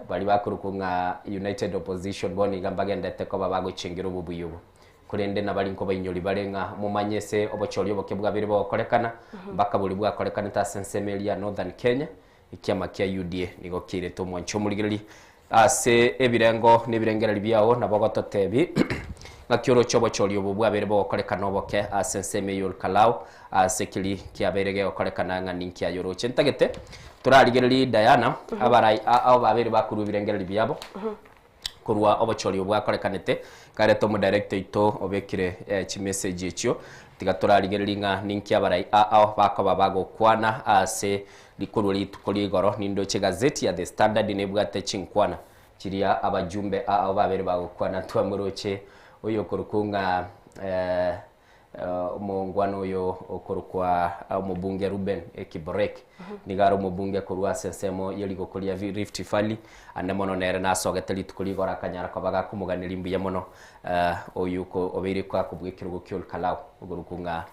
baria bakorokwa ng'a United Opposition bono iga mbagendete koba bagochengera obobuya obo. Korende nabari nkobainyori bare ng'a momanye ase obochori oboke bwabere bogokorekana, mpaka boria bwakorekanete ase ensemo eria ya Northern Kenya, ekiama kia UDA nigo kiairete omwancho omorigereria. Ase ebirengo na ebirengererio biao nabo ogototebi ng'aki oroche obochori obo bwabeire bogokorekana oboke ase ensemo eye Olkalau ase keri kiabeire gegokorekana ng'a ninki aye oroche. Ntagete torarigererie Diana abarai ao babeire bakorwa ebirengererio biabo korwa obochori obo bwakorekanete nkareta omodirector oito obekire chimessage echio tiga torarigererie ng'a ninki abarai ao bakoba bagokwana ase Rikorwa rituko ri'igoro nindoche egazeti ya The Standard nebwate chinkwana chiria abajumbe ao babere bagokwana. Twamoroche oyokorokwa ng'a omongwana oyo okorokwa omobunge Reuben Kiborek, nigo are omobunge korwa ase ensemo ye rigoko ria Rift Valley, ande mono nere nasogete rituko ri'igoro akanyara koba gakomoganeria mbuya mono oyo obeire gakobua ekerogo kia Olkalau okorokwa ng'a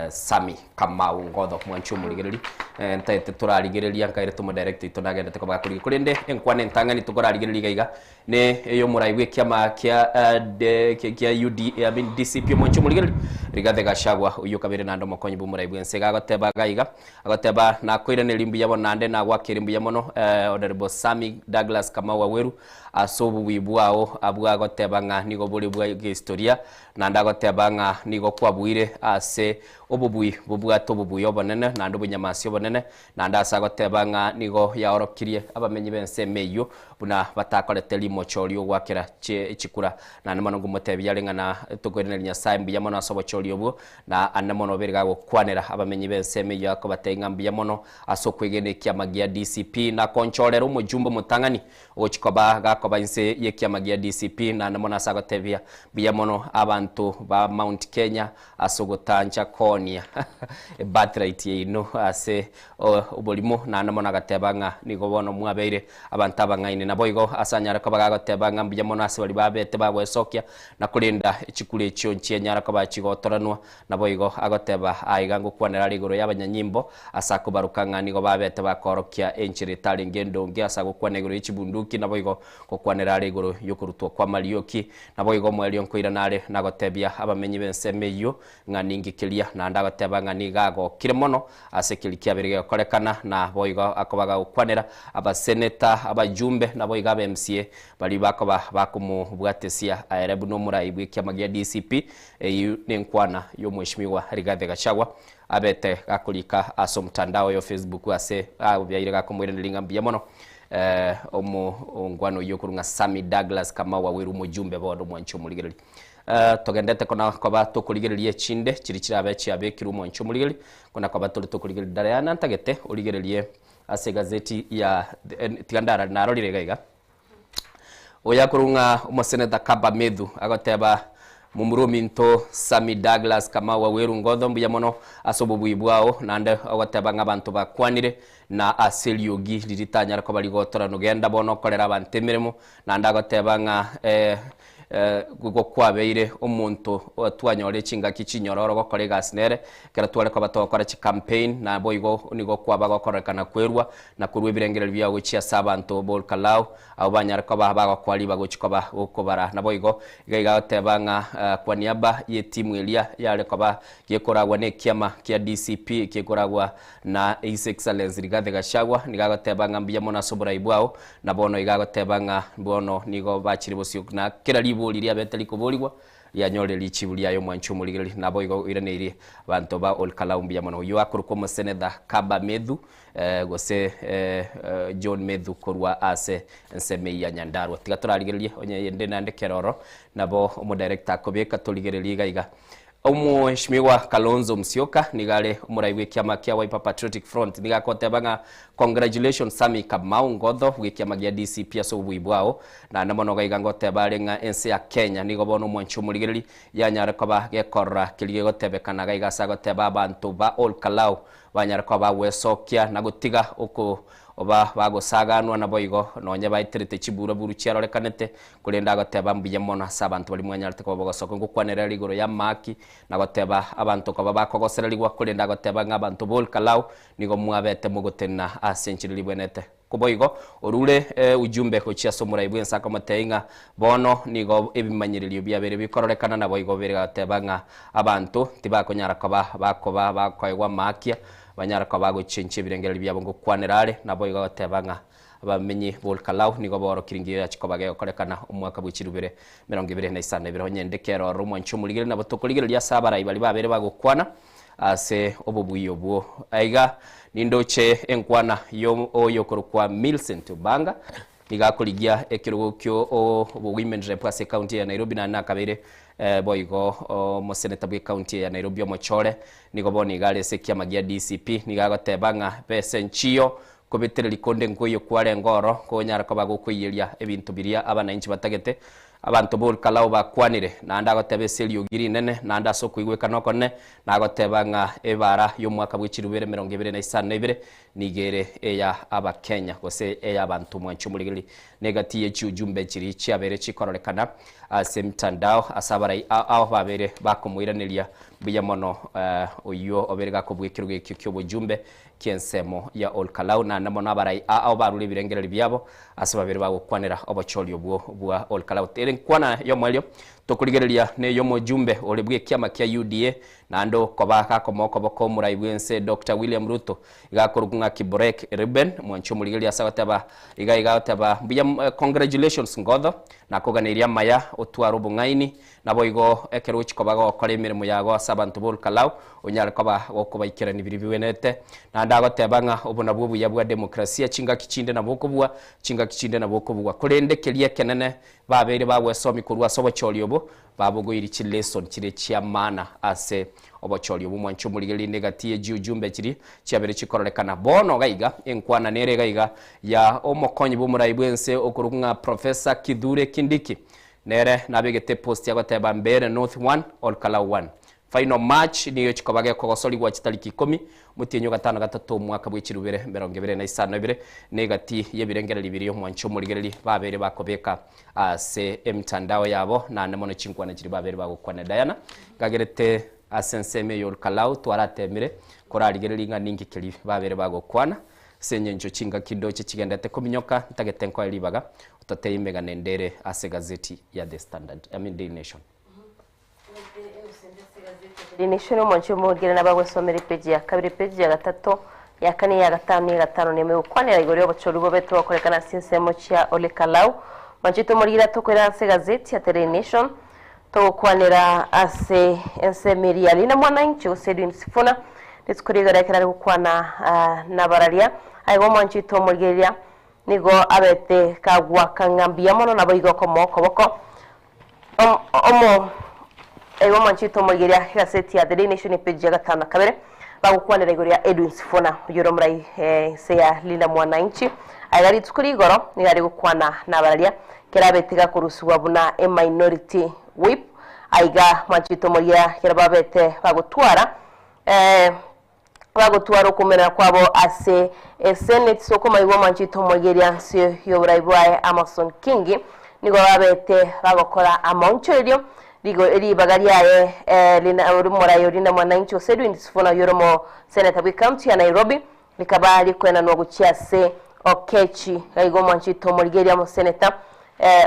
Sammy Kamau Ngotho mwanche omorigereria eh, ntaete torarigereria nkaire tomodirect oito nagendete koba gakorigia korende enkwana entang'ani tokorarigereria iga iga ne eyomorai bw'ekiama kia eh, de, kia, kia UD, I mean DCP omwanche omorigereria Rigathi Gachagua oyio kabere naende omokonyi bw'omorai bw'ense iga agoteba iga iga agoteba nakoiraneria mbuya bono naende nagwakire mbuya mono eh, Honorable Sammy Douglas Kamau Waweru ase obobui bwao abwo agoteba ng'a nigo bore bwa gehistoria Naende agoteba ng'a nigo kwabuire ase obobui bobwate obobui obonene, naende obonyamasi obonene, naende ase agoteba ng'a nigo yaorokirie abamenyi b'ensemo eyio buna batakorete rimocho ri'ogoakera chikura. Naende mono ngomotebia are ng'a na tokoiraneria Nyasae mbuya mono ase obochori obwo, na ande mono obere gagokwanera abamenyi b'ensemo eyio akobatebia ng'a mbuya mono ase okwegena ekiama gia DCP na konchorera omojumbe omotang'ani Ogochia koba gakoba inse y'ekiama gia DCP naende mono ase agotebia mbuya mono abanto ba Mount Kenya ase ogotancha koonia ebirthright yaino ase oborimo naende mono agateba ng'a nigo bono mwabeire abanto abang'aini. Naboigo ase anyare koba gagoteba ng'a mbuya mono ase baria babete bagoesokia na korenda chikura echio nchianyara koba chigotoranwa Naboigo agoteba, Aiga ngokwanera are igoro y'abanyanyimbo, ase akobaroka ng'a nigo babete bakoorokia enchera etarenge endonge ase agokwana igoro ye chibunduki, naboigo ngokwanera are igoro y'okorutwa kw'amarioki. Naboigo omoerio nkoirana are nagotebia abamenyi b'ensemo eyio ng'a ninki keria, naende agoteba ng'a nigo agokire mono ase keria kiabeire gegokorekana, naboigo akoba gagokwanera abaseneta, abajumbe, naboigo aba MCA baria bakoba bakomobwatesia ere buna omorai bw'ekiama gia DCP. Eyio nenkwana y'omweshimiwa Rigathi Gachagua abete gakorika ase omotandao oye o Facebook ase abiaire gakomoiraneria ng'a mbuya mono omongwana oyio okorwa ng'a Sammy Douglas Kamau Waweru omojumbe bono omwanchi omorigereria. Togendete kona koba tokorigereria echinde chiria chirabe chiabekirwe omwanchi omorigereria kona koba tore tokorigereria Diana ntagete origererie ase egazeti ya tiga ndara narorire iga iga. Oyo akorwa ng'a omoseneta Kaba Methu agoteba, Momura ominto Sammy Douglas Kamau Waweru Ngotho mbuya mono ase obobui bwao naende ogoteba ng'a abanto bakwanire na ase eriogi riritanyare koba rigotoranu genda bono okorere abanto emeremo naende agoteba ng'a Nigo kwabeire omonto twanyore chingaki chinyororo gokora egasi nere, ekero tware koba togokora chicampaign, naboigo nigo kwaba gokororekana kwerua na korua ebirengererio biao gochia ase abanto b'Olkalau, abwo banyare koba bagokoa ribaga gochia koba gokobara. Naboigo iga iga agoteba ng'a kwa niaba y'etimu eria yare koba gekoragwa nekiama kia DCP gekoragwa na His Excellency Rigathi Gachagua, nigo agoteba ng'a mbuya mono ase oborai bwao, Na bono iga agoteba ng'a bono nigo bachire bosio, na kera ribori riabete rikoborigwa rianyorire richibu riaye omwanchi omorigereria. Naboigo oiraneirie abanto ba Olkalau mbuya mono. Oyio akorokwa omosenetha Kaba Methu, gose John Methu korwa ase ensemo eyio ya Nyandarua. Tiga torarigererie onye eyende naende kera oro nabo omodirector akobeka torigererie iga iga. Omweshimiwa Kalonzo Musyoka nigo are omorai bw'ekiama kia Wiper Patriotic Front nigo agoteba ng'a Congratulations Sammy Kamau Ngotho bw'ekiama gia DCP ase obobui bwao. Naende mono iga iga ngoteba are ng'a ense ya Kenya nigo bono omwanchi omorigereri yanyare koba gekorora keria gegotebekana iga iga ase agoteba abanto ba Ol Kalou banyare koba bagwesokia na gotiga oko oba bagosaganwa naboigo nonye baeterete chiburaburu chiarorekanete Korende agoteba, Mbuya mono ase abanto baria mwanyarete koba bogosoka ngokwanera ere igoro y'amaaki, na goteba, Abanto koba bakogosererigwa, korende agoteba ng'a abanto b'Olkalau nigo mwabete mogotenena ase enchera eria ibwenerete. Boigo orure ujumbe gochia ase omorai bw'ense akamotebia ng'a bono nigo ebimanyererio biabeire bikororekana, naboigo bere goteba ng'a abanto tibakonyara koba bakoba bakoegwa amaakia, banyare koba bagochenchia ebirengererio biabo ngokwanera are, naboigo agoteba ng'a. Abamenyi b'Olkalau nigo boorokirie ngiya yachia koba gegokorekana omwaka bwe chirubere 25. Onye ende kera ororo omwanchi omorigereria nabo tokorigereria ase abarai baria babere bagokwana ase obobui obwo. Aiga nindoche enkwana y'oyokorokwa Millicent Obanga nigo akorigia ekerogo kio obowomen rep ase ekaunti ya Nairobi naende nakabeire boigo omoseneta bw'ekaunti ya Nairobi omochore. Nigo bono iga are ase ekiama gia DCP nigo agoteba ng'a besa nchiyo Kobetereria konde nkoiyo kwarenge oro, konyara koba gokoiyeria ebinto biria abanainchi batagete. Abanto b'Olkalao bakwanire, naende agoteba ase eriogi rinene, naende ase okoigwekana okonene, na agoteba ng'a ebaara y'omwaka bwe chirubere 25 nigo ere eya Abakenya, gose ey'abanto mwanche omorigereria. Na egati ye chiujumbe chiria chiabeire chikororekana ase emitandao ase abarai ao babeire bakomoiraneria mbuya mono oyio obeire gakobua ekerogo ekio ki'obojumbe ki'ensemo ya Olkalau, naende mono abarai ao barure ebirengererio biabo ase babere bagokwanera obochori obwo bwa Olkalau. Ere nkwana y'omoerio tokorigereria ney'omojumbe ore bw'ekiama kia UDA naende okoba gakomoa okoboko omorai bw'ense Doctor William Ruto iga akorokwa ng'a Kiborek Reuben mwanche omorigereria ase agoteba iga iga agoteba mbuya congratulations Ngotho nakoganeirie amaya otware obong'aini Naboigo ekero ochia koba gokora emeremo yago ase abanto b'Olkalau, onyare koba gokobaikerania biria bigwenerete. Naende agoteba ng'a obo nabwo obuya bwa demokrasia, chingaki chinde nabo okobua, chingaki chinde nabo okobugwa. Korende keria ekenene babeire bagwesomia korwa ase obochori obo, babogoirie chilesson chiria chia maana ase obochori obo. Mwanche omorigererie negati ye chiujumbe chiria chiabeire chikororekana bono iga iga, enkwana nere iga iga ya omokonyi bw'omorai bw'ense okorokwa ng'a Professor Kithure Kindiki. Nere nabegete eposti agoteba Mbeere North 1 Olkalau 1. Final match nigo chikoba gekogosorigwa chitariki ikomi omotienyi o gatano gatato omwaka bwe chirubere 25 na egati y'ebirengererio biria omwanchi omorigereri babeire bakobeka ase emitandao yabo naende mono chinkwana chiria babeire bagokwana. Diana ngagerete ase ensemo eye Olkalau twaratemire korarigereria ng'a ninki keria babeire bagokwana Ase engencho chingaki ndoche chigendete kominyoka, ntagete nkoe ribaga ototebie emegano ende ere ase egazeti ya The Standard, I mean Daily Nation. Daily Nation omonche omogire nabo agwesomera epeji ya kabere, epeji ya gatato, ya kane, ya gatano, ya gatano na emo egokwanera igoro y'obochori bobete gokorekana ase ensemo chia Ole Kalau. Manchete omorigire atokoira ase egazeti ya The Daily Nation Togokwanera ase ensemo eria ya Linda Mwananchi gose Edwin Sifuna, rituko ri'igoro ekero are gokwana nabararia. Aiga omwanchi oito omorigereria nigo abete kagoaka ng'a mbuya mono naboigo okomoa okoboko. Omo Aiga omwanchi oito omorigereria egaseti ya The Daily Nation epage ya gatano na kabere bagokwanera igoro ya Edwin Sifuna oyio ore omorai inse ya Linda Mwananchi. Aiga rituko ri'igoro nigo are gokwana nabararia Kera abete gakorusigwa buna eminority whip, aiga mwanchete omoria kera babete bagotwara bagotwara okomerana kwabo ase esenate so okomaigwa mwanchete omoigeria nse y'oborai bwaye Amason Kingi nigo babete bagokora amaonchorerio rigo ribaga riaye omorai oria na mwananchi gose Edwin Sifuna oyio ore omoseneta bw'ecounty ya Nairobi Rikaba rikwenanwa gochia ase Okechi, gaiga omwanchete omorigereria omoseneta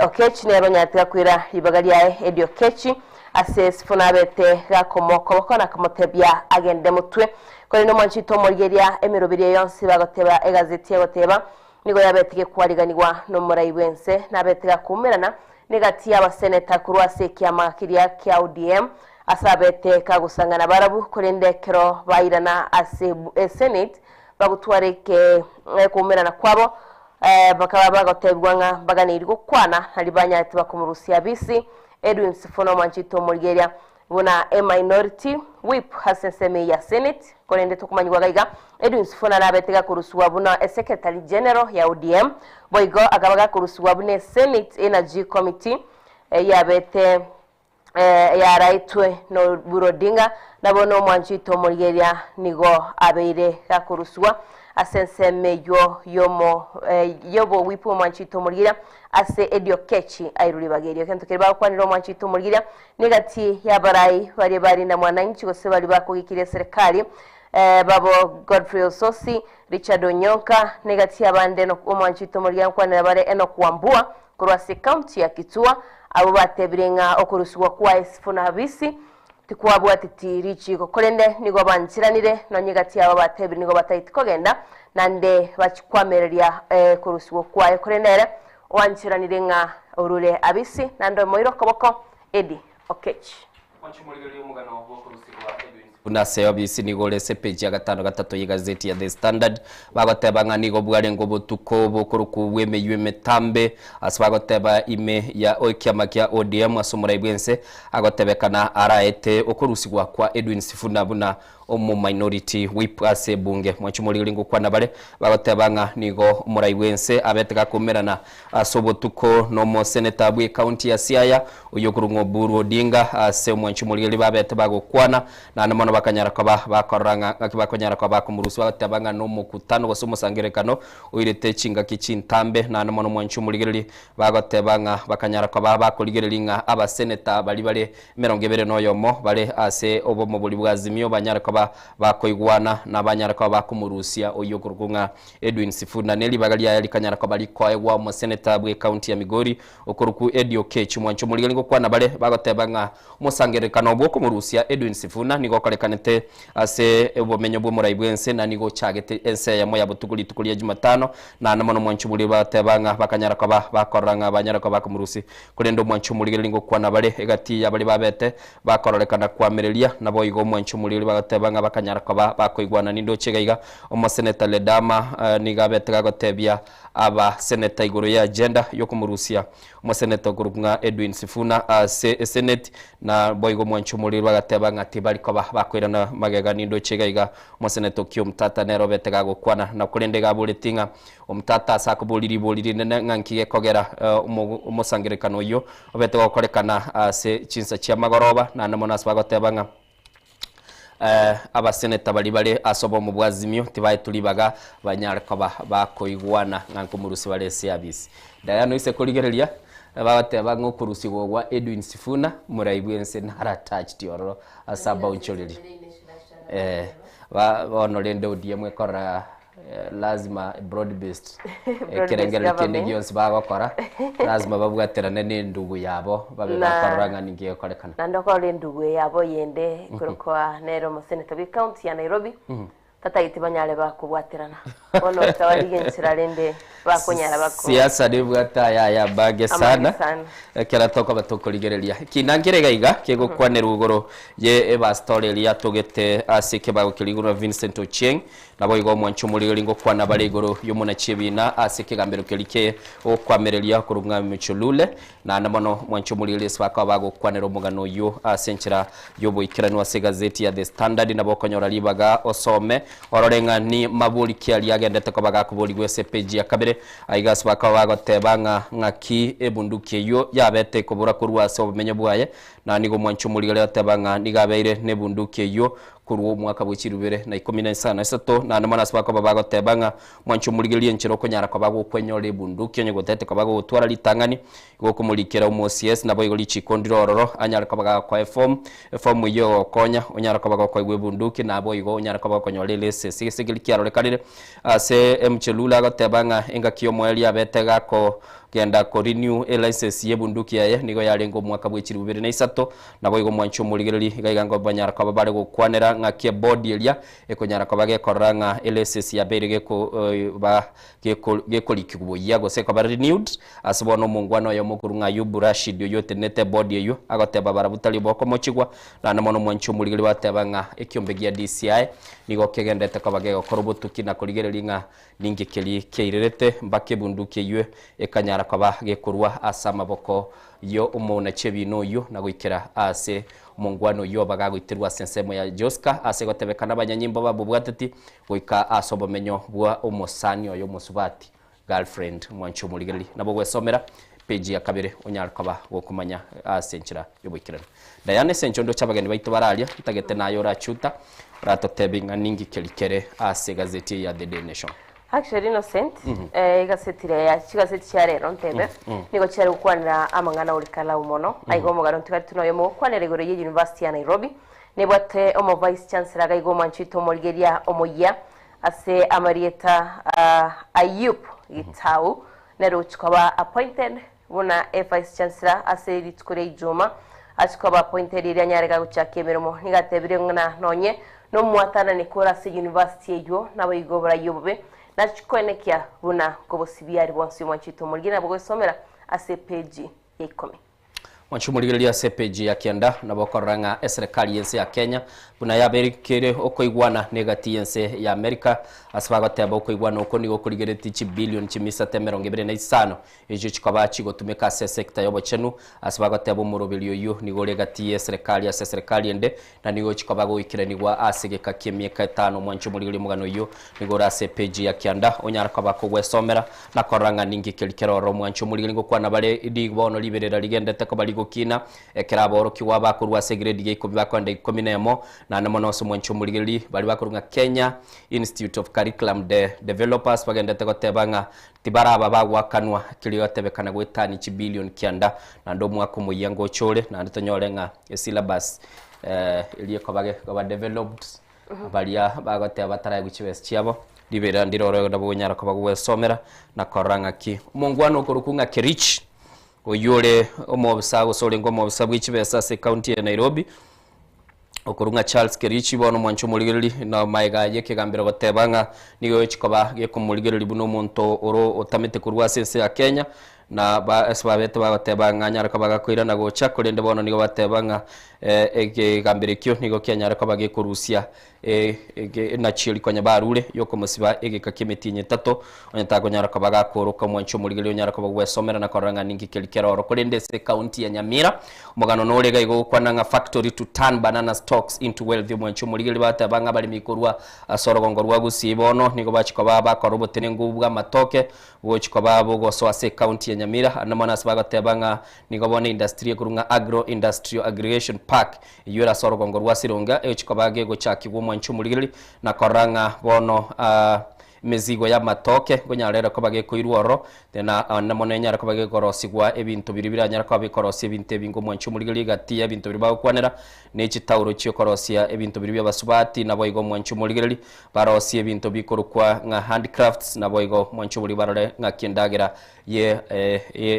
Okechi nere onyarete gakwira ribaga riaye Eddie Okechi ase Sifuna abete gakomoa okoboko na komotebia agende motwe. Korende omwanchete omorigereria emeroberio yonsi bagoteba egazeti egoteba nigo yabete gekwariganigwa nomorai bwense nabete gakoumerana negati y'abaseneta korwa ase ekiama keria kia ODM Ase abete kagosang'ana barabwo, korende ekero bairana ase esenate bagotwara eke koumerana kwabo, bakaba bagotebigwa ng'a mbaganeirie gokwana, nario banyarete bakomorusia abisi Edwin Sifuna omwanchete omorigeria buna eminority whip ase ensemo eye ya senate. Korende tokomanyigwa gaiga, Edwin Sifuna nabete gakorusigwa buna esecretary general ya ODM, boigo akaba gakorusigwa buna esenate energy committee eyabete yaraetwe n'Oburu Odinga, na bono omwanchete omorigereria nigo abeire gakoruswa ase ensemo eyio y'omo y'obowipu omwanchete omorigereria ase Eddy Okechi airwe ribaga erio. Egento keria bagokwanera omwanchete omorigereria negati y'abarai baria bare na mwananchi gose baria bakogikiria eserekari babo Godfrey Osotsi, Richard Onyonka, negati y'abande omwanchete omorigereria nkwanera bare Enock Wambua Korwa ase ekaunti ya Kitui, abwo batebire ng'a okorusigwa kwa Sifuna Habisi Tikwabwateti richiiko, korende nigo bancheranire, nonya egati yabo abatebire nigo bataeti kogenda, naende bachia kwamereria korusigwa kwaye, korende ere oancheranire ng'a orure abisi, naende omoire okoboko Eddy Oketch. Buna ase obisi nigo ore ase epeji ya gatano gatato y'egazeti ya The Standard, bagoteba ng'a nigo bwarenge obotuko bokorokwa bw'emeyio emetambe ase bagoteba ime ya ekiama kia ODM ase omorai bw'ense agotebekana araete okorusigwa kwa Edwin Sifuna buna omo minority whip ase ebunge. Mwanche omorigeri ngokwana bare bagoteba ng'a nigo omorai bw'ense abete gakoumerana ase obotuko nomoseneta bw'ecounty ya Siaya oyio okorwa ng'a Oburu Odinga ase omwanchi omorigeri babete bagokwana naende mono bakanyara koba bakorora ng'a ng'aki bakonyara koba bakomorusia bagoteba ng'a nomokutano gose omosangererekano oirete chingaki chintambe naende mono omwanchi omorigereri Bagoteba ng'a bakanyara koba bakorigereria ng'a abaseneta baria bare emerongo ebere na oyomo bare ase obomo boria bwa Azimio banyare koba bakoigwana na banyare koba bakomorusia oyio okorokwa ng'a Edwin Sifuna ne ribaga riaye rikanyara koba rikoegwa omoseneta bw'ecounty ya Migori okorokwa Eddy Oketch Mwancho Omorigeri ngokwana bare bagoteba ng'a omosangererekano bw'okomorusia Edwin Sifuna nigo okorekanete Ase obomenyo bw'omorai bw'ense, na nigo ochagete ense eyemo ya botuko rituko ria Jumatano, naende mono omwancho omoria bateba ng'a bakanyara koba bakorora ng'a banyare koba bakomorusia. Korende omwancho omorigereria ngokwana bare egati ya baria babete bakororekana koamereria, naboigo omwancho omorigereria bagoteba ng'a bakanyara koba bakoigwana. Nindoche iga iga omoseneta Ledama nigo abete gagotebia abaseneta igoro y'agenda y'okomorusia Omoseneta okorokwa ng'a Edwin Sifuna ase eseneti, na boigo omwanchi omoriri bagateba ng'a tibari koba bakoirana magega nindoche iga iga omoseneta Okiya Omtata nere obete gagokwana na korende iga aboreti ng'a Omtata ase akobori ribori rinene ng'a nki gekogera omosangererekano oyio obete gokorekana ase chinsa chiamagoroba naende mono ase bagoteba ng'a Abaseneta baria bare ase obomo bwa Azimio tibaetwe ribaga banyare koba bakoigwana ng'a nkomorusia bare ase eabisi. Diana oise korigereria bagoteba ng'a okorusigwa gwa Edwin Sifuna morai bwense naro attached ororo ase abaonchoreria. Bono rende ODM ekorora Lazima broad based ekerengererio kende gionsi bagokora lazima babwaterane na endugu yabo babe bakorora ng'a ninki gekorekana. Naende okorora endugu eyabo eyende ekorokwa nere omoseneta bwe county ya Nairobi tatageti banyare bakobwaterana bono goika barigie enchera rende bakonyara bako Siasa nebwate aya aya amange Amange sana sana. ekero tokoba tokorigereria. Ekina nkere iga iga kegokwanerwa igoro ye ebastori eria yatogete ase ekebago keria igoro na Vincent Ochieng Naboigo omwanche omorigeri ngokwana bare igoro y'omonachi ebiina ase ekegambero keria ke okwamereria korwa ng'a Micholule, naende mono omwanche omorigeri ase bakaba bagokwanera omogano oyio ase enchera y'oboikeranu ase egazeti ya The Standard nabo okonyora ribaga osome orore ng'a ni mabori ki aria agendete koba gakoborigwa ase epeji ya kabere. Aiga ase bakaba bagoteba ng'a ng'aki ebunduki eyio yabete ekobora korwa ase obomenyo bwaye, na nigo omwanche omorigeri ateba ng'a nigo abeire nebunduki eyio Korwa omwaka bwe chirubere na ikomi na isano na isato, naende mono ase bakoba bagoteba ng'a mwanche omorigererie enchera okonyara koba gokwenyora ebunduki onye gotete koba gogotwara ritang'ani gokomorikera omoCS naboigo richiko ndire ororo anyare koba gagokoa eform, eform eyio egogokonya onyare koba gokoegwa ebunduki naboigo onyare koba gokonyora elesesi gese keria kiarorekanire ase Mchelule agoteba ng'a engaki yomoerio abete gako genda ko renew elicense yebunduki yaye nigo yarenge omwaka bwe chiribu bibere na isato Naboigo mwanche omorigereria, iga iga nkobanyara koba bare gokwanera ng'aki ebodi eria ekonyara koba gekorora ng'a elesesi yabeire gekoba gekorikigwa buya gose ekoba renewed. Ase bono omongwana oyomo okorwa ng'a Ayubu Rashid oyio otenenete ebodi eyio agoteba barabwo tari bokomochigwa. Naende mono mwanche omorigereria bateba ng'a ekiombe gia DCI nigo kegenderete koba gegokora obotuki na korigereria ng'a ninki keria kiairerete mpaka ebunduki eyio ekanyara koba gekorwa ase amaboko Yo omonachi ebiina oyio, na goikera aase omongwana oyio bagagoiterwa ase ensemo ya Joska, ase gotebekana abanyanyimbo babobwateti, goika ase obomenyo bwa omosani oye omosubati, girlfriend, mwanche omorigereria. Nabo ogwesomera page ya kabere onyare koba gokomanya ase enchera y'oboikeranu. Diana ase enchera ndoche abageni baito bare aria, ntagete naye orachuta, oratotebie ng'a ninki keri kere ase egazeti eye ya The Daily Nation. Actually Innocent, egaseti ria chigaseti chia rero ntebe, nigo chiare gokwanera amang'ana ore kalau mono. Aiga omogano ntigari tuna oyomo gokwanera igoro ye University ya Nairobi. Nebwate omo Vice Chancellor iga iga omwanchi oito omorigeria omoyia ase amarieta Ayub Gitau nere ogochia koba appointed buna e Vice Chancellor ase rituko ria Ijuma. Ase koba appointed erio anyare gagochaka emeremo. Nigo atebire ng'a nonye nomwatanani kore ase university eywo naboigo oborai obobe nachikoenekia buna nkobosibia aria bonsi omwanchete omorigie nabo goesomera ase epeji ya ikomi. Mwanche omorigereria ase epeji ya kianda nabo okorora ng'a eserekari y'ense ya Kenya buna yaberekeire okoigwana negati y'ense ya America ase bagoteba okoigwana oko nigo korigeretie chibillion chimisate emerongo ebere na isano Echio chikoba chigotumeka ase esekta y'obochenu, ase bagoteba omoroberio oyio nigo ore egati y'eserekari ase eserekari ende, na nigo chikoba goikeranigwa ase egeka ki'emiaka etano. Omwanche omorigereria omogano oyio nigo ore ase epeji ya kianda, onyare koba kogwesomera na korora ng'a ninki keria kere ororo. Omwanche omorigereria ngokwana bare ri bono riberera rigendete koba rigokina, ekero aborokigwa bakorwa ase egredi ya ikomi bakoenda ikomi na emo, naende mono ase omwanche omorigereria baria bakorwa ng'a Kenya Institute of Curriculum De Developers bagendete goteba ng'a Tibaraba bagoakanwa keria gotebekana goetania chibilion kianda, naende omwaka omoyia ngocha ore, naende tonyore ng'a esyllabus eria ekoba gekoba developed, baria bagoteba bataraegwa chibesa chiabo, riberera ndire oro nabo onyara koba gogwesomera na korora ng'aki. Omongwana okorokwa ng'a Kerich, oyio ore omobisa gose orenge omobisa bwe chibesa ase ecounty ya Nairobi, Okorwa ng'a Charles Kerichi bono omwanche omorigereri na magega y'ekegambero goteba ng'a nigo gochia koba gekomorigereria buna omonto oro otamete korwa ase ense ya Kenya na ba ase babete bagoteba ng'a anyare koba gakoirana gocha korende bono nigo bateba ng'a ekegambero ekio nigo kianyare koba gekorusia enachi konya barure yokomosiba egeka ki'emetienyi etato onye takonyara koba gakoroka omwanche omorigereria onyare koba gwesomera na korora ng'a ninki keri kere oro korende ase ekaunti ya Nyamira omogano nore iga igo ogokwana ng'a factory to turn banana stocks into wealth omwanche omorigereria bateba ng'a abaremi korwa ase orogongo rwa Gusii bono nigo bachia koba bakora obotenenku bw'amatoke gochia koba bogosoa ase ekaunti ya Nyamira ande mono ase bagoteba ng'a nigo bono eindustry ekorwa ng'a Agro Industrial Aggregation Park Eyio ere ase orogongo rwa Sironga, egochia koba gegochakigwa omwancho omorigereria, na korora ng'a bono emezigo y'amatoke nkonyara ere koba gekoirwa ororo, na onde mono enyare koba gekorosigwa ebinto biria biranyare koba bikorosia ebinto ebinge omwancho omorigereria egati y'ebinto biria bagokwanera, ne chitauro chi'okorosia ebinto biria bi'abasubati, naboigo omwancho omorigereria barosie ebinto bikorokwa ng'a handicrafts, naboigo omwancho omorigereria barore ng'aki endagera ye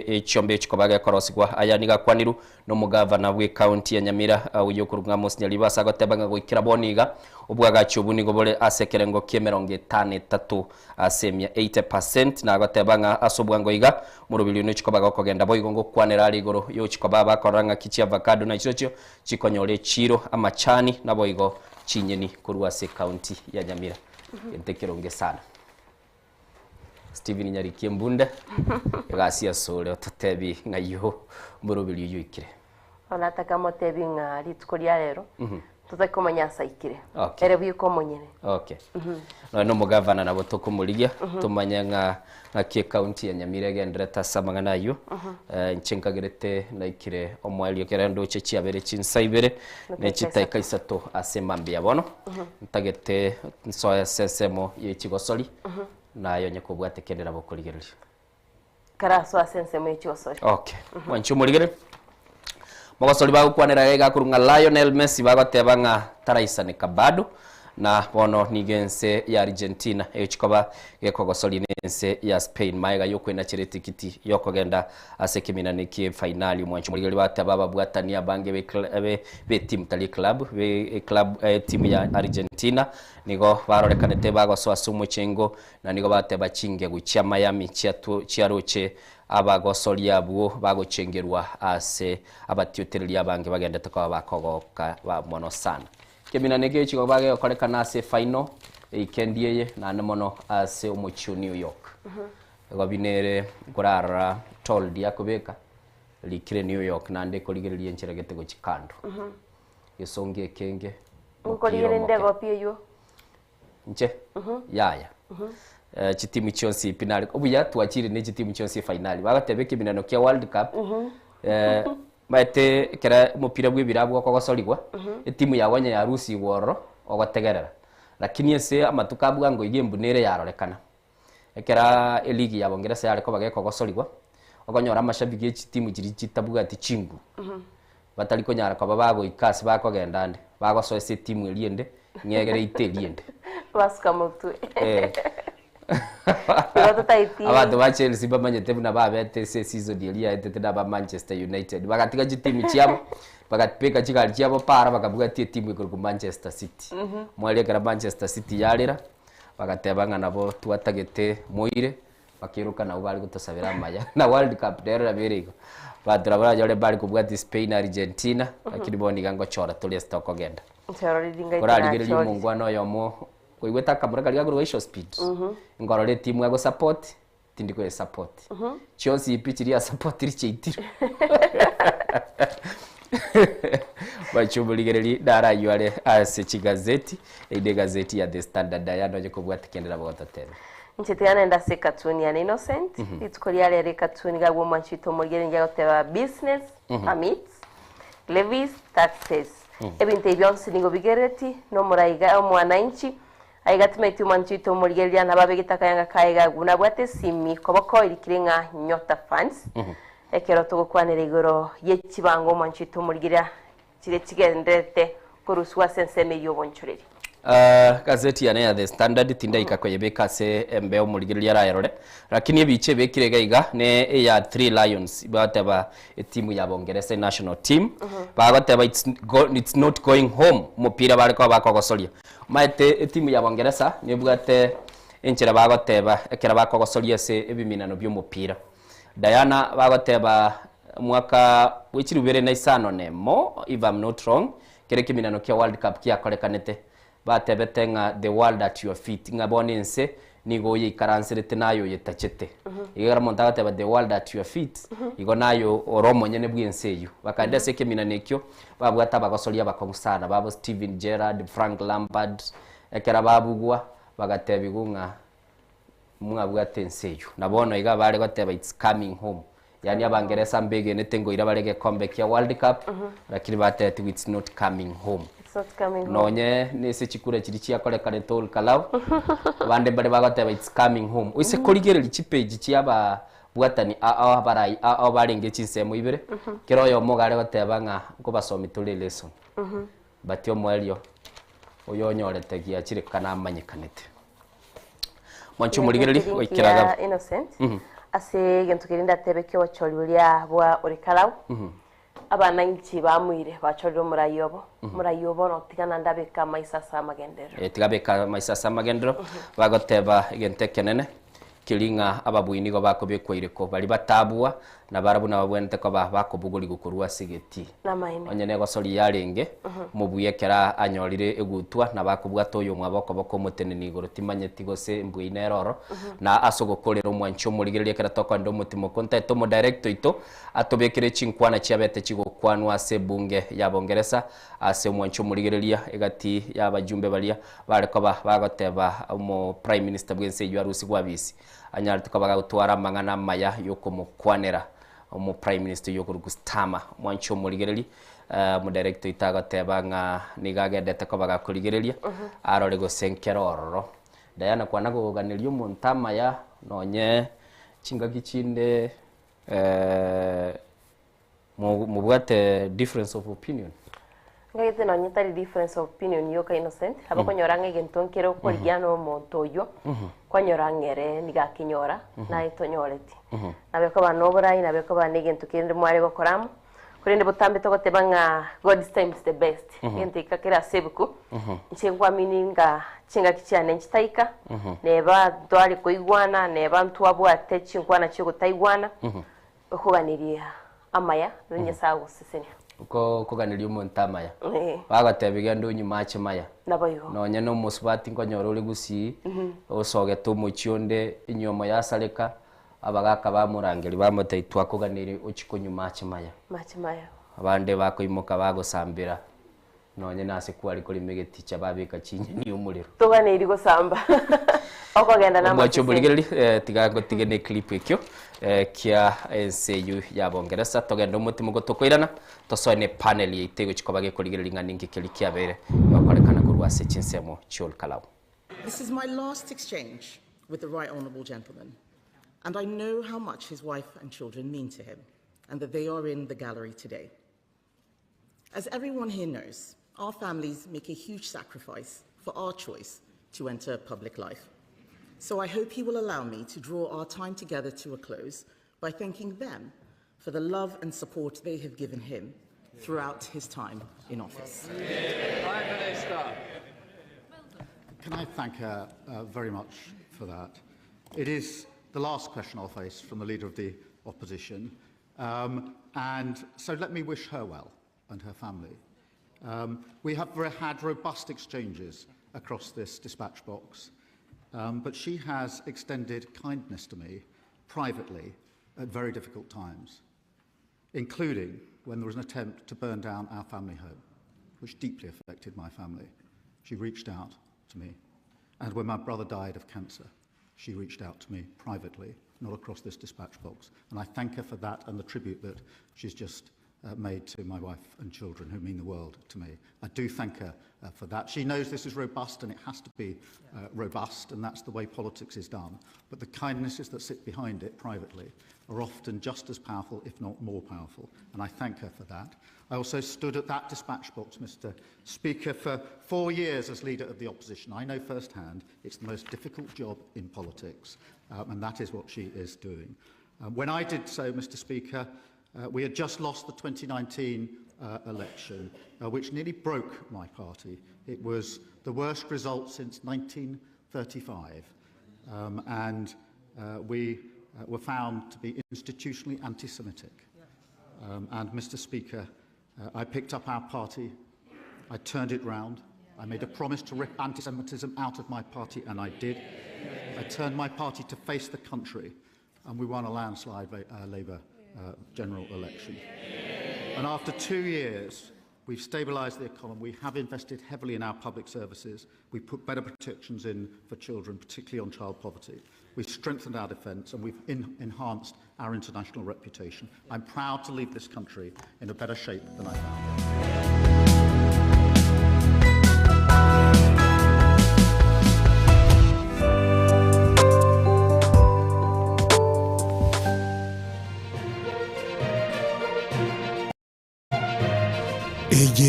echiombe echi koba gekorosigwa. Aya nigo akwanirwe Nomogavana bw'ecounty ya Nyamira oyio okorokwa ng'a Amos Nyaribo ase agoteba ng'a goikera bono iga obwagachi obwo nigo bore ase ekerengo ki'emerongo etano etato ase emia, 80%, na agoteba ng'a ase obwango iga omoroberi oyo nochia koba gokogenda boigo ngokwanera are igoro yochia koba abakorora ng'aki chiavacado nachirochio chikonyora echiro, amachani naboigo chinyeni korwa ase ecounty ya Nyamira. Egento ekeronge sana. Stephen Nyarikia Embunde, egasi asore ototebi ng'ai omoroberi oyio oikire. Bono nataka motebi ng'a rituko ria rero totaki komanya ase aikire. Okay. Ere bweka omonyene. Okay. Nonya na omogavana nabo tokomorigia tomanye ng'a ng'aki ecounty ya Nyamira egenderete ase amang'ana ayio. Inche nkagerete naikire omoerio ekero ndoche chiabere chinsa ibere ne chitaika isato ase mambia bono. Ntagete nsoe ase ensemo ye chigosori naye onye kobwate kende nabo okorigereria. Karasoe ase ensemo ye chigosori. Okay. Mwanche omorigereria. Mogosori bagokwanera iga akorwa ng'a Lionel Messi bagoteba ng'a taraisaneka bado na bono nigo ense ya Argentina egochia koba gekogosoria na ense ya Spain maega yokoenachera etikiti yokogenda Ase ekeminani kie efainali, omwancho omorigereria bateba ababwatani abange be be etimu tari eclub be eclub etimu ya Argentina nigo barorekanete bagosoa ase omochengo na nigo bateba chingegu chia Miami chiaroche abagosoria abwo bagochengerwa ase abatiotereria abange bagendete koba bakogoka mono sana. Ekeminani eke gechi koba gegokorekana ase efaino eikendi eye naende mono ase omochie o New York. Egobi nere nkorarora told akobeka, rikire New York naende ekorigereria enchera gete gochia kando. Gesongi ekenge, mopira Nkorigereria omoke. egobi eywo. Inche? Yaya. Chitimu chionsi pi nare obuya twachire ne chitimu chionsi efainali. Bagoteba ekeminano kia World Cup, omanyete ekere omopira bwa ebirabu okogosorigwa, etimu yago onye yarusigwe ororo, ogotegerera. Lakini ase amatuko a bwango iga embuna ere yarorekana. Ekero eligi ya Bongeresa yare koba gekogosorigwa, okonyora amashabiki e chitimu chiria chitabwati chinguru, batari konyara koba bagoika ase bakogenda ande, bagosoa ase etimu eria ende, ng'a egere eite eria ende. Basuka motwe. Eh. Igo totaeti Abanto ba Chelsea bamanyete buna babete ase eseason eria yaetete na aba Manchester United. Bagatiga chitimu chiabo, bagabeka chigari chiabo para bakabwatia etimu ekorokwa Manchester City. Mwaria ekero Manchester City yarera, bagateba ng'a nabo twatagete moire, bakeroka nabo bare gotosabera amaya. Na World Cup nero nabo ere igo. Abanto nabo oranyore mbare kobwatia Spain, Argentina, lakini bono iga ngochora tore ase tokogenda. Nchorori ringaite Korarigereria nachorire. omongwana oyomo Koigwete akamura karia gakorwa Isho Speed, nkorora etimu agosupport, tindi koyesupport. Chionsi pi chiria asupportiri chiaitirwe. Mwanche omorigereria naro aywo are ase chigazeti, eyio ne egazeti ya The Standard aya nonye kobwate kende nabo gototebia. Inche tiga nende ase ekatuni yane Innocent, rituko ria rero ekatuni gagwo omwanchi oito omorigereria nigo agoteba business permits, levies, taxes. Ebinto ebi bionsi nigo bigerereti nomoraiga omwananchi, aiga timaeti omwanchi oito omorigereria nababegete akayanga kaye iga buna abwate esimi koboko erikire ng'a Nyota Funds. Ekero togokwanera igoro ye chibango omwanchi oito omorigereria chiria chigendererete koruswa ase ensemo eyio y'obonchoreri. Gazeti yane ya The Standard tindaika koyebeka ase embeo omorigereria arayerore, lakini ebicha ebekire iga iga ne eya Three Lions bagoteba etimu ya Bongeresa national team bagoteba it's, go, it's not going home omopira bare koba bakogosoria. Omanyete etimu ya Bongeresa nebwate enchera bagoteba ekero bakogosoria ase ebiminano bia omopira. Diana bagoteba mwaka bwe chilifu ibere na isano na emo if I'm not wrong Kera ekeminano kia World Cup kiakorekanete, batebete ng'a the world at your feet, ng'a bono ense nigo oyeikaranserete naye oyetachete. Igo ekero omonto agoteba the world at your feet, igo naye ore omonyene bw'ense eyio. Bakaenda ase ekeminano ekio, babwate abagosoria abakong'u sana, babo Steven Gerrard, Frank Lampard, ekero babugwa, bagatebigwa ng'a mwabwate ense eyio. Na bono iga bare goteba it's coming home. Yaani abangeresa mbegenete ngoira bare egekombe kia World Cup, lakini batebetigwe it's not coming home. It's not coming home. Nonye nese chikura chiria chiakorekanete Ol Kalou, abande mbare bagoteba it's coming home. Oise korigereria chipage chia ababwatani ao abarai ao barenge chinsemo ibere, kera oyomo iga are goteba ng'a nkobasomi tore elesson. But omoerio, oyonyorete giachire kana amanyekanete. Mwanche omorigereria goikera Nkiya gabo. Innocent ase egento keria ndatebe kiobochori boria bwa Ol Kalau abananchi bamuire bachorire omorai obo omorai obo notiga naende abeke amaiso ase amagenderero. Eh, tiga abeke amaiso ase amagenderero bagoteba egento ekenene keri ng'a ababui nigo bakobekwa ireko baria batabua na barabwo nababwenerete koba bakobogorigwa korwa ase egetii. Namaene. Onye negosori yarenge, omobuya ekero anyorire egutwa, nabo akobwata oyomwabo okoboko omoteneni igoro, timanyeti gose embwei nere oro, na ase ogokorera omwanchi omorigereria ekero tokoenda omotimoko, ntaete omodirector oito atobekere chinkwana chiabete chigokwanwa ase ebunge ya Bongeresa, ase omwanchi omorigereria egati y'abajumbe baria bare koba bagoteba omo prime minister bw'ense eyio arusigwe abisi, anyarete koba gagotwara amang'ana amaya yokomokwanera. Omo prime minister oyio okorokwa Starmer, mwanche omorigereria, omo director oito agoteba ng'a nigo agendete koba gakorigereria, arore gose nkere ororo. Diana kwana koganeria omonto amaya nonye chingaki chinde mobwate difference of opinion. Ngagete nonye tari difference of opinion yoka Innocent, nabo okonyora ng'a egento nkere okorigia na omonto oyio, kwanyora ng'a ere nigo akenyora, naye tonyoreti. Nabo ekoba na oborai, nabo ekoba na egento kende mware gokora amo, korende botambe togoteba ng'a God's time is the best. Egento eka kere ase ebuku, inche nkwamini ng'a chingaki chiane nchitaika, neba ntware koigwana, neba ntwabwate chinkwana chiogotaigwana, Okoganeria amaya na Nyasae agosesenia. Okoganeria omonto amaya. Eh. Bagotebia genda onywe mache maya. Naboigo. Nonya na omosubati nkonyora ore gusii, osogete omochie onde, enyiomo yasareka, abagaka bamorangeria bamotebia twakoganeire ochie konywa mache maya. Mache maya. Abande bakoimoka bagosambera Nonye nase kware korema egeticha babeka chinyeni omorero. Toganeiri gosamba okogenda Omwachi namaseseni. omorigereria eh, tiga ngotige ne clip ekio eh, kia ense eyio ya Bongeresa togende omotimo gotokoirana tosoe ne panel yaito egochi koba gekorigereria ng'a ninki keria kiabeire gokorekana korwa ase chinsemo chi'Olkalau. This is my last exchange with the Right Honourable Gentleman, and I know how much his wife and children mean to him, and that they are in the gallery today. As everyone here knows, our families make a huge sacrifice for our choice to enter public life. So I hope he will allow me to draw our time together to a close by thanking them for the love and support they have given him throughout his time in office. Prime Minister. Can I thank her uh, very much for that? It is the last question I'll face from the Leader of the Opposition. Um, and so let me wish her well and her family. Um, we have had robust exchanges across this dispatch box, um, but she has extended kindness to me privately at very difficult times, including when there was an attempt to burn down our family home, which deeply affected my family. She reached out to me. And when my brother died of cancer, she reached out to me privately, not across this dispatch box. And I thank her for that and the tribute that she's just uh, made to my wife and children, who mean the world to me. I do thank her uh, for that. She knows this is robust and it has to be uh, robust, and that's the way politics is done. But the kindnesses that sit behind it privately are often just as powerful, if not more powerful, and I thank her for that. I also stood at that dispatch box, Mr Speaker, for four years as leader of the opposition. I know firsthand it's the most difficult job in politics, um, and that is what she is doing. Um, when I did so, Mr Speaker, Uh, we had just lost the 2019 uh, election, uh, which nearly broke my party. It was the worst result since 1935. Um, and uh, we uh, were found to be institutionally anti-Semitic. Um, and Mr Speaker, uh, I picked up our party, I turned it round, I made a promise to rip anti-Semitism out of my party, and I did. I turned my party to face the country, and we won a landslide uh, Labour uh, general election. And after two years, we've stabilised the economy, we have invested heavily in our public services, we put better protections in for children, particularly on child poverty. We've strengthened our defence and we've in enhanced our international reputation. I'm proud to leave this country in a better shape than I found it.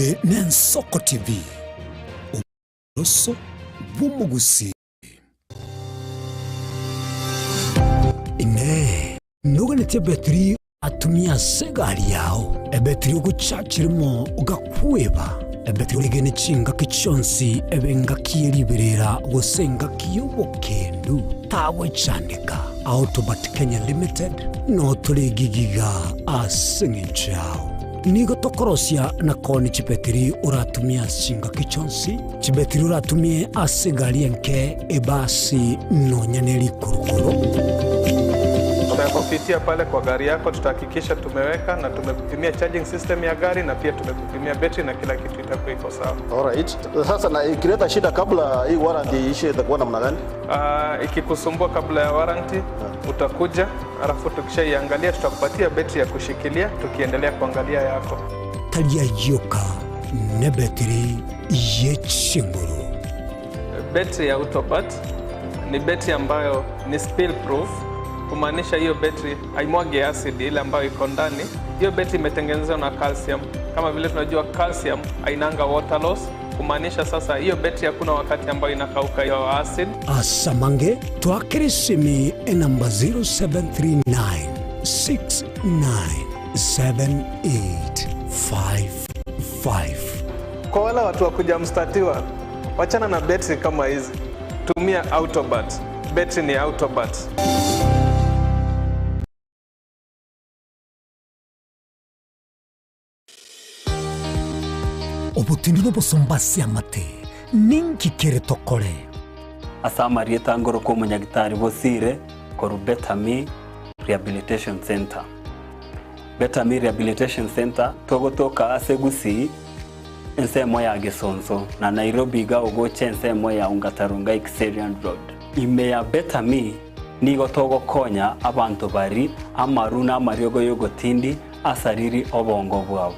Eye n'Ensoko TV, oboroso bw'omogusii. Inee! Noganetie ebetiri atumie ase egari yao, ebetiri ogochachirimo ogakweba, ebetiri oregene chingaki chionsi ebe engaki ye riberera gose engaki y'obokendu, tagwechandeka. Autobat Kenya Limited notore gigiga ase eng'encho yao. Nigo tokorosia na koonia chibetiri oratumie ase chingaki chionsi, chibetiri oratumie ase egari enke, ebasi, nonya ne rikurukuru. Tutakupitia pale kwa gari yako, tutahakikisha tumeweka na tumekupimia charging system ya gari na pia tumekupimia betri na kila kitu itakuwa iko sawa. Alright. Sasa na ikileta shida kabla hii warranty iishe itakuwa namna gani? Uh, ikikusumbua kabla ya warranty utakuja, alafu tukishaiangalia tutakupatia betri ya kushikilia tukiendelea kuangalia yako. Tari ayioka nebetiri ye chinguru. Betri ya Autobat ni betri ambayo ni spill proof, kumaanisha hiyo betri haimwagi acid ile ambayo iko ndani. Hiyo betri imetengenezwa na calcium. Kama vile tunajua calcium hainanga water loss, kumaanisha sasa hiyo betri hakuna wakati ambayo inakauka hiyo acid. Asamange twakere esimi enamba 0739 697855. Kwa wale watu wa kuja mstatiwa, wachana na betri kama hizi, tumia Autobat. Betri ni Autobat. Obotindu nobosomba ase amate, ninki kere tokore? Ase amarieta ngorokwa omonyagitari Bosire korwa Better Me Rehabilitation Centre. Better Me Rehabilitation Centre togotoka ase Gusii ensemo ya Gesonso na Nairobi iga ogocha ensemo ya Ongata Kiserian Road. Ime ya Better Me nigo togokonya abanto bari amaru na amariogo yogotindi asariri obongo bwabo.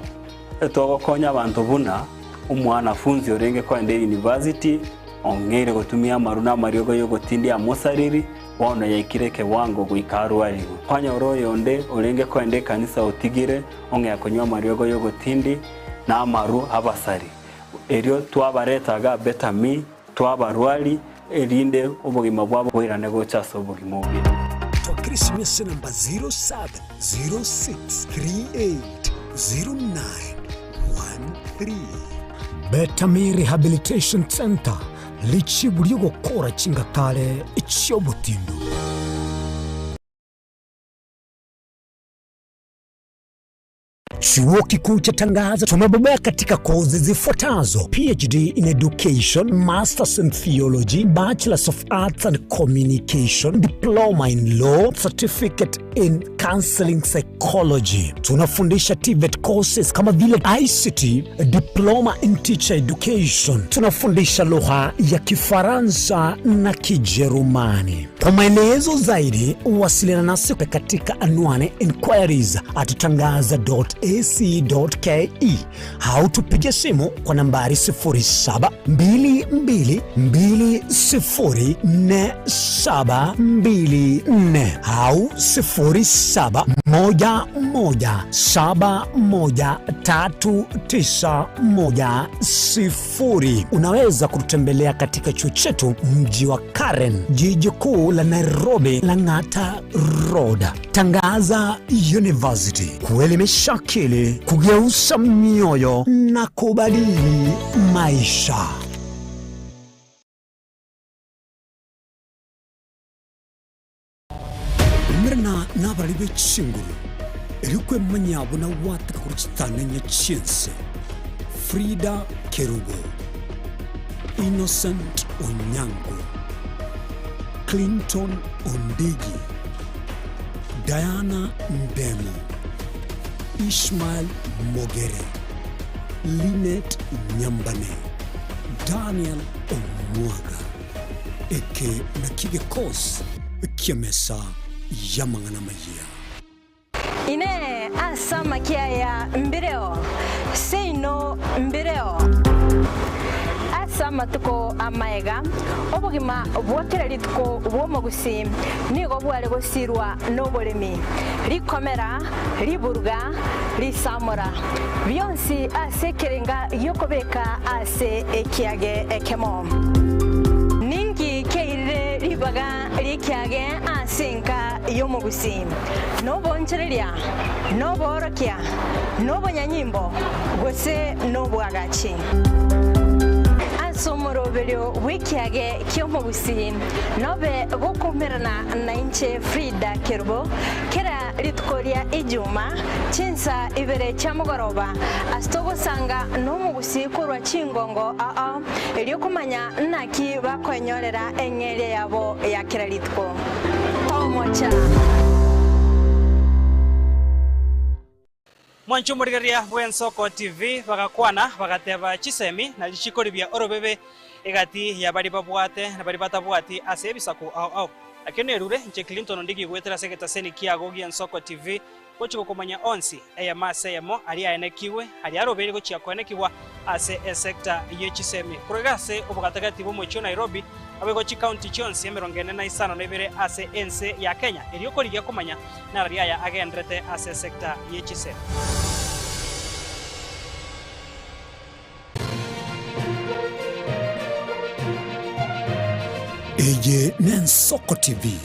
Togokonya abanto buna omwanafunzi orenge koenda university ong'eire gotumia amaru na amariogo yogotindi amosariri bono yaikire ekewango goika arwarigwe. Kwanyora oyonde orenge koenda ekanisa otigire ong'ea konywa amariogo yogotindi na amaru abasari. Erio twabaretaga Better Me twabarwari Erinde obogima bwabo boirane gocha ase obogima obuya. Twakire esimi ase enamba 0706380913. Betami Rehabilitation Centre, richibu ri'ogokora chingatare chi'obotindu. Chuo Kikuu cha Tangaza tumebobea katika kozi zifuatazo: PhD in Education, Masters in Theology, Bachelors of Arts and Communication, Diploma in Law, Certificate in Counseling Psychology. Tunafundisha TVET courses kama vile ICT, Diploma in Teacher Education. Tunafundisha lugha ya Kifaransa na Kijerumani. Kwa maelezo zaidi wasiliana nasi katika anwani inquiries at tangaza.ac.ke au tupige simu kwa nambari 0722204724 au 0711713910. Unaweza kututembelea katika chuo chetu mji wa Karen, jiji kuu la Nairobi, Lang'ata Road. Tangaza University, kuelimisha akili, kugeuza mioyo na kubadili maisha. Umerana nabarari be chinguru, erio kwemanya buna gwataka korwa chitanenya chi'ense. Frida Kerubo, Innocent Onyango, Clinton Ondigi, Diana Ndemo, Ishmael Mogere, Linet Nyambane, Daniel Omwaga. Eke nakio gekosi ki'emesa y'amang'ana amayia. Inee! Ase amakia aya mbireo? Seino mbireo. Ase amatuko amaega, obogima bwa kera rituko bw'omogusii nigo bware gosirwa noboremi, rikomera, riburuga, risamora, bionsi ase ekerenga gi'okobeka ase ekiage ekemo. Ninki kiairire ribaga ri'ekiage ase enka y'omogusii? Nobonchoreria, noboorokia, nobonyanyimbo, gose nobwagachi? Ase omoroberio bw'ekiage ki'omogusii nobe gokoumerana nainche Frida Kerubo kera rituko ria Ijuma chinsa ibere chia mogoroba ase togosanga nomogusii korwa chingongo ao erio komanya naki bakoenyorera eng'eria yabo ya kera rituko. Tomocha. Mwanche omorigereria bw'Ensoko TV bagakwana, bagateba chisemi na richiko ribia orobebe egati ya baria babwate na baria batabwati ase ebisaku ao ao. Nakio nerure inche Clinton Ondigi goetera ase egetaseni kiago gi'Ensoko TV gochia gokomanya onsi eyemo ase eyemo aria aenekigwe, aria arobeire gochia koenekigwa ase esecta ye chisemi. Korwa iga ase obogatagati bw'omochie o Nairobi, naboigo chikaunti chionsi emerongo ene na isano na ibere ase ense ya Kenya, erio korigia komanya narari aya agenderete ase esecta ye chisemi. Eye n'Ensoko TV,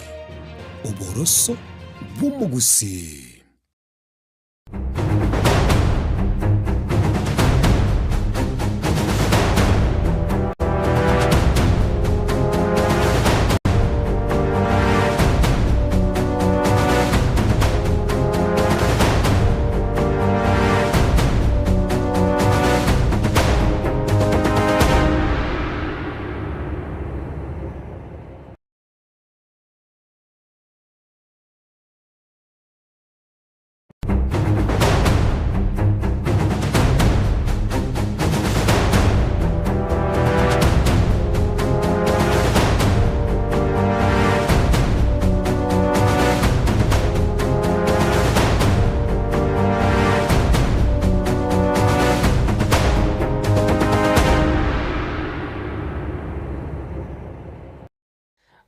oboroso bw'omogusii.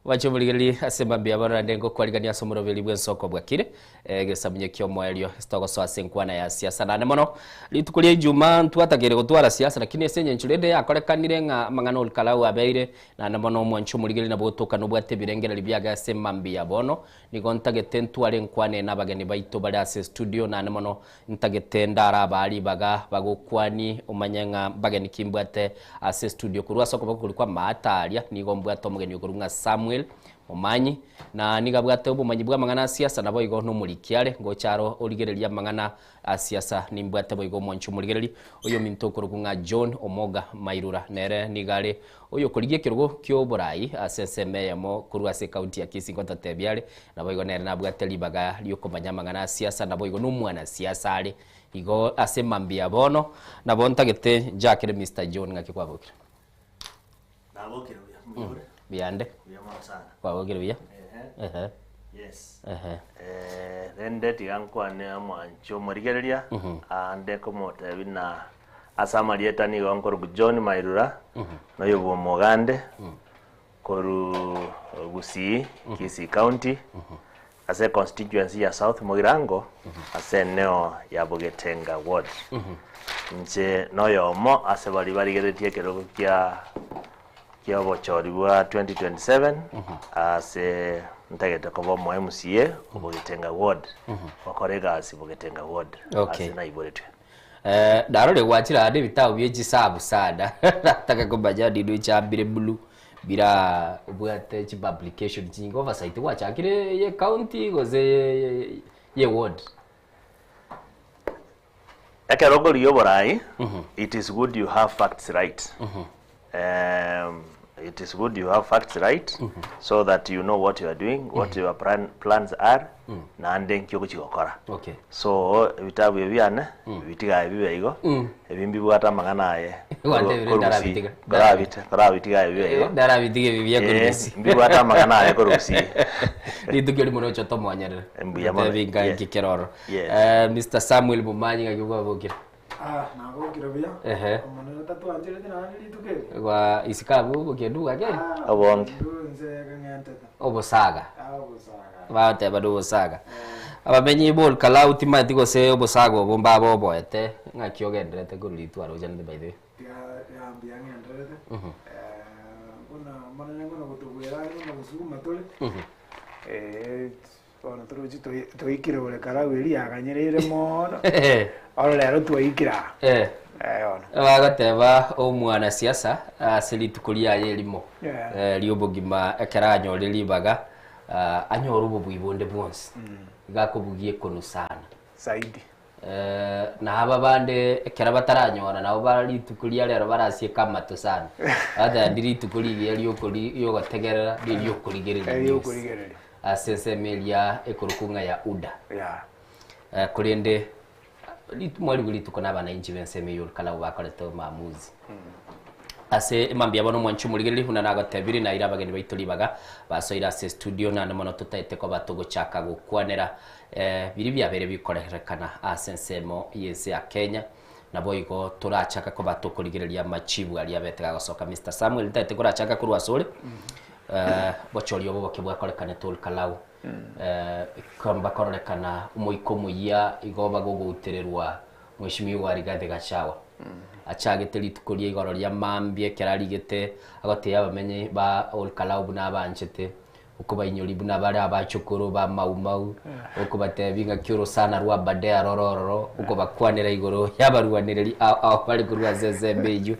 Mwanche omorigereria ase mambia bono naende ngokwarigania ase omoroberi bw'ensoko bwakire egesamunye ki'omoerio ase togosoa ase enkwana ya siasa naende mono rituko ria Ijumaa ntwatakeire gotwara siasa lakini ase engencho rende yakorekanire ng'a amang'ana Olkalau abeire naende mono omwanche omorigereria nabo otoka nobwate ebirengererio biage ase mambia bono nigo ntagete ntware enkwana eye nabageni baito bare ase estudio naende mono Ntagete ndarabaa ribaga bagokwani, omanye ng'a mbageni ki mbwate ase estudio. Korwa ase okoboko koria kw'amaata aria, nigo mbwate omogeni okorwa ng'a Samuel Momanyi, na nigo abwate obomanyi bw'amang'ana a siasa, naboigo nomoriki are, ngocha aro origereria amang'ana a siasa. Nimbwate boigo omwanchi omorigereri, oyominto okorokwa ng'a John Omoga Mairura, nere nigo are oyokorigia ekerogo ki'oborai ase ensemo eyemo korwa ase ekaunti ya Kisii ngototebia are, Naboigo nere nabwate ribaga ri'okomanya amang'ana a siasa, naboigo nomwanasiasa are. Igo ase mambia bono, nabo ntagete njakere Mister John ng'aki kwabokire? Nabokire buya, mbuya ore? Mbuyande. Mbuya mono sana. Kwabokire buya? Ehe. Ehe. Yes. Ehe. Eh, rende tiga nkwane omwanchi omorigereria, ande komotebia na ase amarieta nigo nkorokwa John Mairura, noyo bwa omogande, Korwa Gusii, Kisii County, ase constituency ya South Mugirango, ase eneo ya Bogetenga Ward. Inche noyomo ase baria barigereretie ekerogo kia kia obochori bwa 2027 ase ntagete koba omo MCA o Bogetenga Ward, gokora egasi Bogetenga Ward Okay. ase naiboretwe. Eh, narore gwachire ande ebitabu bie chisabu sana nataka komanya nini ochambire blue bira obwate chipublication chinyinge oversight gwachakire ye county gose ye ye ward Ekero okorigia oborai, it is good you have facts right. It is good you have facts right so that you know what you are doing, what your plan, plans are, naende nki ogochi gokora. Okay. So ebitabu ebi biane bitigae bibe igo, ebi mbibwate amang'ana aye. Gwatebire Korwa ndarabitiga. Gusii. Korabite, korabitigae bibe igo. Ndarabitiga ebi bia korwa Eh, Gusii. mbibwate amang'ana aye korwa Gusii. Rituko erimo noche otomonyerere. Mbuya mono. Otebi nka Yes. nki keroro. Yes. Eh, Mr. Samuel Momanyi ng'aki kwabokire? Ah, nabokire buya. Ehe. Omonene tatwanchereti naende rituko eri. Gwa isiko abwo obokendu bwake? Obonge. Nse ekang'entete. Obosaga. Ah, obosaga. Bagoteba nobosaga. Abamenyi b'Olkalau timanyeti gose obosaga obo mbaboboete ng'aki ogenderete korwa ritwaro ochanete by the way. Tiga tiga mbuya ng'endererete. Eh, buna omonene buna gotobwera are buna gosukuma tore. Eh, Bono toroche twaikire ore karau eria yaganyereire mono, bono rero twaikire aa. Eh. Eh, bono. Bagoteba omwanasiasa ase rituko riaye erimo Yeah. eh, ri'obogima ekero anyorire ribaga ah, anyore obobui bonde bwonsi iga akobugia ekonu sana Zaidi. Eh, na aba bande ekero bataranyora nabo ba rituko ria rero barasieke amato sana bateba ndi rituko rigiya riokori riogotegerera ririokorigereria Eh, news. riokorigereria. Ase ensemo eria ekorokwa ng'a ya Uda. Yeah. Eh, korende rit- mwarigwe rituko na abanainchi b'ensemo eyio Olkalau bakorete omaamuzi. Ase emambia bono omwanchi omorigereria buna nagotebirie naire abageni baito ribaga basoire ase estudio naende mono totaete koba togochaka gokwanera eh, biria biabeire bikorerekana ase ensemo y'ense ya Kenya naboigo torachaka koba tokorigereria amachibu aria abete gagosoka. Mister Samuel ntaete korachaka korwa asore eh, bochori obo boke bwakorekanete Olkalau eh, kwamba kororekana omoika omoyia igo bagogoutererwa Mheshimiwa Rigathi Gachagua achagete rituko ria igoro ria mambia ekero arigete agotebia abamenyi ba Olkalau buna abanchete okobainyori buna bare abachokoro ba Mau Mau okobatebia ng'aki orosana rwa Aberdare rore ororo okobakwanera igoro y'abarwanereri ao ao bare korwa ase ensemo eyio.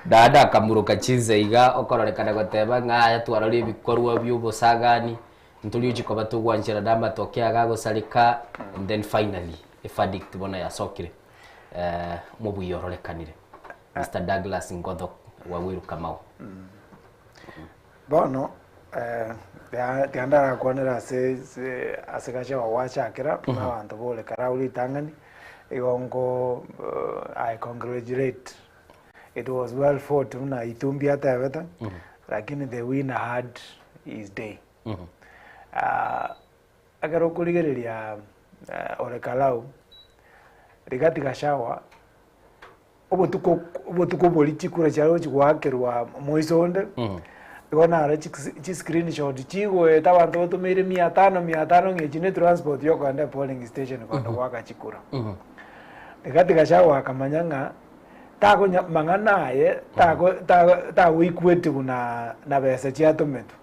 Naende akamuroka chinsa iga okororekana goteba ng'a aya twarorire ebikorwa bia obosagani ntori ochi koba togwancherana amatoke aya gagosareka and then finally everdict bono yasokire eh, omobuya ororekanire Mister Douglas Ngotho Waweru Kamau. Bono eh, tiga tiga ndarakwanere ase ase ase Gachagua gwachakera buna abanto bore karau ritang'ani, igo nko I congratulate it was well fought buna Itumbi atebete, lakini the winner had his day. Ekero okorigereria ore Karau, Rigathi Gachagua, obotuko obotuko boria chikura chiare gochi goakerwa moiso onde, Igo naro chi screenshot chigoeta abanto batomeire mia tano mia tano ng'a echi ne transport ya okogenda epolling station kogenda goaka chikura. Rigathi Gachagua akamanya ng'a takonya mang'ana aye tako tako tagoikwetiwu na na besa chiatometwe.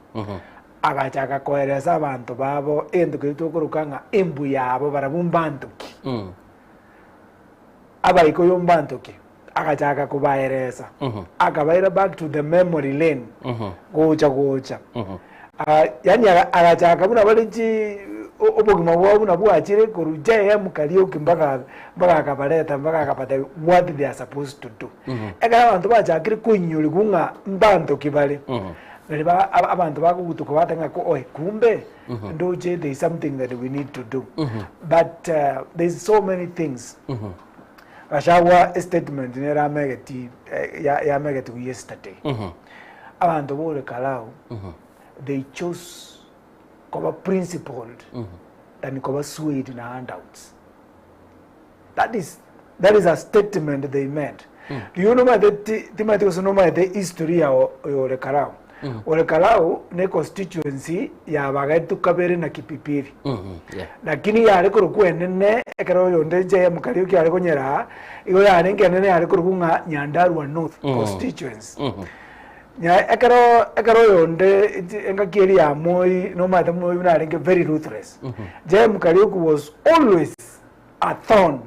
Agachaka koeresa abanto babo egento keria tokoroka ng'a embu yabo barabwo mbanto ki. Abaikoyo mbanto ki? Agachaka kobaeresa, akabaira back to the memory lane, gocha gocha. Yaani agachaka buna bare chi obogima bwabo buna bwachire korwa JM Kariuki mpaka mpaka akabareta mpaka akabatebia what they are supposed to do. Ekero abanto bachakire koinyorigwa ng'a mbanto ki bare, nari ba abanto bakogutuka bateba ng'a oe kumbe ndoche there is something that we need to do. But there is so many things. Gachagua estatement nere amegeti yamegetigwe yesterday. Abanto ba Ole Karau they chose koba principled than koba swayed na handouts. That is that is a statement they made. Rirorio nomanyete ti timanyeti gose nomanyete history ya Ole Karau. Ole Karau ne constituency yabagetwe kabere na Kipipiri. Lakini yare korokwa enene ekero oyonde JM Kariuki are konyeraa, igo yarenge enene yare korokwa ng'a Nyandarua North constituency. Nya ekero ekero oyonde engaki eria ya Moi nomanyete Moi buna arenge very ruthless. JM Kariuki was always a thorn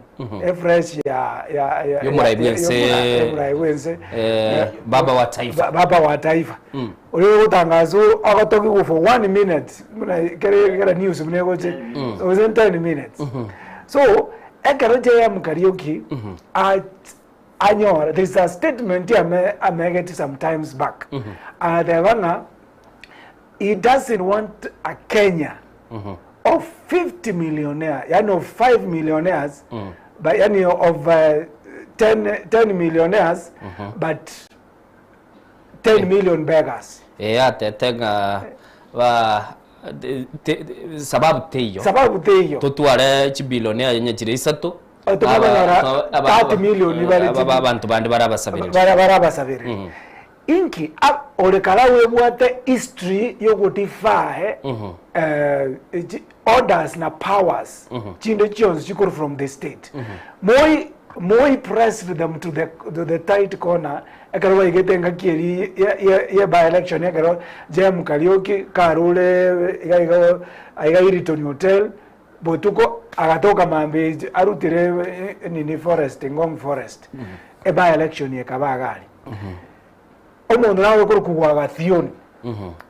efresh ya ya ya Y'omorai bwense. y'omorai bwense Eh, baba wa taifa. baba wa taifa oria ogotangaza agotogigwa for one minute buna kere kera news buna egoche gose 10 minutes so ekero JM Kariuki anyora there is a statement ame amegeti sometimes back agateba ng'a he doesn't want a Kenya of 50 millionaire yani of 5 millionaires but yani of 10, 10 millionaires but 10 million beggars. Eh, atete ng'a ba sababu teiyo. Sababu teiyo. Totware chibilionea yenye chire isato. Tokabanyora 30 million bare abantu bande barabasabirire. Bara barabasabirire. Inki ore Karau ebwate history yogodefy orders na powers chinde chionsi chikoro from the state. Moi Moi pressed them to the to the tight corner ekero baigete engaki eri ye by election ekero JM Kariuki karure iga iga aiga Hilton Hotel botuko agatoka mambia arutire nini forest Ngong forest e by election ekaba iga aria. Omonto naro okorokwa gwa Gathioni.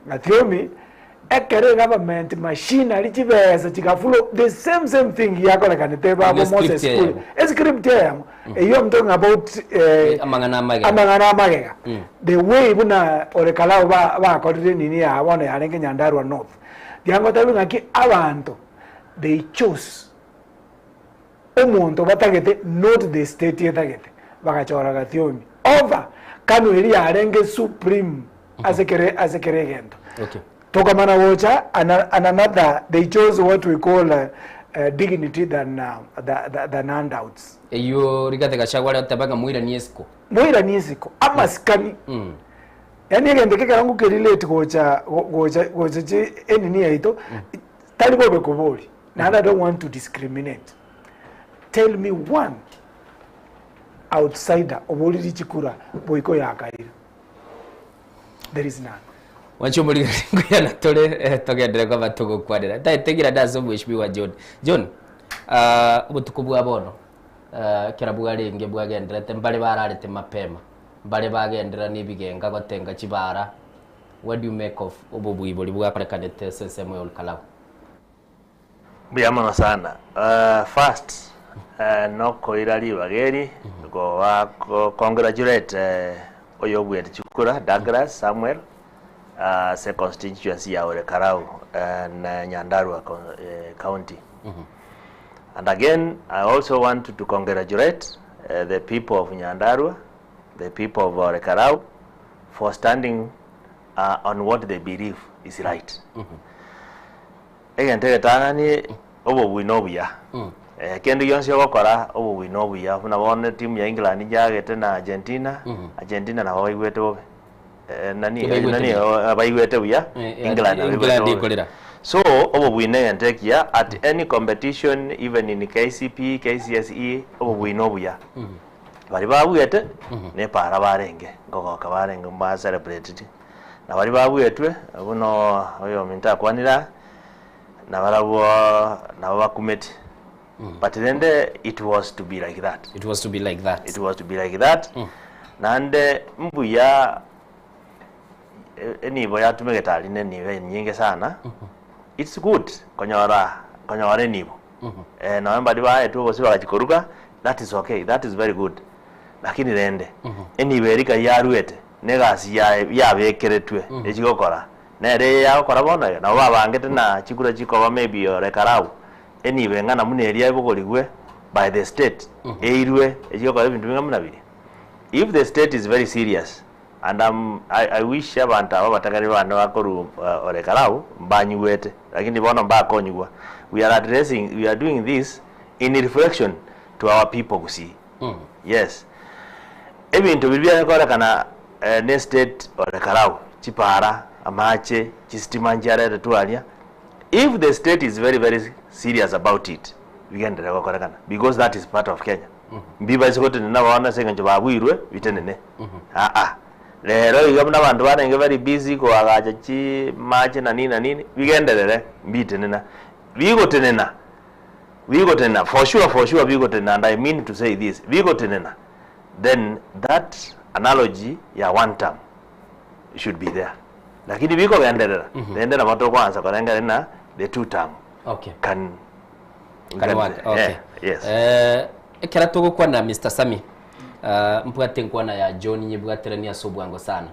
Gathiomi ekero egovernment machinery chibesa chigaflow the same same thing yakorekanete babo Ime script Moses Kuria. eyemo. Escript eyemo. Eywo I'm talking about Amang'ana amagega. amang'ana amagega. The way buna Ole Karau ba bakorire nini yabo bono yarenge Nyandarua North. Riangotebi ng'aki abanto they chose omonto batagete not the state etagete bagachora Gathiomi over Kanu eria yarenge supreme ase kere ase kere egento. Okay. Tokamana gocha and, and another they chose what we call dignity than, than handouts. Eyio Rigathi Gachagua aria oteba ng'a moiranie isiko. Moiranie isiko amasikani. Yaani egento eke ekero ngokerelate gocha gocha gocha chi enini yaito tari bobe koboria naende I don't want to discriminate. Tell me one outsider oboriri chikura boiko yakaire. There is none. Mwanche omorigani nkoyana tore eh, togenderere kwaba togokwanera taete ngira nase omweshimiwa John. John, ah, obotuko bwa bono ah, ekero bwarenge bwagendererete mbare bararete mapema, mbare bagenderera na ebigenga gotenga chibara, what do you make of obobui boria bwakorekanete ase ensemo ya Olkalau? Mbuya mono sana. First, nokoira ribaga eri goa congratulate oyo obuete chikura Douglas Samuel ase constituency ya Ole Karau na Nyandarua county. And again, I also want to congratulate the people of Nyandarua, the people of Ole Karau for standing on what they believe is right. Egento egetang'ani, obobui na obuya. Kende gionsi ogokora, obobui na obuya. Buna bono etimu ya England njagete na Argentina, Argentina nabo baigwete bobe. eh, nani Baigwete nani buya. abaigwete buya Eh, eh, England England abaigwete ekorera. So obobui na egento ekiya at any competition even in KCPE, KCSE obobui na obuya. Baria babuete na epaara barenge nkogoka barenge mba celebrateti na baria babuetwe buna oyominto akwanire aa nabarabwo nabo bakumeti but rende it was to be like that. It was to be like that. It was to be like that naende mbuya enibo yatumegete aria ne enibo enyinge sana it's good konyora konyora enibo eh, nonya mbaria baetwe obosie bagachia koruga that is okay that is very good lakini rende enibo eria kari yaruete na egasi yaye yabekeretwe echi gokora nere eye yagokora bono iga nabo babangete na chikura chikoba maybe ore karau enibo eng'ana buna eria ebogorigwe by the state eirwe echi gokora ebinto bing'a buna biria if the state is very serious And am I, I wish abanto aba abatagari bane bakorwa uh, ore karau mbanyigwete lakini bono mbakonyigwa we are addressing we are doing this in reflection to our people gusii yes ebinto biri biakorekana eh, ne state ore karau chipara amache chistima nchiaretetwe aria if the state is very very serious about it bigenderere gokorekana because that is part of Kenya mbibaise gotenena bono ase eng'encho babuirwe bitenene Aa, rero iga buna abanto barenge bari busy koagacha chimache na nini na nini, bigenderere mbitenena. Bigotenena, bigotenena, for sure, for sure bigotenena and I mean to say this, bigotenena, then that analogy ya one term should be there. Lakini bikogenderera, rende nabo tokoansa korengereria ng'a the two term Okay. can, we Can can work, okay. eh, yes. Eh, ekero togokwana Mr. Sami Ah, mbwate enkwana ya John nyebwateranie ase obwango sana.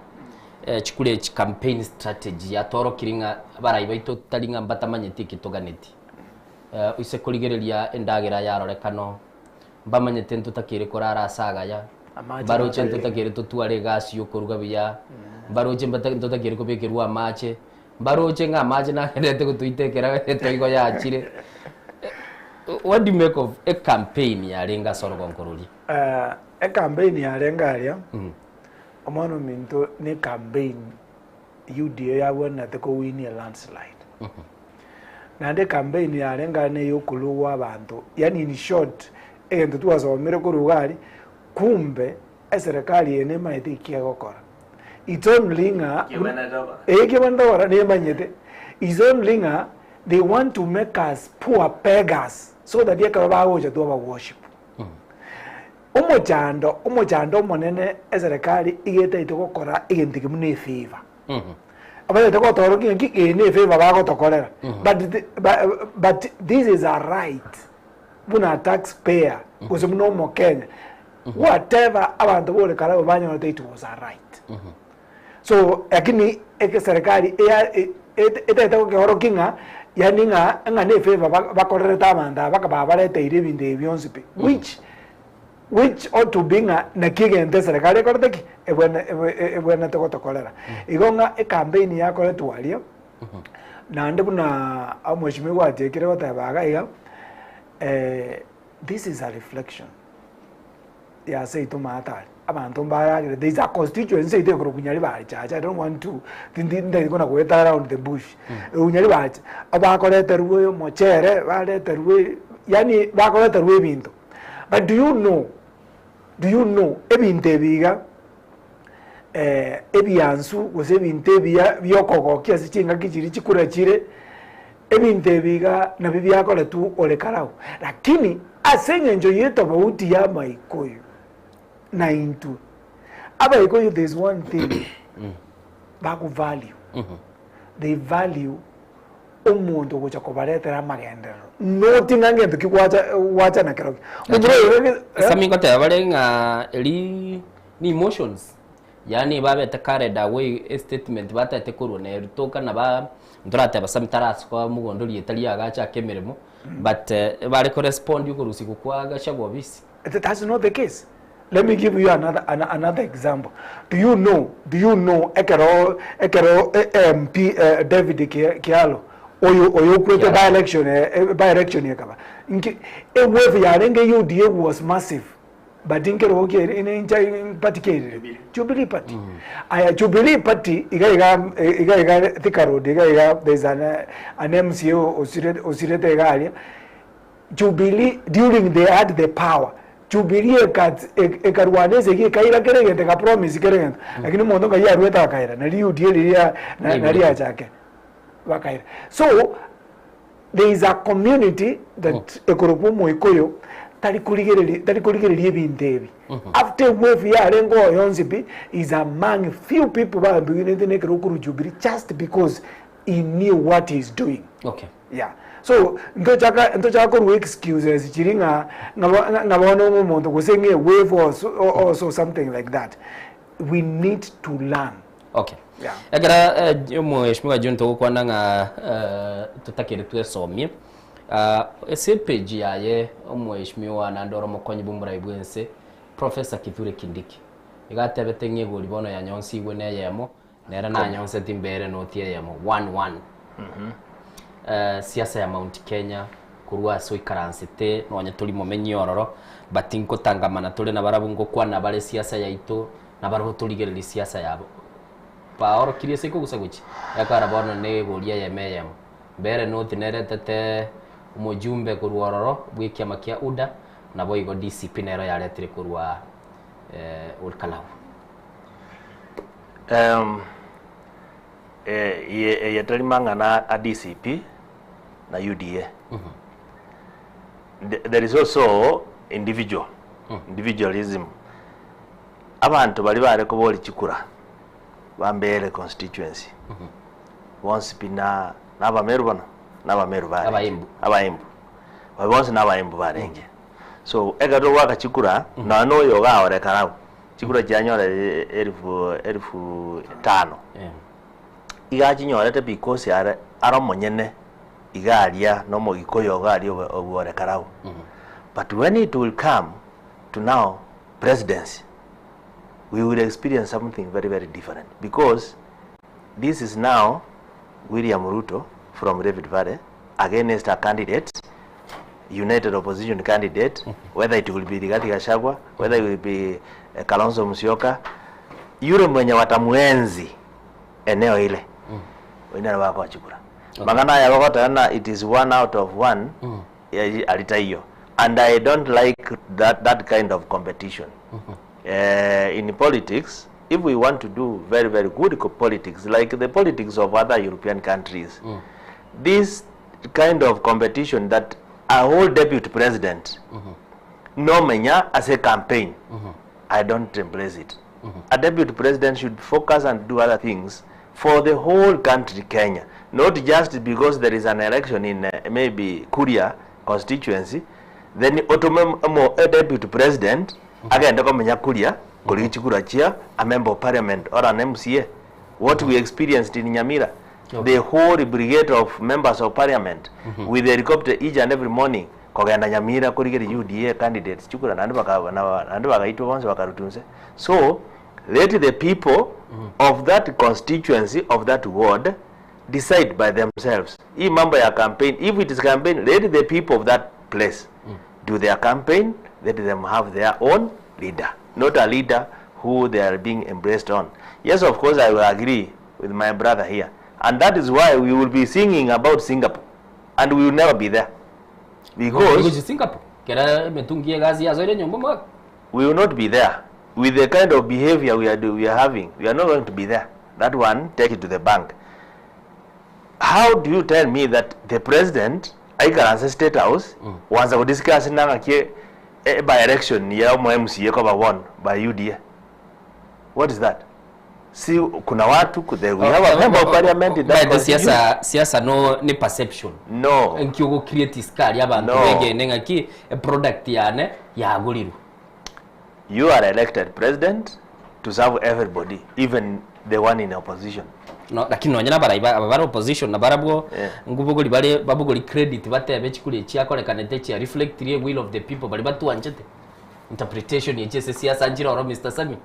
Eh, chikure echi campaign strategy yatorokirie ng'a abarai baito tari ng'a mbatamanyeti eki toganeti. Eh, oise korigereria endagera yarorekana oo, mbamanyete ntotakeire korara ase agaya, Amache mbaroche ntotakeire. ntotakeire totware egasi ya okoruga buya, mbaroche mbata ntotakeire kobekerwa amache, mbaroche ng'a amache nagenderete gotoita ekero etoigo yachire. What do you make of a campaign yarenge ase orogongo roria? Eh, ecampaign yarenge aria, omwana ominto ne ecampaign UDA yabwenerete kowinia elandslide. Naende ecampaign yarenge aria neye okorwa abanto, yaani in short, egento twasomire korwa iga aria, kumbe eserekari eye nemanyete eki egokora. It's only ng'a Ekebwenerete gokora. Eh, ekebwenerete gokora nemanyete. It's only ng'a they want to make us poor beggars so that ekero bagocha twaba worship. Omochando, omochando omonene eserekari iga etaete gokora egento eke buna efavour. Abaete gotorokia ng'a ki eye ne efavour bagotokorera. But the, but this is a right buna tax payer gose buna omokenya. Whatever abanto bore karabo banyorete it was a right. So lakini eke serikali eya etaete gokeorokia ng'a yaani ng'a ng'a ne efavour bakorerete abanto aba babareteire ebinto ebi bionsi pi which which ought to be ng'a naki egento eserekari ekorete ki? Ebwene ebwenerete gotokorera. Igo ng'a ecampaign yakoretwe aria, naende buna omweshimiwa gwatiekire goteba iga iga, this is a reflection ya seito maate aria, abanto mbaragere, there is a constituency seito ekorokwa Nyaribari Church, I don't want to tindi ntari kona goeta around the bush, Nyaribari abakoreterwe omochere, bareterwe yaani bakoreterwe ebinto. But do you know, do you know ebinto ebi iga ebiansu gose ebinto ebiya biokogokia ase chingaki chiria chikura chire, ebinto ebi iga nabio biakoretwe ore karau. Lakini ase eng'encho ya etofauti ya amaikoyo na intwe, abaikoyo there is one thing bago value, they value omonto ogocha kobaretera amagenderero, not ng'a ngento ki gwacha gwacha na kerokio. Omomura oyo rende eh? Sami ngoteba bare ng'a eri ni emotions yaani babete carried away estatement batagete korwa na toka naba ntorateba Sami tarase koa mogondo rieta riagacha ake emeremo but bare korespond okorusigwa kwa Gachagua ofisi. That's not the case. Let me give you another, an, another example. Do you know, do you know ekero ekero eh, MP eh, David Ki- Kialo oyo oyo okwete by election eh, by election ekaba. Nki ewave yarenge UDA was massive. But nkerogo kiaire ine inche party kerire Jubilee party. Aya Jubilee party iga iga iga iga Thika Road iga iga there is an, an MCA osire osirete iga aria Jubilee during they had the power Jubilee eka ekarwana esegi ekaira kera egento eka promise kera egento lakini omonto ngai arwete akaira nari UDA riria nari achake bakaira so There is a community that ekorokwa omoikoyo tari korigereria tari korigereria ebinto ebi. After ewave yarenge oo yonsi pi is among few people babegenete na ekero okorwa Jubilee just because he knew what he is doing. Okay. Yeah. So ntochaka ntochaka korwa excuses chiri ng'a ng'a ng'a bono ng'a omonto gose ng'a ewave or so or so something like that. We need to learn. Okay. Yeah. Ekero eh, omweshimiwa John togokwana ng'a eh, totakeri twesomie ah, ase epage yaye omweshimiwa naende ore omokonyi bw'omorai bw'ense Professor Kithure Kindiki iga atebete ng'a egori bono yanyonsigwe na eyemo nere nanyonseti mbere noti eyemo one one eh, siasa ya Mount Kenya korwa ase oikaransete nonye tori momenyi ororo but nkotangamana tore nabarabwo ngokwana bare siasa yaito Nabarabwo torigererie siasa yabo. Baorokirie ase kogusa gochia, ekero bono negoria eyemo eyemo. Mbere noti neretete omojumbe korwa ororo bw'ekiama kia UDA, naboigo DCP nero yaretire korwa Olkalau. Em, eh, eye eye tari mang'ana a DCP na UDA. The- There is also individual, individualism. Abanto baria bare koboria chikura ba Mbeere constituency bonsi pi na Abameru bono, na Abameru barenge. Abaembu. Abaembu. Baria bonsi na Abaembu barenge. So ekero togoaka chikura, nonya na oyo iga aorekana abwo, chikura chianyorire elifu elifu tano, iga achinyorete because are are omonyene iga aria na omogikuyu iga aria oborekare abwo. But when it will come to now presidency we will experience something very very different because this is now William Ruto from Rift Valley against a candidate united opposition candidate whether it will be Rigathi Gachagua whether it will be eh, Kalonzo Musyoka yule mwenye watamuenzi eneo ile mm. Oinere bakochikura okay. Mang'ana aya bagoteba it is one out of one mm. Aria taiyo and I don't like that, that kind of competition eh, in politics if we want to do very very good politics like the politics of other European countries this kind of competition that a whole deputy president nomenya ase campaign I don't embrace it a deputy president should focus and do other things for the whole country Kenya not just because there is an election in uh, maybe Kuria constituency then otome mo a deputy president agende komenya Kuria korigia chikura chia a member of parliament or an MCA what we experienced in Nyamira the whole brigade of members of parliament with helicopter each and every morning kogenda Nyamira korigeria UDA candidates chikura naende baka naende bagaitwa bonsi bakarutwa inse so let the people of that constituency of that ward decide by themselves hii mambo ya campaign if it is campaign let the people of that place do their campaign let them have their own leader not a leader who they are being embraced on yes of course i will agree with my brother here and that is why we will be singing about singapore and we will never be there because Gochi Singapore kera emetungi egasi yasoire nyomba omwaka we will not be there with the kind of behavior we are, do, we are having we are not going to be there that one take it to the bank how do you tell me that the president aikaranse state house mm. wanza kudiscuss nang'aki eh, by election ya omo MCA koba won by UDA what is that si kuna watu ku- the, we have a member of parliament in that By the siasa siasa no ni perception no nki ogo create iskari abantu No. begene ng'aki e product yane yagorirwe you are elected president to serve everybody even the one in opposition no lakini nonya nabarai aba bare opposition nabarabwo ngubogori bare babogori credit batebe chikuri chiakorekanete chia reflect the will of the people bari batwanchete interpretation yeche siasa njira oro Mr Sami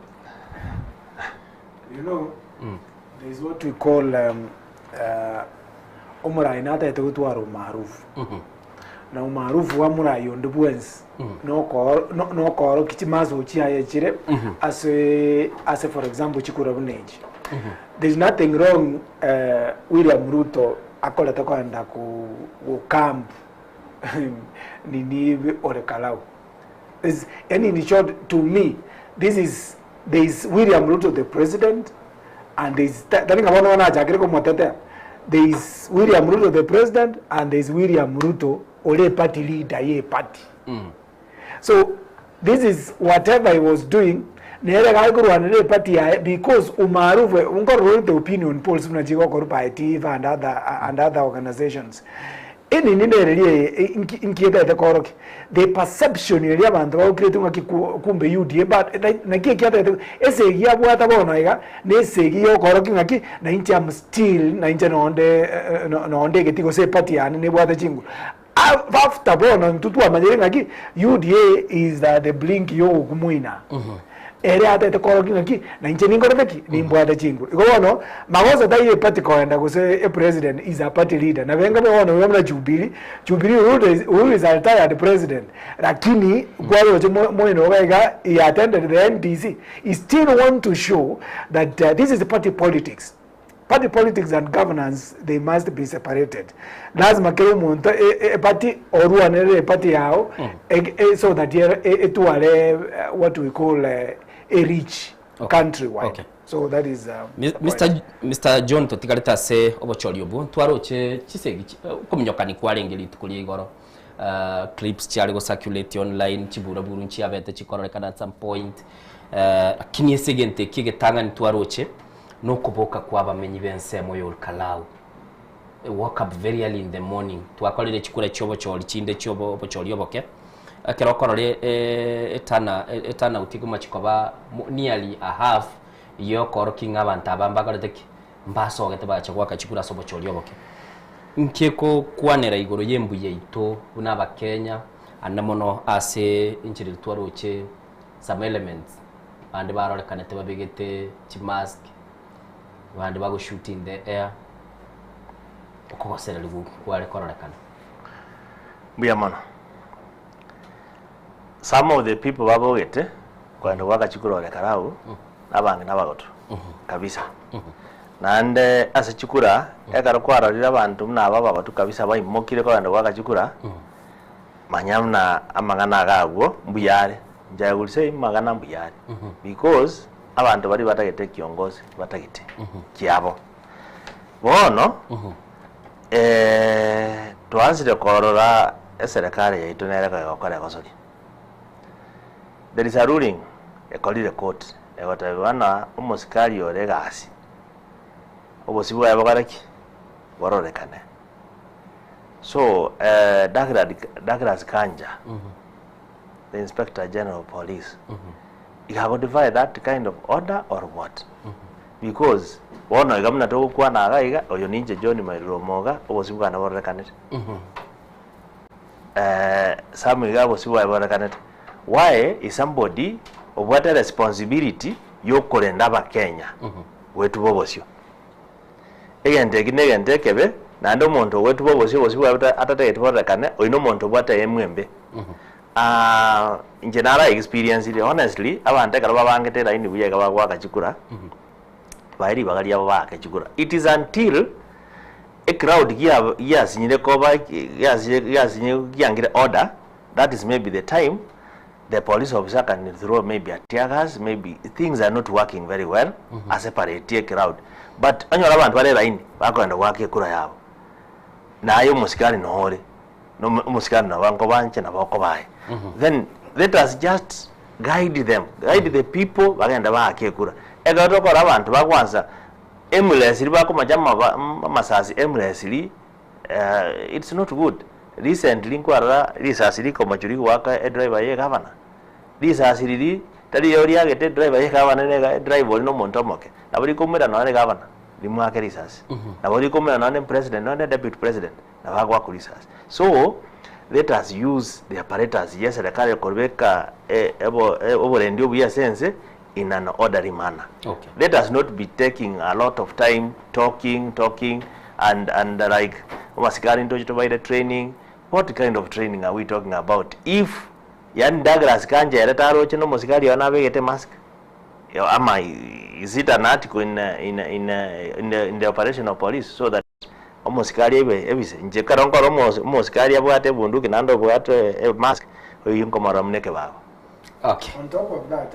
You know, there is what we call um, uh, omorai natagete gotwara omaarufu. Na umaarufu bwa morai onde bwensi nokoro nokorokia chimaso chiaye chire ase ase for example chikura buna echi. There is nothing wrong eh, William Ruto akorete koenda ko gocamp nini Ole Kalau. Is yani in short to me this is there is William Ruto the president and there is tari ng'a bono nachakire komotetea there is William Ruto the president and there is William Ruto ore party leader ye party mm. so this is whatever he was doing nere gakorwanera eparty yaye because umaarufu nkororete opinion polls buna chigokorwa by TV and other, and other organizations Enini ndereria eye inki etaete koorokia? The perception eria abanto bagokirete ng'aki kumbe UDA but naki ekiataete esegi abwate bono iga na esegi yokorokia ng'aki na inche am still na inche nonde nonde egeti gose eparty yane nebwate chinguru. After bono intwe twamanyire ng'aki UDA is the blink yogokumwina. Ere atete korokia ng'aki, na inche ninkorete ki? Nimbwate chinguru. Igo bono, magoso taiyo eparty koenda gose epresident is a party leader. Nabo enga bono iga buna Jubilee, Jubilee Ruto is, Uhuru is a retired president, lakini kwaroche mo moino iga iga he attended the NDC. He still want to show that this is party politics. Party politics and governance they must be separated. Lazima kera omonto eparty orwanerere eparty yao so that etware what we call a reach country wide. Okay. So that is the point. Mr. John totigarete ase obochori obwo ntwaroche chisegi okominyokani kwarenge rituko ria igoro clips chiare go circulate online chiburaburu nchiabete chikororekana at some point lakini ase egento eki egetang'ani twaroche Nokoboka kw'abamenyi b'ensemo y'Olkalau. Woke up very early in the morning. Twakorire chikura chi'obochori chinde chi'obochori oboke. Ekero okorora etana eturnout ekomachi koba nearly a half y'okorokia ng'a abanto aba mbakorete ki? Mbasogete bagacha goaka chikura ase obochori oboke. Nki ekokwanera igoro y'embuya yaito buna abakenya ande mono ase enchera eria twaroche some elements. Bande barorekanete babegete chimask, abande bago shoot in the air, okogosererigwa okwo kware kororekana. Mbuya mono. Some of the people babogete kogenda goaka chikura ore Karau, nabange nabagotu kabisa. Naende ase chikura, ekero kwarorire abanto buna aba abagotu kabisa baimokire kogenda goaka chikura, manya buna amang'ana iga agwo mbuya are. Inche I will say magana mbuya are because abanto baria batagete ekiongozi batagete kiabo. Bono twansire korora eserekari yaito nere egokora egosoria. There is a ruling ekorire court egotebiwa ng'a omosikari ore egasi obosio bwaye bokore ki? Bororekane. So Douglas Kanja the inspector general of police iga ago defy that kind of order or what because bono iga buna togokwana iga iga oyo ninche John Mairura Omoga obosio bwane bororekanete Sam iga obosio bwaye bororekanete why is somebody obwate responsibility yokorenda abakenya goetuba obosio egento eki negento ekebe naende omonto ogoetuba obosio obosio bwaye atatageti bororekane oyio nomonto obwate aim embe. Inche nara experienced honestly abanto ekero babangete elaini buya iga bagoaka chikura, bae ribaga riabo baake chikura. It is until ecrowd giasinyire koba giasinyire giangire order, that is maybe the time the police officer can throw maybe a tear gas, maybe things are not working very well, aseparate ecrowd. But onyore abanto bare elaini bakogenda goaka ekura yabo, naye omosikari nore. Omosikani nabo nkobanche nabo okobae. Then let us just guide them, guide the people bagende baake ekura. Ekero tokora abanto bagwansa aimlessly bakomacha amasasi aimlessly it's not good. Recently nkwarora risasi rikomochwa rigoaka edriver ya egavana. Risasi riria tari riria riagete edriver ya egavana na edriver oria na omonto omoke. Nabo rikoumera nonya na egavana rimwake risasi. Nabo rikoumera nonya na epresident nonya na deputy president. Nabo agoakwa risasi. So, let us use the apparatus ye serikali kobeka oborendi obuya ase ense in an orderly manner. Okay. Let us not be taking a lot of time talking, talking and, and like abasikari ntoche tobaire training. What kind of training are we talking about if yaani Douglas Kanja ere taroche na omosigari oye nabegete emask? Ama is it an article in in in in the in the operation of police so that omosikari aibe ebise? Inche ekero nkora omo omosikari abwate ebunduki naende obwate emask, oyio nkomorora buna ekebago. Okay. On top of that,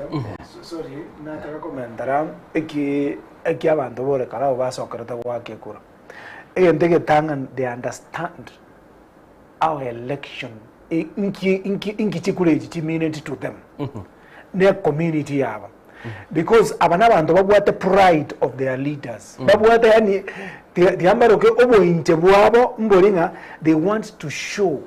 sorry, nataka komentera eki eki abanto bore kare abwo basokerete goaka ekura. Egento egetang'ani they understand our election inki inki inki chikura echi chimeaneti to them ne community yabo because aba na abanto babwate pride of their leaders babwate yaani tiga mbaroke oboinche bwabo mbori ng'a they want to show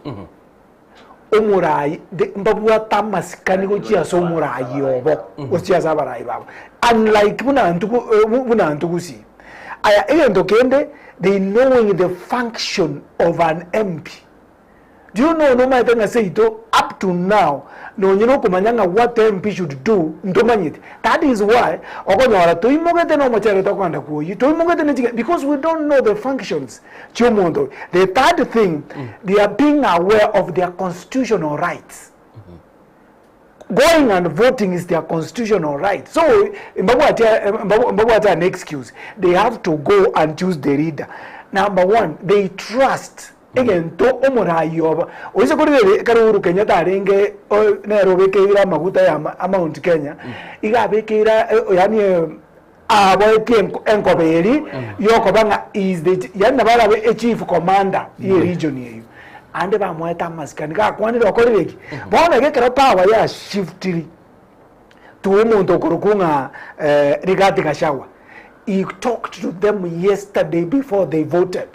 omorai the mbabwate amasikani gochia ase omorai obo gochia ase abarai babo unlike buna intwe buna intwe gusii. Aya egento kende they knowing the function of an MP. Do you know nomanyete ng'a seito up to now nonye nokomanya ng'a what MP should do ntomanyeti. That is why okonyora toimogete na omochere tokogenda kwoyia, toimogete ne chige because we don't know the functions chia omonto oyo. The third thing, they are being aware of their constitutional rights. Going and voting is their constitutional right so mbabwate mbabwate an excuse they have to go and choose the leader number one they trust egento omorayi obo oise korigereria ekero Uhuru Kenyatta arenge nere obekeire amaguta ya a Mount Kenya iga abekeire yaani aboetie enkoba eri yokoba ng'a he is the yaani nabo arabe echief commander ye region eywo ande bamoete amasikani gakwanire okorire ki? Bono iga ekero power yashiftiri to omonto okorokwa ng'a Rigathi Gachagua he talked to them yesterday before they voted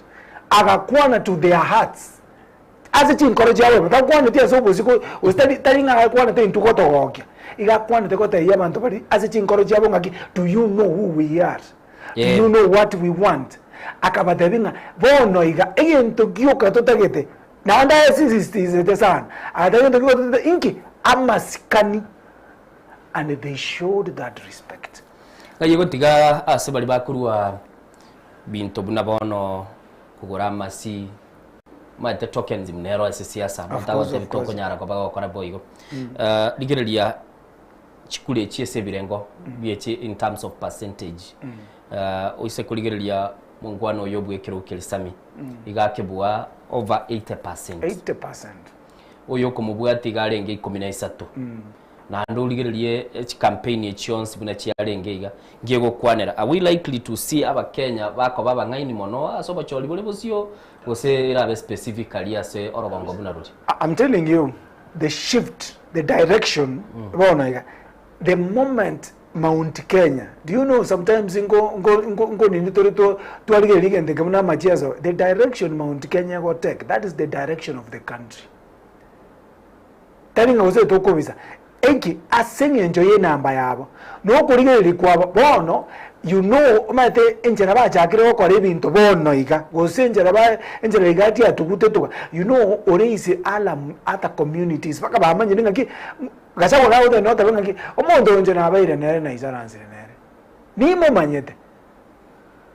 agakwana to their hearts Ase chinkoro chiabo ime, takwaneti ase obosio gose tari tari ng'a akwanete intwe gotogokia, iga akwanete gotebia abanto baria ase chinkoro chiabo ng'aki, do you know who we are? Do you know what we want? Akabatebia ng'a bono iga egento gioka totagete, naende aesisistisete sana, agateba egento gioka totagete inki? Amasikani, and they showed that respect. Ng'ai egotiga ase baria bakorua binto buna bono kogora amasi, Omanyete tokens nero ase siasa, Of omonto course, agotebi of course. tokonyara koba gokora boigo. Eh, rigereria chikura echi ase ebirengo biechi in terms of percentage. Eh, oise korigereria monkwana oyo bwa ekerogo keria Sammy, iga akebua over 80%. 80%. Oyo okomobwatia iga arenge ikomi na isato. Naende origererie chicampaign echi chionsi buna chiarenge iga, nki egokwanera? Are we likely to see abakenya bakoba abang'aini mono ase obochori bore bosio, gose erabe specifically ase orogongo buna roria? I'm telling you the shift, the direction bono iga, the moment Mount Kenya, do you know sometimes nko nko nko nkonini tore to twarigereria egento eke buna amacheso, the direction Mount Kenya egotake, that is the direction of the country. Tari ng'a gose tokobisa, eki ase eng'encho y'enamba yabo, na okorigereria kwabo. Bono you know omanyete enchera bachakire gokora ebinto bono iga, gose enchera ba enchera iga tiatugute tuga, you know ore ase alarm other communities mpaka bamanyire ng'aki, Gachagua gagoteba notebe ng'aki, omonto oyo inche nabeire nere naisaransire nere, nimomanyete.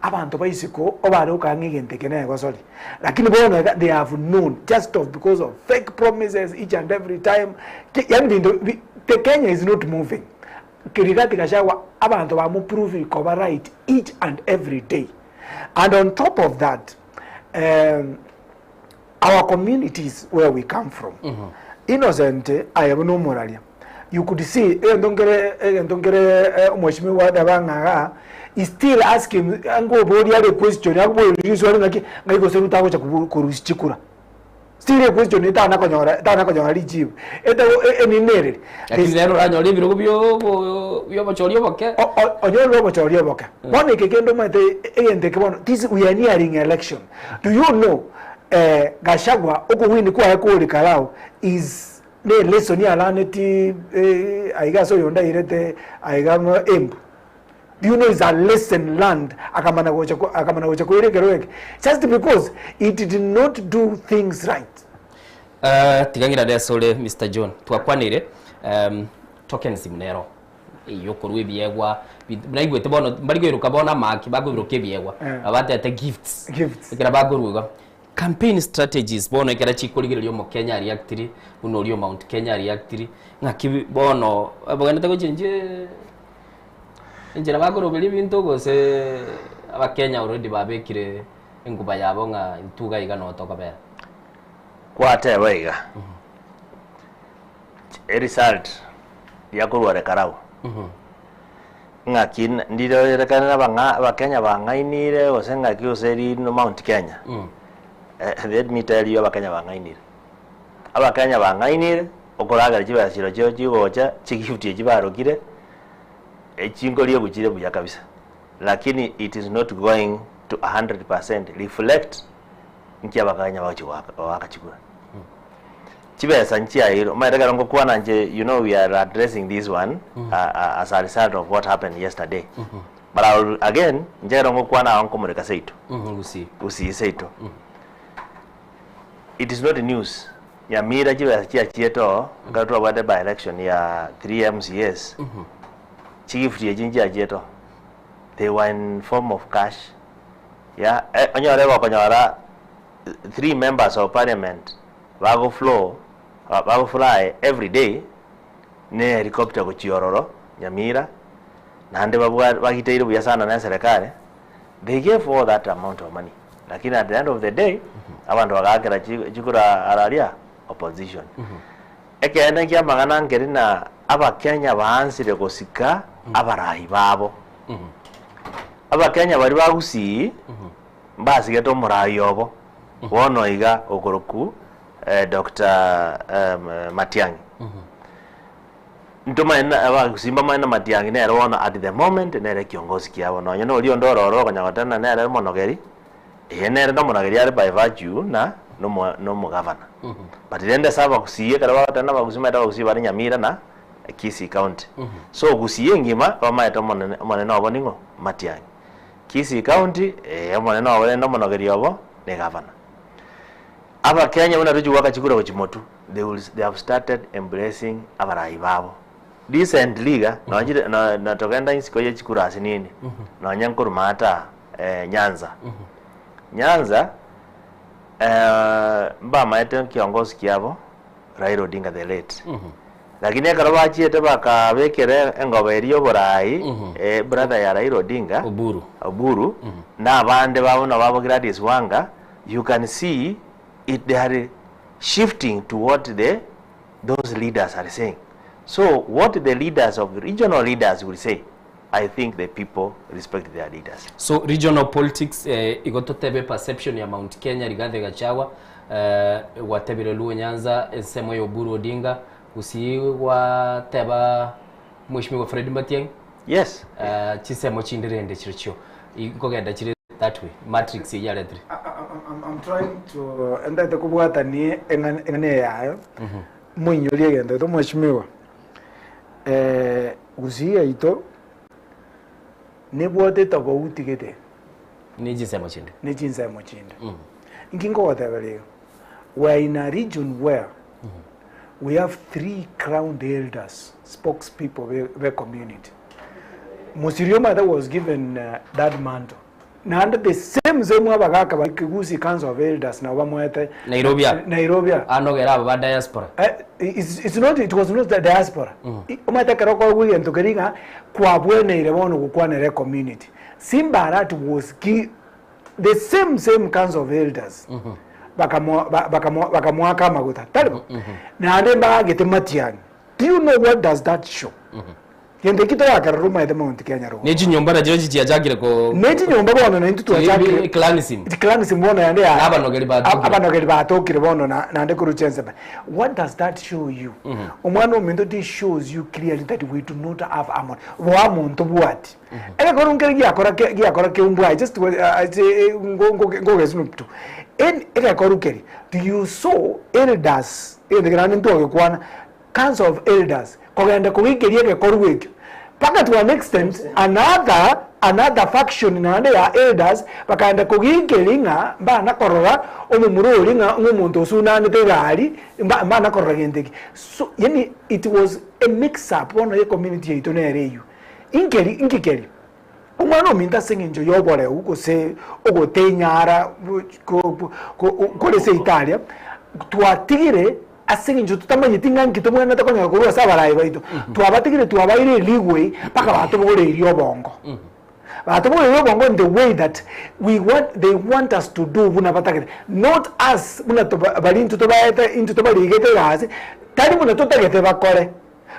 Abanto ba isiko obare gokora ng'a egento eke negosori, lakini bono iga they have known just of because of fake promises each and every time, ki yaani binto bi the Kenya is not moving. Rigathi Gachagua abanto bamopruviri koba right each and every day. And on top of that, our communities where we come from, Innocent aye buna omoraria, you could see egento nkere egento nkere omweshimiwa ateba ng'a igaa, he still asking ngoboria are equestion akoboria riswali ng'aki ng'ai gose Ruto agocha korusia chikura. Still equestion etana konyora etana konyora rijibu etago enini nereri. Lakini rero oranyore ebirogo biobo biobochori oboke. Onyorire obochori oboke. Bono eke kende omanyete egento eke bono this we are nearing election. Do you know Gachagua okowin kwaye kore Karau is ne lesson yaraneti aiga ase oyonde airete aiga Embu. Do you know is a lesson learned akamana gocha akamana gocha koira ekero eke just because he did not do things right. Tiga ng'irane ase ore Mister John, twakwanire tokenism nero eyokorwa ebiegwa naigwete bono mbari koiroka bono amaki bakoiroka ebiegwa abatete gifts ekero bakorwa iga. Campaign strategies bono ekero chikorigereria omokenya areactiri buna oria o Mount Kenya areactiri ng'aki bono bogenderete gochenjia enchera bakoroberia ebinto gose abakenya already babekire enguba yabo ng'a intwe iga iga noo tokobera. Kwateba iga, eresult riakorwa Olkalau, ng'aki ndirorekane abang'a abakenya bang'ainire gose ng'aki gose rino Mount Kenya, let me tell you abakenya bang'ainire. Abakenya bang'ainire, okoragera chibesa chirochio chigocha, chigift echi barokire, echinkoria chire buya kabisa, lakini it is not going to 100% reflect nki abakenya bagochia goaka goaka chikura. Chibesa nchiairwe, omanyete ekero ngokwana inche you know we are addressing this one as a result of what happened yesterday. But I will again, inche ekero ngokwana ago nkomoreka seito. Gusii. Gusii seito. It is not news, Nyamira chibesa chiachiete oo, ekero twabwate by election ya 3 MCAs, chigift echi nchiachiete oo. They were in form of cash, yeah, onyore gokonyora 3 members of parliament bago flow, bago fly every day ne helicopter gochia ororo Nyamira, naende babwa bagiteire buya sana na eserekari, they gave all that amount of money lakini at the end of the day abanto bagaakera chi chikura araria opposition. Ekeene kia amang'ana nkeri na abakenya baansire gosika abarai babo. Abakenya baria ba Gusii mbasigete omorai obo bono iga okorokwa Doctor Matiang'i. Ntomanye na abagusii mbamanye na Matiang'i nere bono at the moment nere ekiongosi kiabo nonye na oria onde ore ororo okonya goteba ng'a nere omonogeri, eye nere nomonogeri are by virtue na nomo nomogavana. But rende ase abagusii ekero bagoteba abagusii omanyete abagusii bare Nyamira na Kisii county. So Gusii engima bamaete omonene omonene obo ning'o? Matiang'i. Kisii county eh omonene obo rende omonogeri obo ne gavana. Abakenya buna tochia goaka chikura gochia motwe, they will they have started embracing abarai babo. Recently iga, nonye chire no no togenda isiko ye chikura ase nini, nonye nkorwa maata Nyanza. Nyanza, mbamaete kiongozi kiabo Raila Odinga the late. Lakini ekero bachiete bakabekera engoba eria y'oborai, brother ya Raila Odinga, Oburu, Oburu, na abande babo nabo Gladys Wanga, you can see it they are shifting to what the those leaders are saying. So what the leaders of regional leaders will say, I think the people respect their leaders. So regional politics eh, igo totebe perception ya Mount Kenya Rigathi Gachagua eh, gwatebire Luo Nyanza ensemo ya Oburu Odinga Gusii gwateba Mheshimiwa Fred Matiang'i Yes. Eh, chinsemo chinde rende chirochio nkogenda chire that way matrix eyio yaretire. I'm, I'm trying to endete kobwatania eng'ana eng'ana eye yayo moinyorie egento gete omweshimiwa eh, gusii yaito nebwate etofauti gete Ne chinsemo chinde. ne chinsemo chinde inki nkogoteberia iga we are in a region where we have three crowned elders spokespeople be, be community Musiri omanyete was given uh, that mantle naende the same same abagaka ba Kigusii Council of Elders nabo bamoete Nairobi aba. Nairobi aba. Anogera aba ba diaspora. Eh, it's, it's not, it was not the diaspora. Omanyete ekero okoegwa egento keria ng'a kwabweneire bono gokwanera ecommunity. Simba Arati was gi, the same same council of elders bakamo- ba- bakamo- bakamoaka amaguta tari bo naende mbagete matiang'i do you know what does that show gento eki torakerora omanyete mount kenya rogo Ne chinyomba nachio chiachakire ko ne chinyomba bono naintwe twachakire clanism clanism bono naende ya Abanogeri batokire. abanogeri batokire bono na- naende korwa chinsebe what does that show you omwana ominto this shows you clearly that we do not have harmony boa monto bwati Egekorwa nkere giakora ke giakora keumbwa aye just ase ngogesinu tu. En egekoru keria, do you saw elders, egento ekio naende ntwagekwana, council of elders, kogenda kogeikeria egekorwa ekio, mpaka to an extent another another faction naende ya elders bakaenda kogeikeria ng'a mbana korora omomura oria ng'a ng'a omonto osunanete egari, mba mbana korora gento eke. So yaani it was a mix up bono ya ecommunity yaito nere eywo. Inkeri, inki keri? Omwana ominto ase eng'encho y'oboreu gose ogotenyara kore seito aria, twatigire ase eng'encho totamanyeti ng'a nki tobwenerete konyora korwa ase abarai baito, twabatigire twabaire leeway mpaka batobogoreirie obongo. Batobogoreirie obongo in the way that we want, they want us to do buna batagete, not us buna toba baria intwe tobaete intwe tobarigete egasi, tari buna totagete bakore.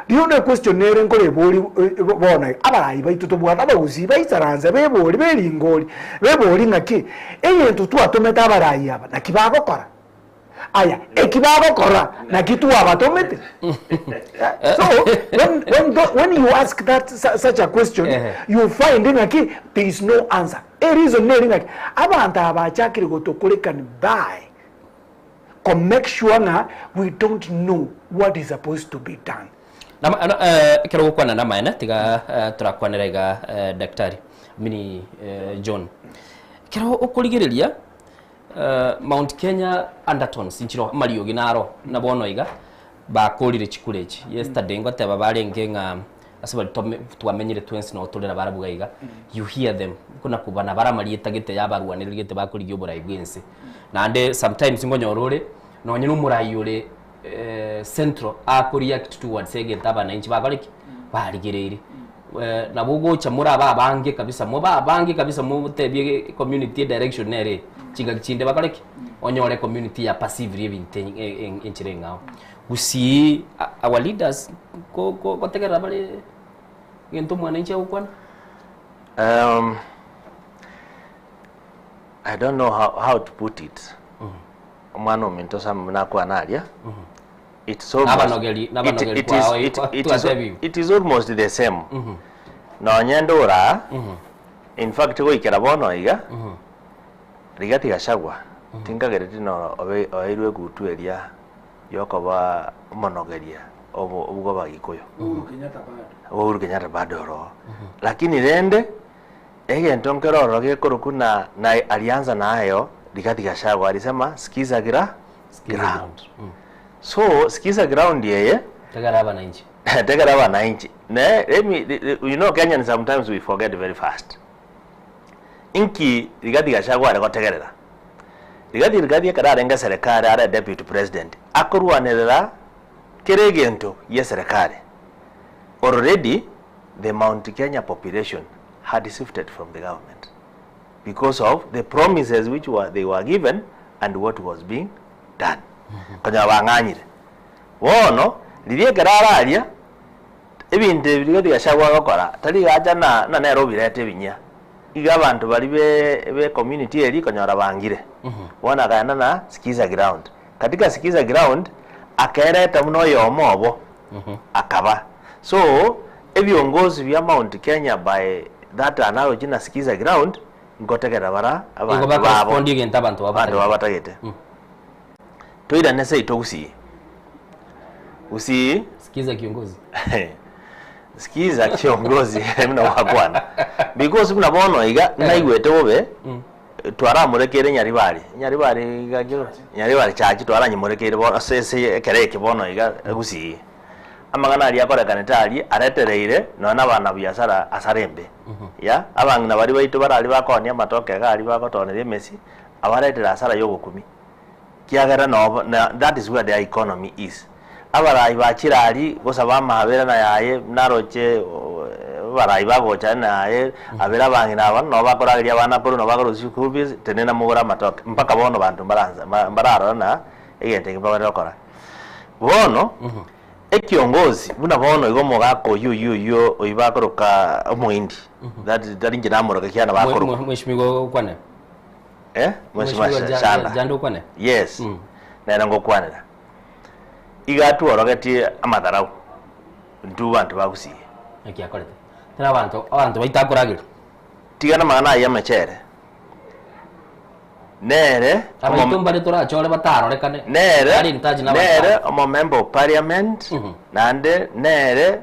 Rirorio ne question nere nkorebori bono iga, abarai baito tobwate abagusii baisaranse bebori beringori, bebori ng'aki egento twatomete abarai aba naki bagokora? Aya, eki bagokora naki twabatomete? So when, when, when you ask that such a question, you find ng'aki there is no answer. E reason neri ng'aki abanto aba bachakire gotokorekani by ko make sure ng'a we don't know what is supposed to be done. Nama, ano, eh, ekero ogokwana namaene tiga eh, torakwanera iga eh, daktari mini eh, John ekero okorigereria eh, Mount Kenya undertones nchiro amariogi naro na bono iga bakorire chikura echi yesterday ngoteba barenge ng'a ase bari tome twamenyire twensi noo tore nabarabwo iga iga you hear them buna kobana bare amarieta gete yabarwanereri gete bakorigia oborai bwa ense. Naende sometimes nkonyora ore nonye na omorai ore central ako react towards egento abananchi bakore ki? Barigereire. Nabo ogocha more abe abange kabisa mobe abange kabisa motebie ecommunity edirection nere eye, chingaki chinde bakore ki? Onyore ecommunity ya perceive ebinto enchera eng'ao. Gusii our leaders ko ko gotegerera bare egento omwananchi agokwana? I don't know how, how to put it. Omwana ominto Sam buna akwana aria. It's almost, Nabanogeri- nabanogeri it, it, is, kwao it, it, is, twatebiwe. it is almost the same. Nonye ndora, in fact goikera bono iga, Rigathi Gachagua, tinkagereti noro obe oeirwe egutu eria yokoba omonogeria obo obw'Abagikuyu. Uhuru Kenyatta bado. Uhuru Kenyatta bado oroo. Lakini rende, Egento nkere ororo gekorokwa na na alianza nayo Rigathi Gachagua alisema sikiza gira ground. So sikiza ground eye Tegera abananchi. tegera abananchi. Ne let me you know Kenyans sometimes we forget very fast. Inki Rigathi Gachagua are gotegerera? Rigathi Rigathi ekero arenge serikali are deputy president akorwanerera kera egento gie serikali already the Mount Kenya population had shifted from the government because of the promises which were, they were given and what was being done. Konyora bang'anyire. Bono, riria ekero araria, ebinto ebi riria Gachagua agokora, tari gacha na na nere obirete ebinyia. Iga abanto baria be be community eria konyora bangire. Bono akaenda na sikiza ground. Katika sikiza ground, akereta buna oyomo obo, akaba. So, ebiongozi bia Mount Kenya by that analogy na sikiza ground, nkotegerera bara Nigo abanto babo, bakorespondi egento abanto babo abanto babo batagete. batagete. Toirane seito Gusii. Gusii. Sikiza kiongozi. Sikiza kiongozi buna gwakwana. Because buna bono iga naigwete bobe twaramorekeire Nyaribari. Nyaribari iga ki Nyaribari church twaranyemorekeire bono ase ase ekero eke bono iga Gusii. Amang'ana aria akorekanete aria aretereire nonya na abanabiasara asara embe. Ya, abang'ina baria baito barari bakoonia amatoke iga aria bagotoneria emesi, abaretere asara ya ogokumia. Kiagera nobo na that is where their economy is. Abarai bachire aria gosaba amabera na yaye naroche abarai bagocha na yaye abere abang'ina aba nabo bakorageria abana korwa nabo bakorusia school fees tenena mogore amatoke mpaka bono banto mbaransa mbararora na egento eke mbabare gokora. Bono ekiongozi buna bono igo omogaka oyio oyio oyio oyio bakoroka omohindi that tari inche namoroka ekiagera bakoroka. Mheshimiwa okwane. Eh, Mheshimiwa Mheshimiwa Shanda. Janda okwane. Yes. Nere ngokwanera. Iga atworogetie amatharau intwe abanto ba Gusii. Naki akorete? Tari abanto abanto baito akorageria. Tiga namang'ana ayio amechere. Nere Abaito mbare torachore batarorekane. nere Tari in touch na abanto nere aba. omomember of parliament naende nere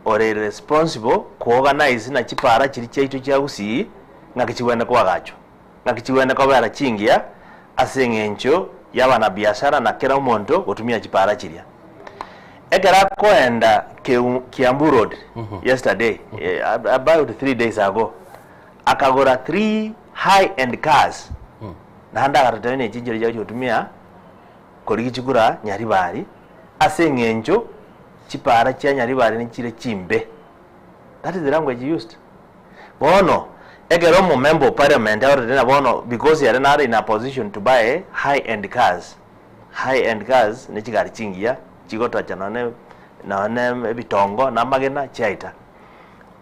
ore responsible kuorganize na chipara chiria chiaito chia Gusii ng'aki chigwene koagachwa. Naki chigwene kobera chingiya ase engencho y'abanabiashara na kera omonto gotumia chipaara chiria. Ekero akoenda Kiambu Road yesterday, about 3 days ago, Akagora 3 high end cars naende agatotebia ne chinchera chiaye chigotumia korigia chikura Nyaribari ase eng'encho chipara chia Nyaribari nichire chimbe. That is the language he used. Bono ekero omo member of parliament agototebia ng'a bono because ere nare in a position to buy high end cars, high end cars ne chigari chingiya chigotocha nonye nonye ebitongo na amagena chiaita.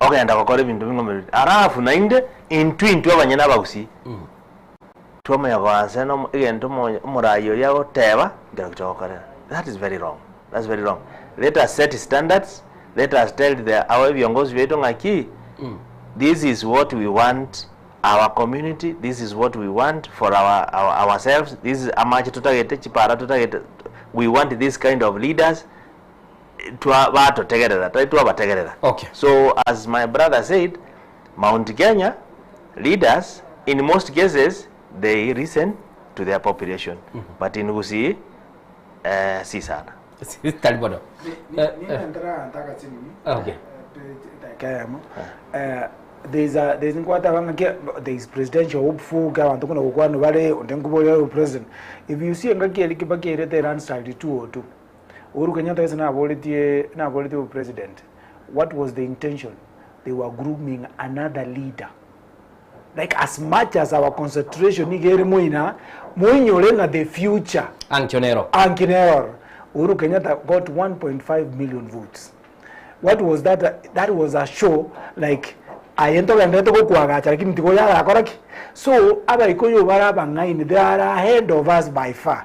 Ogenda gokora ebinto bing'omereri alafu naende intwe intwe abanyene abagusii twamanya goansa na egento omoraia oria agoteba nkerokio togokorera. That is very wrong, that's very wrong. Let us set standards, let us tell the our ebiongozi biaito ng'aki this is what we want our community, this is what we want for our, our, ourselves, this is amache totagete, chipara totagete, we want this kind of leaders, twa batotegerera tari twabategerera. Okay. So as my brother said, Mount Kenya leaders in most cases they listen to their population mm -hmm. but in Gusii eh, si sana tari bono Okay. Kayamo. There is a there is nkwataba ng'aki there is presidential hopeful ki abanto buna gokwana bare onde nkoboria ore president if you see engaki eri kibaki airete landslide 202 Uhuru Kenyatta gese naboretie naboretie obopresident what was the intention they were grooming another leader like as much as our concentration niga ere moina moinyore ng'a the future Ankio nero. Ankio nero. Uhuru Kenyatta got 1.5 million votes what was that that was a show like aye ntogenderete gokwagacha lakini tiga oyo arakora ki so abaikoyo bare abang'aini they are ahead of us by far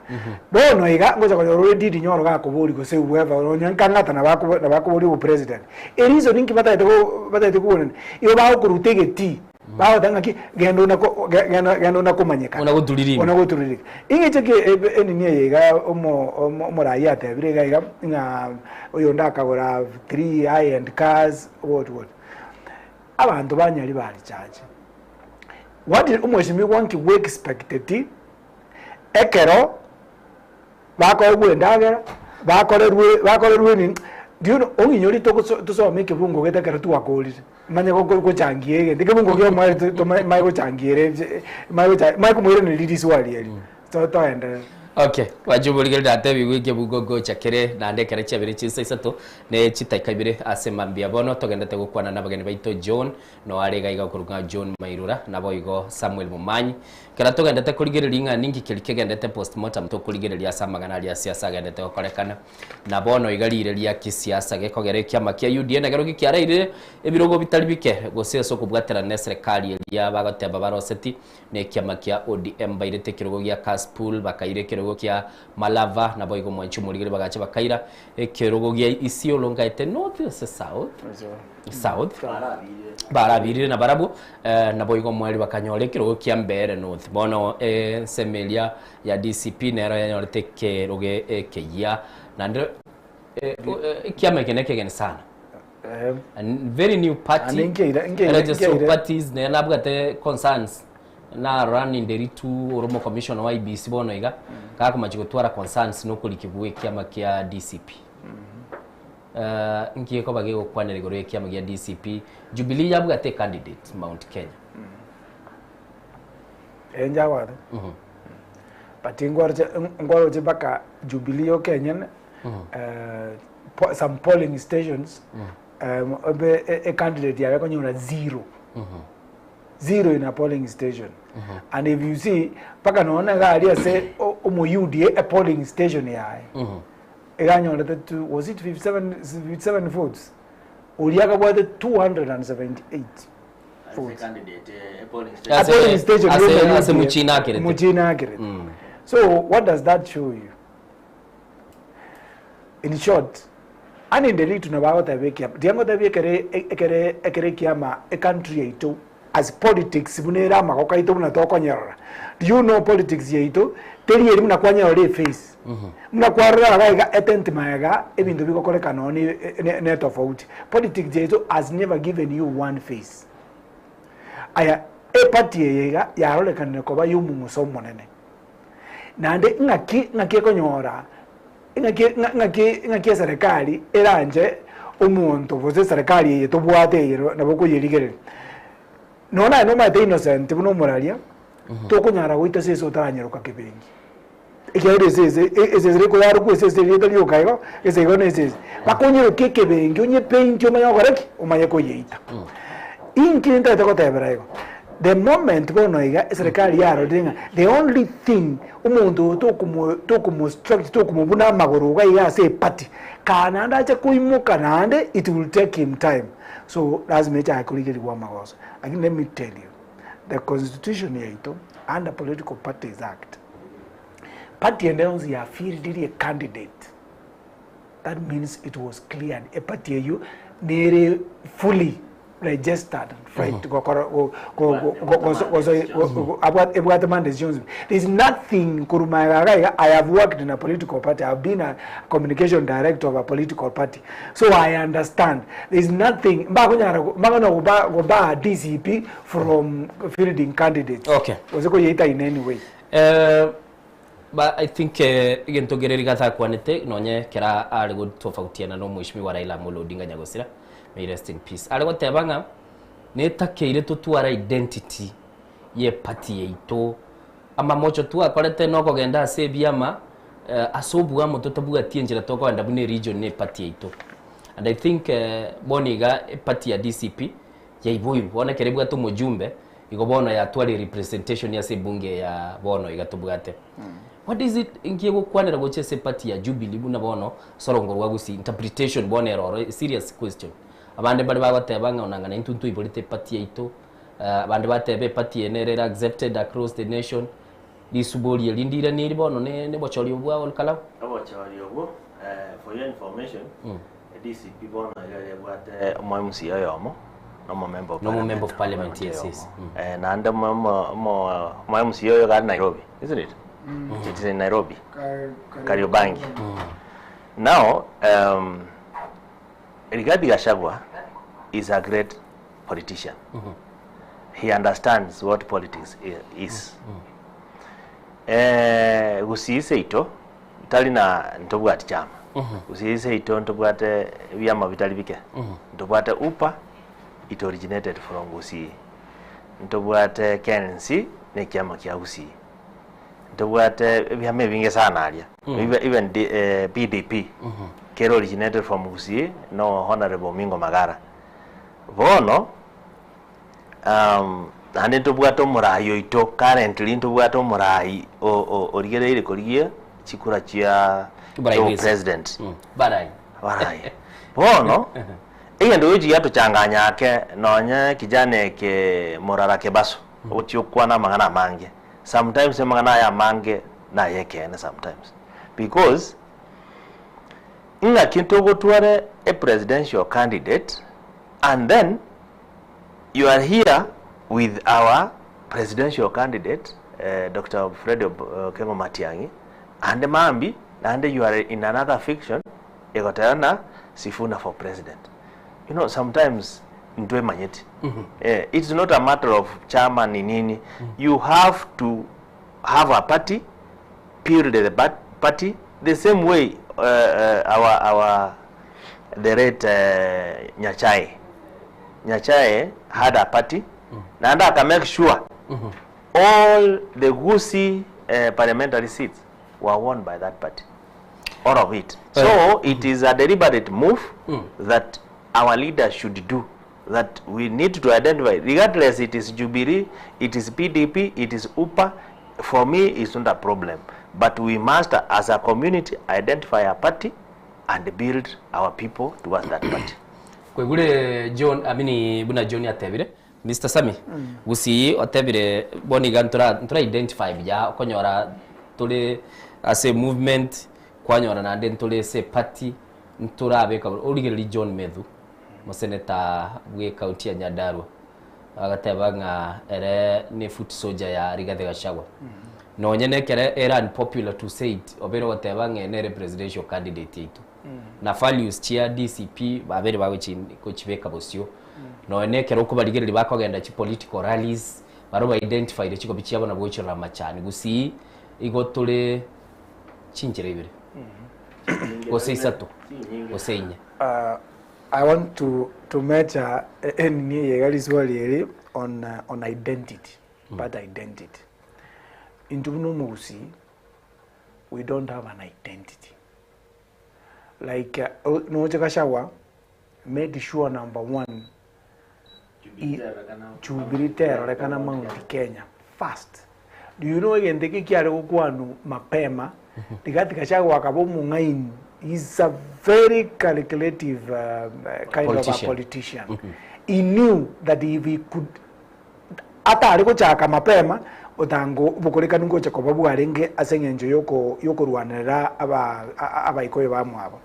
bono iga ngocha konyora ore Ndindi Nyoro gakobori gose whoever onye nkang'ata nabo nabakoboria obopresident ereason inki batagete go batagete kobonani igo bagokoruta egetii Bagoteba ng'aki, Genda ona ko- ge- genda genda ona komanyekana. Ona goturirika. Ona goturirika. Ing'eche ki ebe- enini eye iga omo- omo- omoraia atebire iga iga ng'a oyonde akagora 3 high end cars what what. Abanto ba Nyaribari Church, what omweshimiwa nki bwe expecteti ekero Bakoegwa endagera, bakorerwe bakorerwe nini, do you know ong'inyori togoso tosome ekebungo gete ekero twakorire, manye goko gochangia egento, ekebungo kia omweri to toma manye gochangia ere nche manye gocha manye komoiraneria riswali erio, so toenderere. Okay, gwancha omorigereria natebigwe ekebungo ngocha kere naende ekero chiabere chinsa isato ne chitaika ibere ase mambia bono togendete gokwana na abageni baito John Noare iga iga okorokwa ng'a John Mairura, naboigo Samuel Momanyi. Ekero togendete korigereria ng'a ninki keria kegendete postmortem tokorigereria ase amang'ana aria asiasa agendete gokorekana. Na bono iga riire ria kisiasa gekogera ekiama kia UDA nakerokio kiarairire ebirogo bitari bike gose ase okobwaterana neserekari eria bagoteba baroseti na ekiama kia ODM bairete ekerogo gia Kasipul bakaira ekerogo kia Malava naboigo mwanchi omorigereria bagacha bakaira ekerogo gia Isiolo nkaete North gose South. South barabirire na barabwo eh, naboigo omweri bakanyora ekerogo kia Mbeere North. Bono ensemo eria ya DCP nero yanyorete ekerogo ekeyia naende eh, eh, ekiama eke nekegeni sana And very new party Ande nkeira- nkeira- registered nkeira. parties nere nabwate concerns narora ninde ritu ore omokomishona wa IEBC bono iga gakomachi gotwara concerns nokorikigwa ekiama kia DCP Inki gekoba gegokwanera igoro y'ekiama gia DCP? Jubilee yabwate ecandidate Mount Kenya. Ee njabwate. But nkwaroche nkwaroche mpaka Jubilee yoka enyene eh, some polling stations ebe ecandidate yaye ekonyora zero. Zero in a polling station. And if you see mpaka nonye iga aria ase omo UDA epolling station yaye. Eganyorete tu was it 57, 57 votes oria akabwate 278 votes. Ase- A polling station ase- yonka ase UDA, Muchina akerete. Muchina akerete. So what does that show you? In short, ane nderitu nabo agoteba ekiama, tiga ngotebie ekere ekere ekere ekiama ecountry yaito as politics buna ere amagoko aito buna tokonyerora. Do you know politics yaito teri eri buna kwanyerora eface. Buna kwarora iga iga etent magega ebinto bigokorekana oo ne ne ne tofauti. Politics yaito has never given you one face. Aya eparty eye iga yarorekanire koba ya omong'uso omonene. Naende ng'aki ng'aki ekonyora ng'aki ng'aki ng'aki eserekari eranche omonto gose eserekari eye tobwate eye nabo okoyerigereria. Nonya naye nomanyete innocent buna omoraria, tokonyara goita sese otaranyeroka kebengi. Ekiagera esese, esese rikoyarokwa esese erieta rioka igo, gese igo na esese. Mpaka onyeroke ekebengi, onyepaint omanye gokora ki? Omanye koyeita. Inki ntagete gotebera igo? The moment bono iga eserekari yarorire ng'a the only thing omonto oyo tokomo tokomo structure tokomobuna amagoro iga iga ase eparty, kaa naende ache koimoka naende it will take him time. So lazima echake korigerigwa amagoso. Lakini let me tell you, the constitution yaito under Political Parties Act, party ende yonsi ya fieldirie candidate, that means it was cleared, eparty eywo nere fully registered right gokora go- go- go- go- goso- goso- go- go- abwa- ebwate mandates chionsi pi. There is nothing korwa magega iga iga, I have worked in a political party, I have been a communication director of a political party, so I understand there is nothing mbakonyara mbakonyara goba gobar DCP from fielding candidates Okay. gose koyeita in any way. Eh, ba I think eh, egento kere rigatakwanete nonye kera are gotofautiana na omweshimiwa Raila Amolo Odinga Nyagosira may rest in peace are goteba ng'a netakeire totware identity ye party yaito amamocho twakorete na okogenda ase ebiama eh, ase obuamo totabwati enchera tokogenda buna eregion na eparty yaito and I think eh, bono iga eparty ya DCP yaiboirwe bono ekero ebwate omojumbe Igo bono yatwarire representation ase ebunge ya bono iga tobwate. What is it inki egokwanera gocha ase eparty ya Jubilee buna bono sorongo rwa Gusii interpretation bono ero oro a serious question. Abande mbare bagoteba ng'a onanga naintwe ntwaiborete eparty yaito, abande bateba eparty eye nere ere accepted across the nation, risubori eri ndiranieri bono ne ne obochori obwo bwa Olkalau. Obochori obwo for your information DCP bono iga ebwate omo MCA oyomo na omo member of Na omo member of parliament parliament, yes, yes. Eh, naende omo omo omo omo MCA oyo gari Nairobi, isn't it? It is in Nairobi. Kariobangi. Now, um, Rigathi Gachagua is a great politician. He understands what politics is. Eh, gusii seito Tari na ntobwati chama. Gusii seito ntobwate ebiama bitari bike. Ntobwate UPA, it originated from Gusii. Ntobwate KNC, ne ekiama kia Gusii. Ntobwate ebiama ebinge sana aria. Even, even D, eh, PDP, kere originated from Gusii, no Honorable Omingo Magara. Bono, Naende ntobwate omorai oito, currently ntobwate omorai origereire korigia chikura chia Barai chia bwese. president. Barai. Barai. Bono, egento gochi giatochanganya ake nonye kijana eke Morara Kebaso, ogochia okwana amang'ana amange. Sometimes amang'ana aya amange naye ekeene sometimes. Because, ng'aki ntogotware a presidential candidate and then You are here with our presidential candidate Doctor Fred Okengo Matiang'i and mambi naende you are in another fiction egoteba na Sifuna for president. You know sometimes ntwemanyeti. Eh, it's not a matter of chama ni nini. You have to have a party, build the party the same way uh, uh, our our the late uh, Nyachae Nyachae had a party naende aka make sure all the Gusii uh, parliamentary seats were won by that party all of it so it is a deliberate move that our leaders should do that we need to identify regardless it is Jubilee it is PDP it is UPA for me it's not a problem but we must as a community identify a party and build our people towards that party. Kwaigure John, I mean buna John atebire, Mister Sammy, gusii otebire bono iga ntora ntora identify buya okonyora tore ase movement kwanyora naende ntore ase eparty ntorabeka origereria John Methu mosenator bwe county ya Nyandarua agateba ng'a ere ne foot soldier ya Rigathi Gachagua nonye nekere ere unpopular to say it obeire ogoteba ng'a ere nere presidential candidate yaito na values chia DCP babere bagochi gochibeka bosio nonya nekero okobarigereria bakogenda chi political rallies baria ba identified chikobi chiabo nabo gochirora amachani gusii igo tore chinchera ibere gose isato gose inye. I want to to measure enini eye iga riswali eri. on, on identity, party identity. Intwe buna omogusii, we don't have an identity. Like noche Gachagua made sure number one, Jubilee terorekana Mount Kenya first. Do you know egento eke kiare gokwanwa mapema, Rigathi Gachagua akaba omong'aini, he's a very calculative kind of a Politician. politician. He knew that if he could atare gochaka mapema otango obokorekanu ngocha koba bwarenge ase eng'encho yoko yokorwanerera aba abaikoyo bamwabo.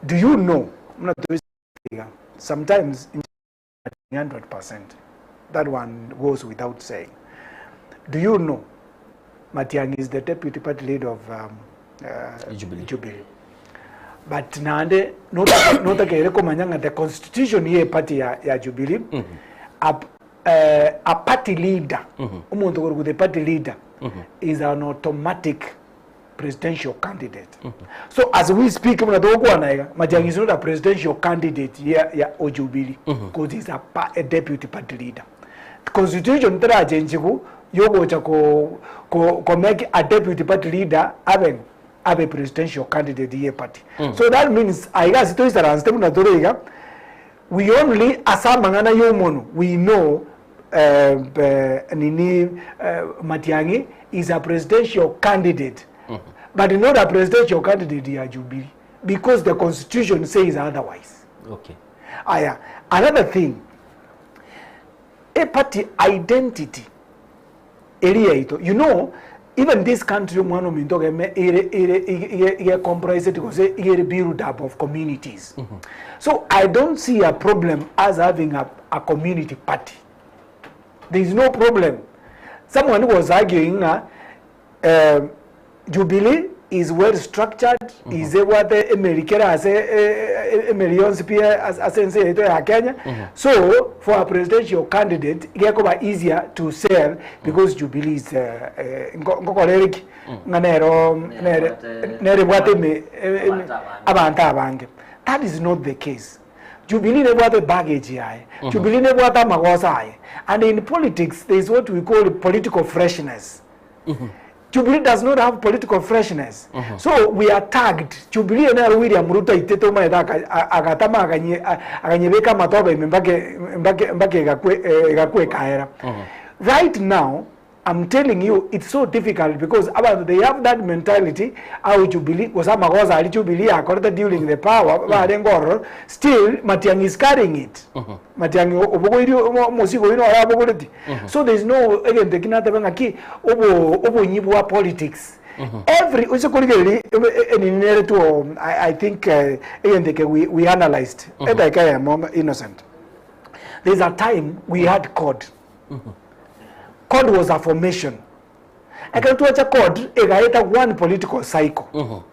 Do you know muna iga sometimes 100% that one goes without saying. Do you know Matiang'i is the deputy party leader of Jubilee. Jubilee. But naende notakeire komanya ng'a the constitution ye party ya, ya Jubilee a, a party leader omonto okorokwa the party leader is an automatic presidential candidate. So as we speak buna togokwana iga Matiang'i is not a presidential candidate ya, ya o Jubilee because he's a, pa, a deputy party leader. Constitution terachenchigu yogocha ko, ko, ko make a deputy party leader abe abe presidential candidate ye party. So that means aiga ase toisaransete buna tore iga we only ase amang'ana ya omonwe we know nini Matiang'i is a presidential candidate but not a presidential candidate ya Jubilee because the constitution says otherwise. Okay. Aya, another thing, a party identity eri yaito, you know, even this country omwana ominto ogeme ere ere ige ige comprised gose igere build up of communities. So I don't see a problem as having a, a community party. There is no problem. Someone was arguing ng'a Jubilee is well structured, is ebwate emeri kera ase emeri yonsi pi ase ense yaito ya Kenya. So for a presidential candidate gekoba easier to sell because Jubilee is nkokora ere ki ng'a nero nere nere ebwate eme abanto abange. That is not the case. Jubilee nebwate baggage yaye. Jubilee nebwate amagoso aye. And in politics there is what we call political freshness. Jubilee does not have political freshness. So we are tagged. Jubilee nero William Ruto aitete omanyete agatama akanyebeka amatobe ime mpaka mpaka mpaka egakwe egakwe ekaera. Right now I'm telling you it's so difficult because abantu they have that mentality au Jubilee gose amagoso aria Jubilee yakorete during the power barenge ororo still Matiang'i is carrying it. Matiang'i obogoirie omosigo oyio noro abogoretie. So there is no egento eki natebe ng'aki obo obonyi bwa politics. Every ase korigereria enini nere two I think egento eke we, we analyzed edageka eyemo Innocent. There is a time we had CORD. CORD was a formation. Ekero twacha CORD egaeta one political cycle.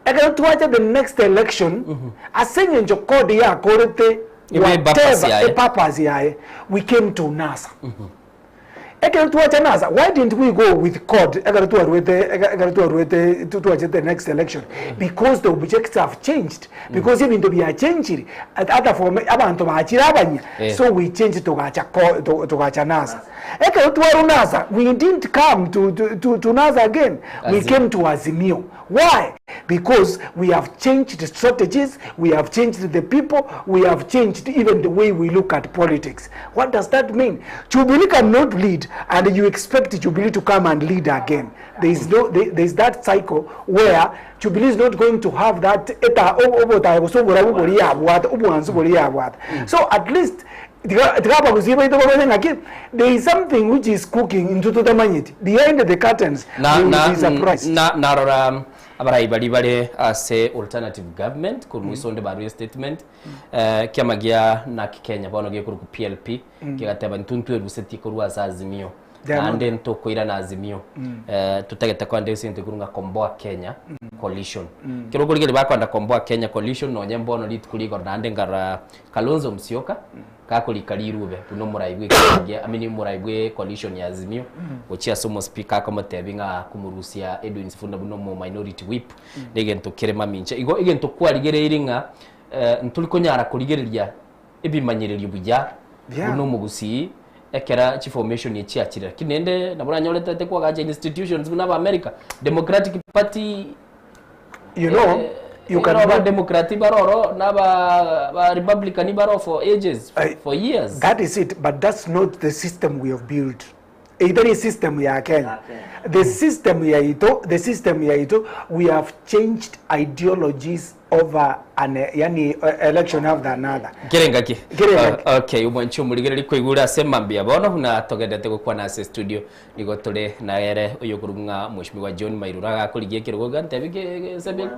Ekero twacha the next election ase eng'encho CORD yakorete Ebe purpose whatever yaye. e purpose yaye we came to NASA. Ekero twacha NASA why didn't we go with CORD ekero twarwete ekero twarwete twachete the next election because the objectives have changed because ebinto biachenchire other form abanto bachire abanya so we changed togacha togacha NASA. Ekero twarwa NASA we didn't come to, to, to, to NASA again we Azimio. came to Azimio. Why? Because we have changed the strategies, we have changed the people, we have changed even the way we look at politics. What does that mean? Jubilee cannot lead, and you expect Jubilee to come and lead again. There is no, there, there is that cycle where Jubilee is not going to have that eta obotaye gose oborabu boria yabwate obwansu boria yabwate. So at least tikabagusie baito bamenye ng'aki there is something which is cooking intwe totamanyeti behind the curtains na we will na be surprised. na narora abarai bari bare ase alternative government korwa moisonde barure statement kiama gia NARC Kenya bono gekorwa PLP kegateba intwe ntwerusetie korwa ase Azimio They are not- naende ntokoirana Azimio totagete kwenda esente korwa ng'a Komboa Kenya coalition kero okorigereria bakwenda Komboa Kenya coalition nonye mbono rituko rigoro naende nkarora Kalonzo Musyoka gakorika rirube buna omorai bwa ekiama gia I mean omorai bwa coalition ya Azimio gochia ase omospeaker akomotebia ng'a komorusia Edwin Sifuna buna omo minority whip na egento kere mamincha. Igo egento kwarigereirie ng'a ntori konyara korigereria ebimanyererio buya Yeah. Buna omogusii ekera chiformation echiachire lakini naende nabo oranyorete tekwagacha institutions buna aba America Democratic Party You know, you can aba not- Democrat baroro na aba ba Republican baro for ages for years That is it, but that's not the system we have built. Either is system ya Kenya. The system yaito, the system yaito, we have changed ideologies over an yani election after another. Nkerengaki. Nkerengaki. Okay, omwanchi omorigereri koigure ase mambia bono buna togendete gokwana ase studio nigo tore nere oyokorwa ng'a Mheshimiwa John Mairura agakorigia ekerogo iga ntebi ge- Samuel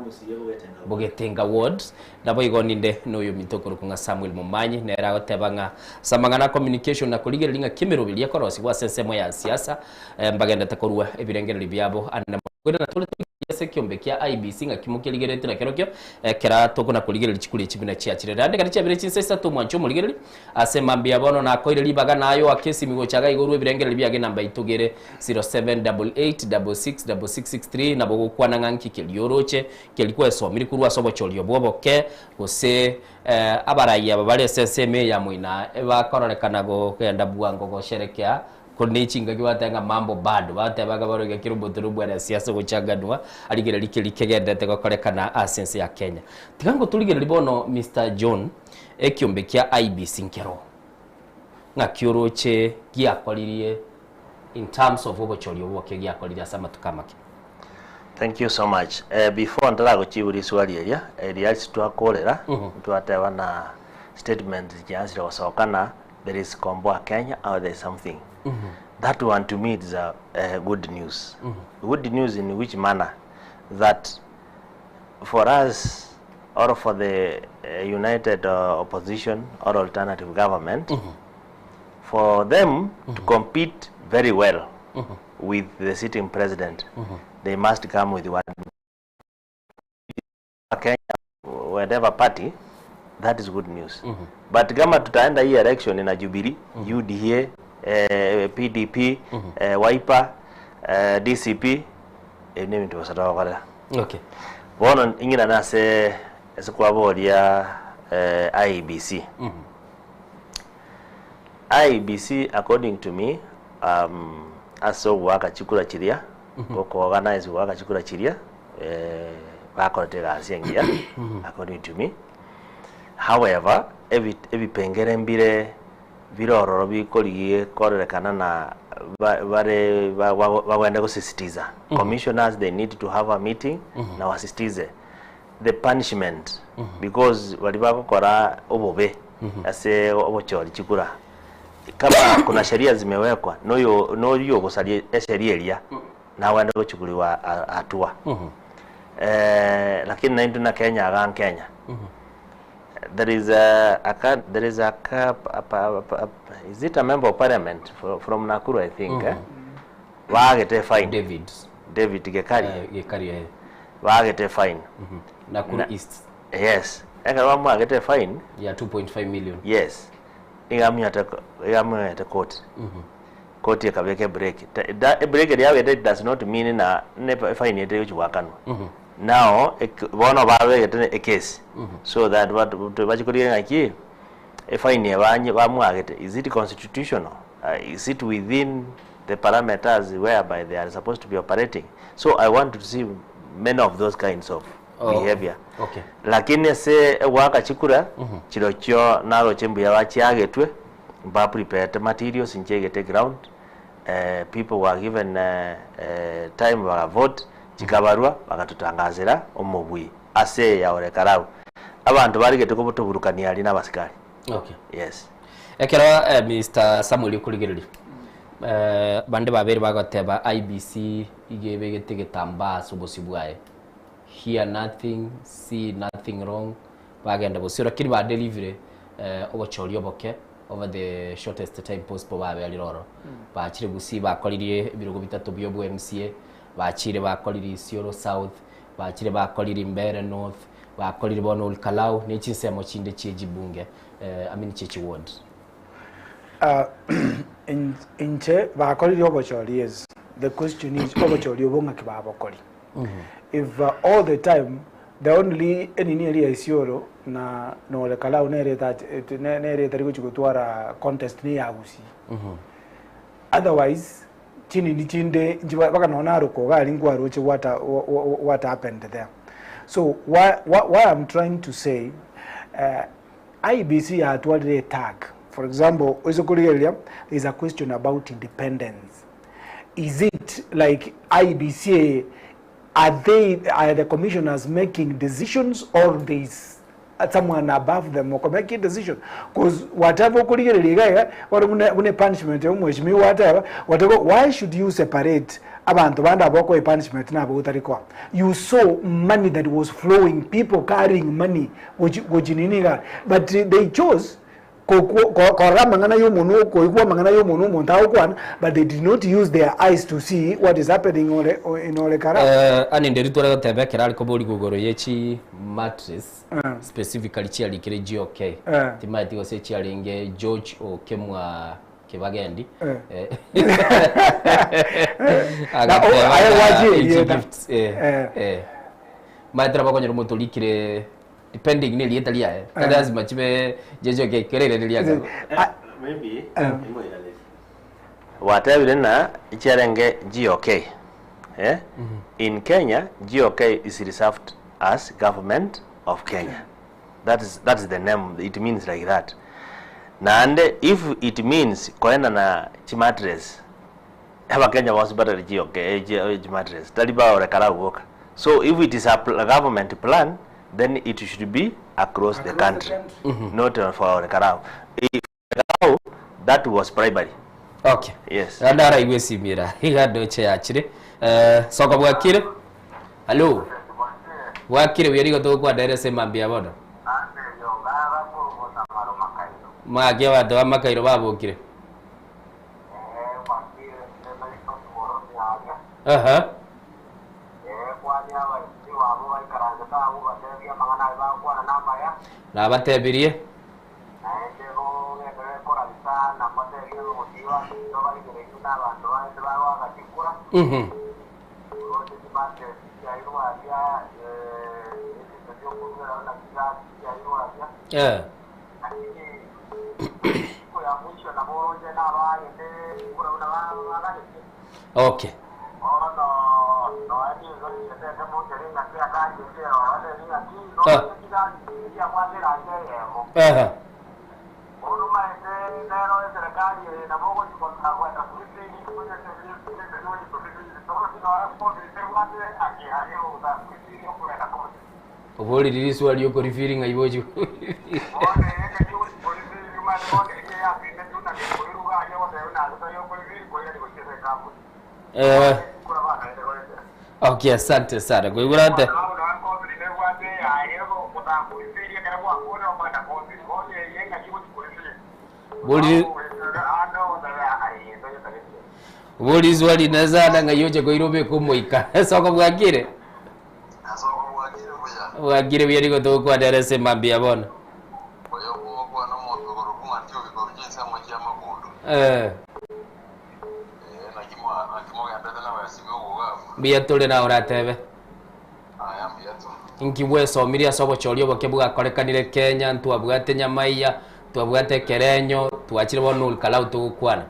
Bogetenga ward nabo igo ninde noyominto okorokwa ng'a Samuel Momanyi nere agoteba ng'a ase amang'ana a communication na korigereria ng'a kemeroberi ekorosigwa ase ensemo ya siasa eh, mbagendete korwa ebirengererio biabo ande Koirana tore torigereria ase ekiombe kia IEBC ng'aki mokerigereretie na kerokio ekera tokona korigereria chikura echi buna chiachire. Rende ekero chiabire chinsa isato omwanche omorigereria ase mambia bono nakoire ribaga naye oake esimi gocha iga igorwe ebirengererio biage enamba yaito gere 0788666663 nabo ogokwana ng'a nki keria oroche keria kwesomire korwa ase obochoria obwo oboke gose abarai aba bare ase ensemo eye ya moina ebakororekana gogenda bwango gosherekea Korende chingaki bateba ng'a mambo bado, bateba ng'a bono iga kera omonto nomwanasiasa ogochanganwa arigererie keria kegenderete gokorekana ase ense ya Kenya. Tiga ngotorigererie bono Mister John, ekiombe kia IEBC nkero ng'aki oroche giakoririe in terms of obochori obo boke giakoririe ase amatuko amake? Thank you so much. Eh, before ntaragochibu riswali eria, eria ase twakorera, twateba na statement chiansire gosoka na there is Komboa Kenya or there is something. That one to me is a, a good news. Good news in which manner? That for us or for the uh, united uh, opposition or alternative government, for them to compete very well with the sitting president, they must come with one Kenya whatever party that is good news mm -hmm. But kama tutaenda hii election na Jubilee mm -hmm. UDA eh, PDP mm -hmm. eh, Wiper eh, DCP eh, nebinto bosa togokora okay bono ing'ina nase ase kwaboria eh, IEBC mm -hmm. IEBC according to me um, ase ogoaka chikura chiria mm -hmm. gokoorganize goaka chikura chiria eh, bakorete egasi engiya according to me however ebi- ebipengere mbire bire ororo bikorigie korerekana na ba- bare ba- ba- bagwende gosisitiza Mhm. commissioners they need to have a meeting Mhm. na wasisitize the punishment Mhm. because bari bagokora obobe Mhm. ase obochori chikura kama kuna sheria zimewekwa noyo noyo ogosaria esheria eria Nagwende gochukuliwa hatua. Eh, lakini naintwe na Kenya iga Kenya. There is a, a ca- there is a, cap, a, a, a, is it a member of parliament from, from Nakuru I think eh? Bagete fine. David. David Gekari. Eh, Gekari eh. Bagete fine. Nakuru Na- East. Yes. Ekero bamwagete fine. Ya 2.5 million. Yes. Iga amwete court. Koti ekabeka ebreak. Ta- da- Ebreak eria yabete it does not mean na ne efine ete egochi goakanwa. Now ek- bono babegete ekesi so that bat- bachi korigereria ng'aki efine eye banye bamwagete is it constitutional? Uh, is it within the parameters whereby they are supposed to be operating? So I want to see many of those kinds of Oh, behavior. okay. Lakini ase egoaka chikura chirochio naroche mbuya bachiagetwe Mba preparete materials nchiegete ground eh, people were given eh, eh, time baga vote chikabarwa bagatotangasera omobui ase ya Ole Karau abanto barigete kobotoburukania aria na abasikari Okay. yes Ekero eh, Mr. Samuel okorigereria eh, bande babere bagoteba IEBC iga ebegete egetambaa ase obosio bwaye hear nothing see nothing wrong Bagenda bosio lakini ba delivery obochori oboke over the shortest time possible baberire ororo. Bachire Gusii bakoririe ebirogo bitato bia obwa MCA, bachire bakoririe Isiolo South, bachire bakoririe Mbeere North, bakoririe bono Ol Kalou ne chinsemo chinde chie chibunge I mean chie chiward. Inche bakoririe obochori yes, the question is obochori obo ng'aki babokori? If all the time. The only enini eria ya Isiolo na na Ole Kalau nere etache nere etari gochi gotwara contest ne ya Gusii. Otherwise chinini chinde nchiba mpaka nonya Narok iga aria nkwaroche what what happened there. So why why I'm trying to say IEBC yatwarire etag for example oise korigereria there is a question about independence. Is it like IEBC eye are they are the commissioners making decisions or there is someone above them okomake decision cause whatever okorigereria iga iga bono buna buna epunishment ya omweshimiwa gwateba gwateba why should you separate abanto bande aba okoa epunishment na aba otari koa you saw money that was flowing people carrying money gochi gochi nini iga but they chose Korora amang'ana y'omonwa okoigwa amang'ana y'omonwa omonto agokwana, but they did not use their eyes to see what is happening ore in ore kara. Ani nderi tware goteba ekero are koborigwa igoro ye chi mattress specifically chiarikire GOK timaeti gose chiarenge George Okemwa Kibagendi agateba Aye ng'a gwachia echi erieta. gifts maete nabo okonyora omonto orikire depending ne erieta riaye tari lazima chibe jeje okay kere erinde riaga Maybe Gwatebire ng'a chiarenge GOK eh? In Kenya, GOK is reserved as Government of Kenya. That is, that is the name, it means like that. Naende if it means koenana chimattress, Abakenya bonsi batari GOK, eh, chimattress, tari baore karagoka. So if it is a pl government plan, then it should be across the country, not for Ol Kalou. If Ol Kalou, that was bribery. Okay. Yes. Iga ndaraigwe esimi era iga ndoche yachire. Eh, soko bwakire. Hallo. Bwakire buya nigo togokwana ere ase mambia bono. Maki abanto ba Makairo babokire. Aha. Nabatebirie. Mhm. Eh. Okay. Ah. Aha. Oborire riswali okorifiri ng'ai bochi. Eh. Okay, asante sana. Koigura ate. Bori Bori swali nazana ng'ai oche koira obeke omoika. Soko bwakire. Bwakire buya nigo togokwanera ase mambia bono. Eh. Mbuya tore naye oratebe. Inki bwesomirie ase obochori oboke bwakorekanire Kenya, ntwabwate Nyamaiya, twabwate Ekerenyo, twachire bono Ol Kalou togokwana.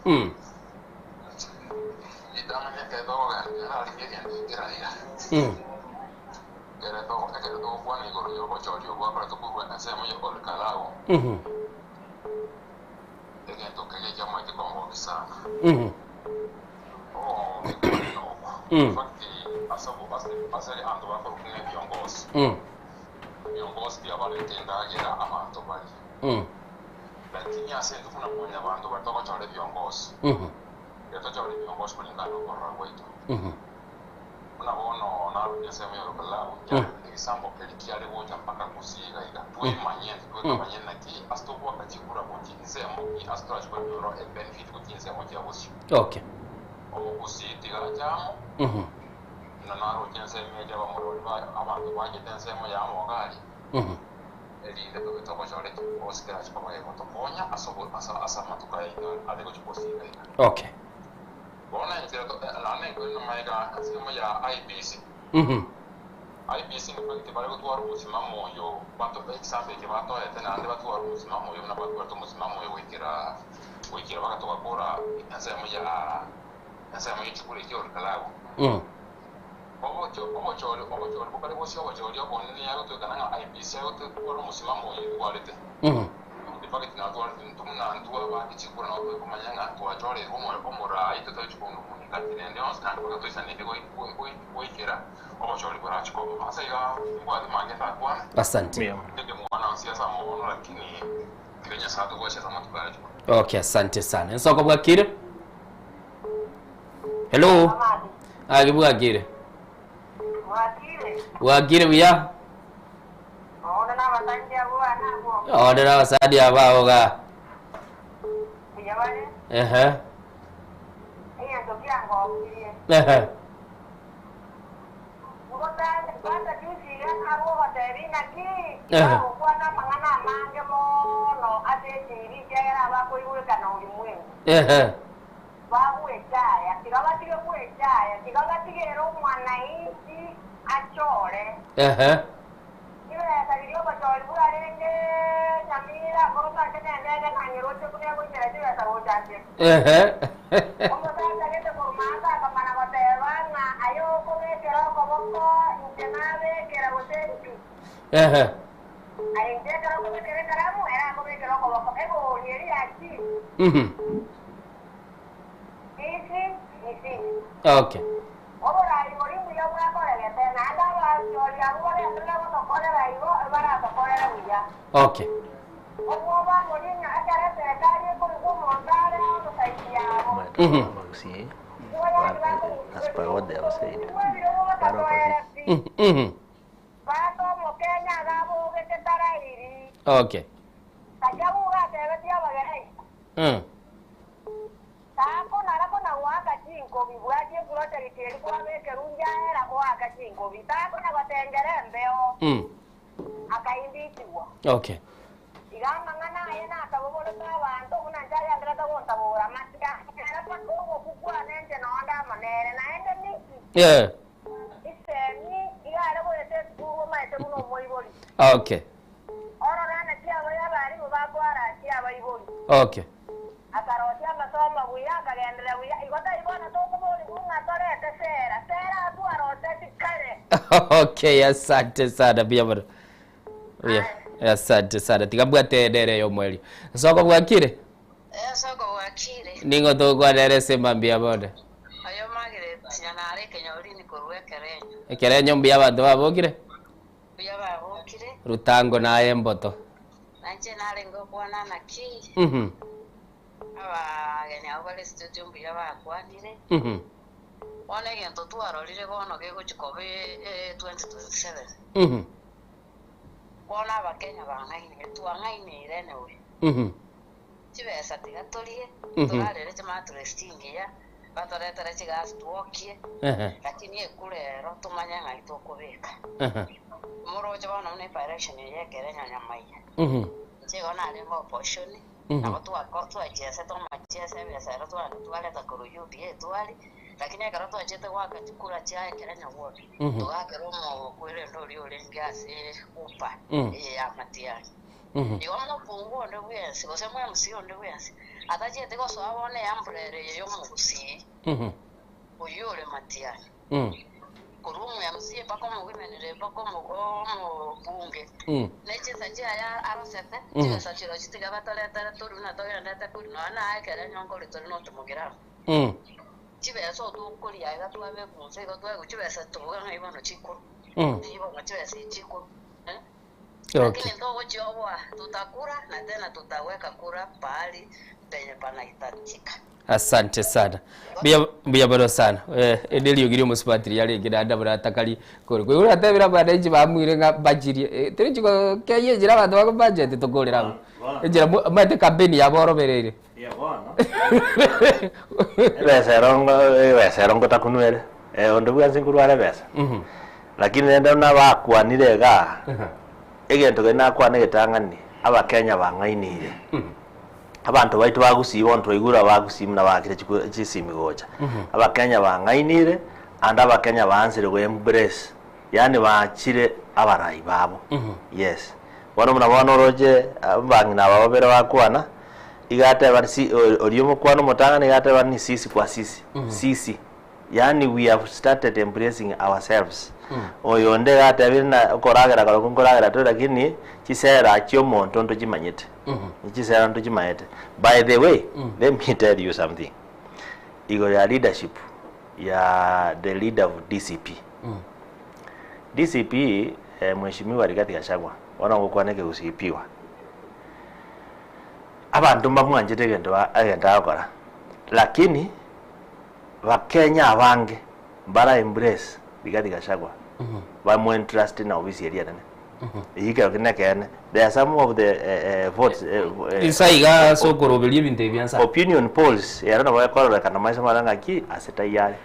Mm. Mm. Mhm. Mhm. Mm. Mm. Mm. Mhm. Mhm. Mm. Mm. Okay. Mhm. Mhm. Okay. Bono enchera to naende enkoro namaega ase emo ya IEBC. IEBC in fact bare gotwara omosimamo oyo bato ekisambe eke batoete naende batware omosimamo oyo buna batwarete omosimamo oyo goikera goikera bagatogakora ensemo ya ensemo ye chikura ekia Olkalau. Obocho obochori obochori bokare bosio obochori obonene yagotwekana ng'a IEBC agotwara omosimamo oyo etwarete. In fact natwarete intwe buna intwe abande chikura nabo tokomanya ng'a twachoreirwe omo omorai totachi komoika rende onsi naende mpaka toisanere goi goi goi goikera obochori borache koba. Ase iga nimbwate mange ndakwane. Asante. Tindi mwana o siasa mono lakini tiga Nyasaye atobwachie ase amatuko aya chikura. Okay, asante sana. Ensoko bwakire? Hello. Agi bwakire. Bwakire buya. Onde na abasani aba abo ga. Ehe. Ehe. Ehe. Ehe. Bagwechaya, tiga batige gwechaya, tiga batigere omwanainchi achore. Ehe. Chibesa riria obochori bwarenge nyamira, koroka ase nendege na nyeroche buna egoikera chibesa gocha nse. Ehe. Omosacha gete korwa maate akamana goteba ng'a aye okobekera okoboko, inche nabekera gose inchu. Ehe. Aye inche ekero okobekera ekaramu, ere akobekera okoboko. Egori eria ya chini. Isi, isi. Okay. Oborai boria mbuya bwakoregete, naende abachori abwo bagenderere gotokorera igo, ebaratokorere buya. Okay. Obwoba boria ng'a ekero eserekari ekorigwa omonto are obosaiti yabo. Bato Omokenya iga abogete tarairi. Okay. Gachagua iga atebetie abagerai. Takonara kona goaka chinkobi, bwatia eproject eria kwabekerwa njaera goaka chinkobi. Takona gotengera embeo, akaimbichigwa. Okay. Iga amang'ana aye nataboborete abanto, buna inche agenderete gontabora amache ere mpaka ogokwa kwane inche nonde amo nere. Naende ninki? Yeah. Isemi iga are goeta esukuru omaete buna omoibori. Okay. Orore naki abarimu bakoarasia abaibori. Okay. Akarosia amasomo buya, akagenderera buya. Igo tari bono tokoborigwa ng'a torete sera. Sera twaroseti kare. Okay, asante sana mbuya mono. Buya. Asante sana. Tiga mbwate nere y'omoerio. Nsoko bwakire? Nsoko bwakire. Ning'o togokwana ere ase mambia bono? Oyo Margaret Nyanare Ekenyorini korwa Ekerenyo. Ekerenyo mbuya abanto babokire? Mbuya babokire. Rutango naye emboto. Nainche narenge gokwana naki, abageni abwo bare studio mbuya bakwanire. Bono egento twarorire bono gegochia koba 2027. Bono abakenya bang'ainire, twang'ainire anyway. Chibesa tiga torie, torarere chimattress chingiya, batoretere chigasi twokie, lakini ekura ero tomanye ng'ai tokobeka. Moroche bono buna ebirection eye ekere nyanyamaiya. Inche igo narenge opposition, nabo twachiesete amachiesa ebesa ero twareta korwa UDA twari, lakini ekero twachete goaka chikura chia ekere nyagwobi, togakera omokwerende oria orenge ase UPA eye ya Matiang'i. Igo omokungu onde bwensi, gose omomc onde bwensi, atachieti gosoa bono eumbrella eye y'omogusii, oyio ore Matiang'i, korwa omomc mpaka omowomen mpaka omobunge, ne chinsa chiaye arosete, chibesa chirochio tiga batoretere toria buna togendete koria, nonya naye ekero enyongo tori notomogera amo. Chibesa otokoria iga twabekwa inse igo twaegwa chibesa toboga ng'ai bono chikuru, bono chibesa echi chikuru. Lakini ntogochioboa, tutakura na tena tutaweka kura pahali penye panahitajika. Asante sana. Mbuya mbuya mono sana. Eh, ende eriogi ri'omosubati riarenge naende abuna atakari kore. Koigwa natebire abananchi bamuire ng'a bachirie. Eh, tori chiko kenya enchera abanto bako budget tokorera abwo. Enchera mo omanyete campaign yabo orobereire. Ebesa ero ngo ebesa ero ngotakunwa ere, eh onde bwensi nkorware ebesa. Lakini rende buna bakwanire igaa, egento keria nakwana egetang'ani, abakenya bang'ainire. Abanto baito ba Gusii bono twaigure Abagusii buna baakire chisimi gocha. Abakenya bang'ainire ande Abakenya baansire go embrace yaani baachire abarai babo. Yes. Bono buna bono oroche abang'ina aba babere bakwana, iga ateba si oria omokwana omotang'ani iga ateba ni sisi kwa sisi, sisi. Yaani we have started embracing ourselves. Oyonde iga atebire na okoragera korokwo nkoragera tore lakini chisera chiomonto ntochimanyete. Chisera ntochimaete. By the way, let me tell you something. Igoro ya leadership ya the leader of DCP. DCP eh, Mheshimiwa Rigathi Gachagua, bono ngokwana ekegusii pure. Abanto mbamwanchete egento ba egento agokora, lakini Bakenya abange mbara embrace Rigathi Gachagua, bamo entrust na ofisi eria enene. Eyio kero kende nekeene. There are some of the eh, eh, votes eh, eh, Insa iga ase okoroberia ebinto ebi biansa. Opinion polls ero nabo ekororekana maiso mare ng'aki ase taiyo are.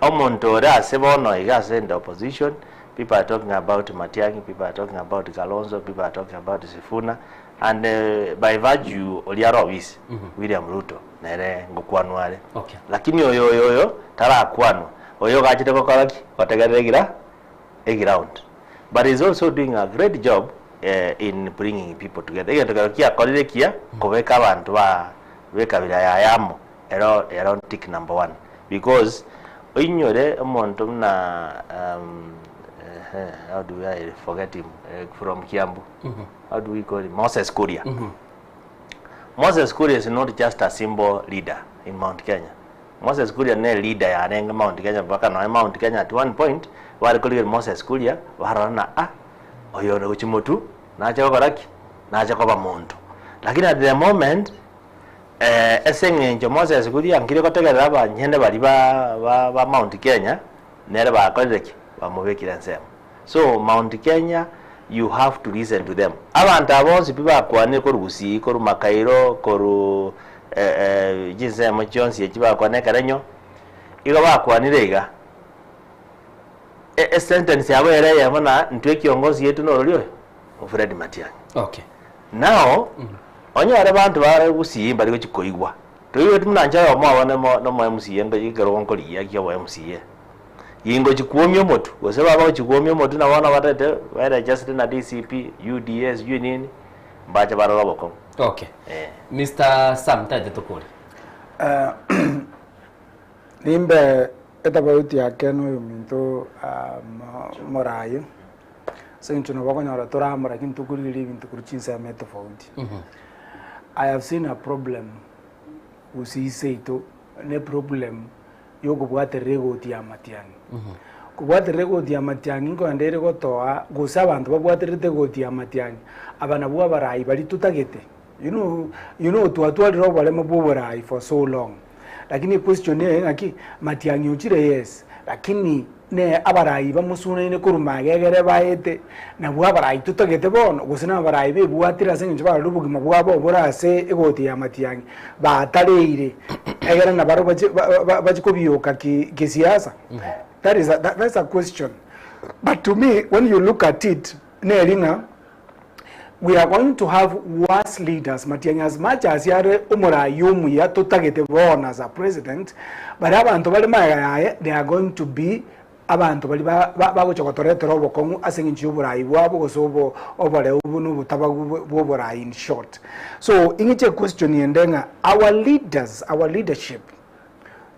Omonto ore ase bono iga ase in the opposition, people are talking about Matiang'i, people are talking about Kalonzo, people are talking about Sifuna, and eh, by virtue oria are obisi, William Ruto nere ngokwanwa are. Okay. Lakini oyo oyo oyo tarakwanwa. Oyo ogachete gokora ki? Gotegerera egira eground. But he's also doing a great job eh, in bringing people together. Egento kero kiakorire ekiya kobeka abanto ba bekabira yaye amo ero ero tick number one because oinyore omonto buna um, eh, how do I forget him eh, from Kiambu how do we call him Moses Kuria Moses Kuria is not just a simple leader in Mount Kenya Moses Kuria ne leader yarenge Mount Kenya mpaka nonya Mount Kenya at one point bare korigereria Moses Kuria barora ng'a ah oyo ore gochia motwe nache gokora ki? Nache koba monto. Lakini at the moment eh, ase eng'encho Moses Kuria ankire gotegerera abanyene baria ba ba ba Mount Kenya nere bakorire ki? Bamobekire ensemo. So Mount Kenya you have to listen to them. Abanto aba bonsi pi bakwanire korwa Gusii, korwa Makairo, korwa chinsemo chionsi echi bakwana ekerenyo, igo bakwanire iga, esentence yabo ere eyemo na intwe ekiongozi gietu norori oyo? Fred Matiang'i. Okay. Now, onyore banto bare Gusii mbari gochi koigwa. Toigweti buna inche oyomo obo nemo nomo MCA ngochi ekerogo nkorigia kia obo MCA. Gingochi kwomia omotwe, gose baba gochi kwomia omotwe na bono batete baeregesete na DCP, UDA sijui nini, mbache barore obokong'u. Okay. Eh. Mister Sam tagete tokore. Eh, nimbe etofauti yake na oyominto ah, mo- morayo ase eng'encho nabo okonyora tore amo lakini tokorigereria ebinto korwa chinsemo etofauti. I have seen a problem gose seito ne problem yokobwaterera egoti ya matiang'i. Kobwaterera egoti ya matiang'i nkoenda ere gotoa gose abanto babwatererete egoti ya matiang'i, aba nabwo abarai baria totagete. You know, you know twatwarire oboremo bwa oborai for so long. Lakini equestion eye ng'aki, matiang'i ochire yes, lakini ne abarai bamosunaine korwa magega egere baete, nabwo abarai totagete bono, gose na abarai bebwatire ase eng'encho barore obogima bwabo obore ase egoti ya matiang'i, batareire egere nabarobwo bache ba- ba- bache kobioka ki kisiasa. That is a, that, that's a question. But to me, when you look at it, neri ng'a we are going to have worse leaders Matiang'i as much as are omorai omuya totagete bono as a president but abanto bare magega yaye they are going to be abanto baria ba- ba- bagocha gotoretera obokong'u ase eng'encho ya oborai bwabo gose obo oboreu buna obotabagu bwa oborai in short. So ing'iche equestion ende ng'a our leaders, our leadership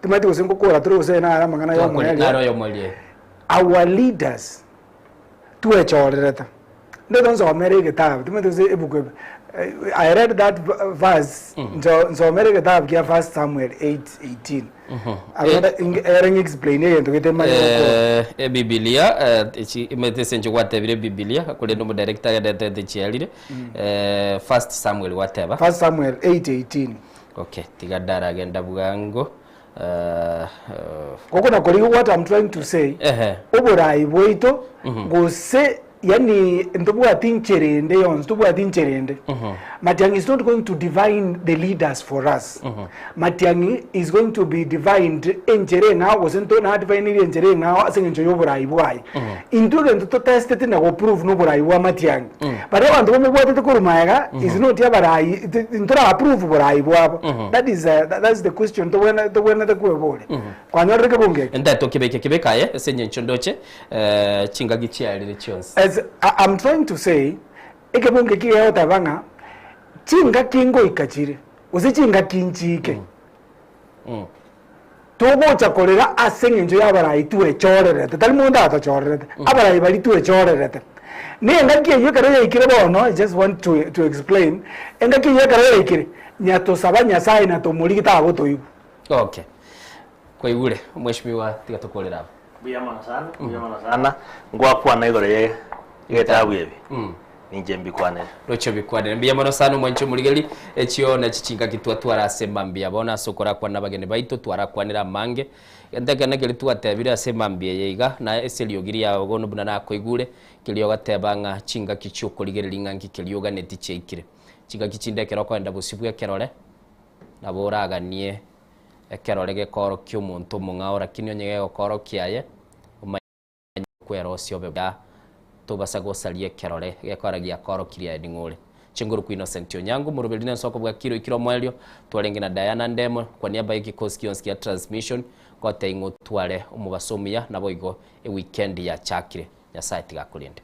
timanyeti gose ngokora tore gose nare amang'ana ya Twakore- nare omoerio oyomoerio. our leaders twechorerete. Ndete nsomere egetabu, timanyeti gose ebuku ebe, I read that verse, nso- nsomere egetabu kia First Samuel 8:18. Abana ere ng'explain egento gete manye gokora. Eh, ebibilia eh, echi imete ase inche gwatebire ebibilia korende omodirector agendete chiarire eh, first samuel gwateba First Samuel 8:18. okay tiga daragenda bwango Gokona korigia what I'm trying to say, Ehe. oborai bwaito Mhm. gose. Yaani ntobwati nchera ende yonsi, tobwati nchera ende. Matiang'i is not going to divine the leaders for us. Matiang'i is going to be divined enchera eng'ao gose nto nadivineire enchera eng'ao ase eng'encho ya oborai bwaye. Intwe egento totesteti na goprove na oborai bwa Matiang'i. Baria abanto bamobwatete korwa magega is not abarai ntora prove borai bwabo. That is that's the question tobwenerete kweboria. Kwanyorire kebungo eke? Ntaete okebeke kebeke aye ase eng'encho ndoche chingaki chiarire chionsi. As I'm trying to say, ekebungo eki gegoteba ng'a chingaki ngoika chire, gose chingaki nchiike, togocha korera ase eng'encho y'abarai twechorerete, tari monto atochorerete, abarai baria twechorerete. Na engaki eyio ekero yaikire bono, I just want to, to explain, engaki eyio ekero yaikire, nyatosaba Nyasaye na tomorigie tagotoigwa. Okay. Kwaigure, Mheshimiwa, tiga tokorere aba. Mbuya mono sana, mbuya mono sana. Ngwakwana igoro ye egetabu ebi. Ninche mbikwanere. Roche obikwanere. Mbuya mono sana omwanchi omorigeri, echio nachi chingaki twatwara ase mambia bono ase okorakwana nabageni baito twarakwanire amange. Gento ekero nakeri twatebire ase mambia eye iga, na ase eriogi riao bono buna nakoigure, keria ogoteba ng'a chingaki chiokorigereria ng'a nki keria oganeti chiaikire. Chingaki chinde ekero okoenda bosio bw'ekerore, nabo oraganie ekerore gekoorokia omonto omong'ao, lakini onye gegokoorokia aye, omanye kwerosia obe buya, tobasa gosaria ekerore gekora giakoorokirie aye ning'o ore. Chinguru Innocent Onyango, omoroberi na ensoko bwa kiro ikire omoerio, twarenge na Diana Ndemo, kwa niaba y'ekikosi gionsi gia transmission, ngotebia ng'a otware omobaso omuya, naboigo eweekend yachakire. Nyasaye tiga akorende.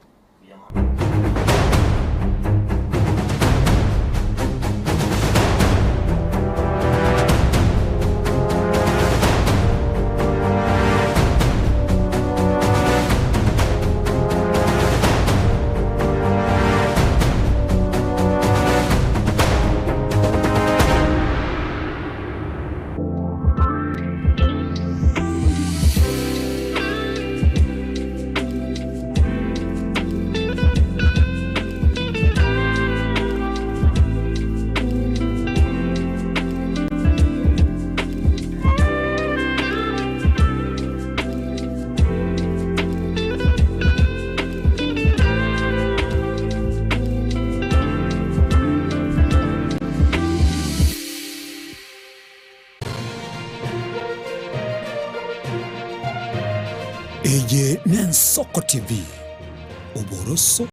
Eye n'Ensoko TV, oboroso.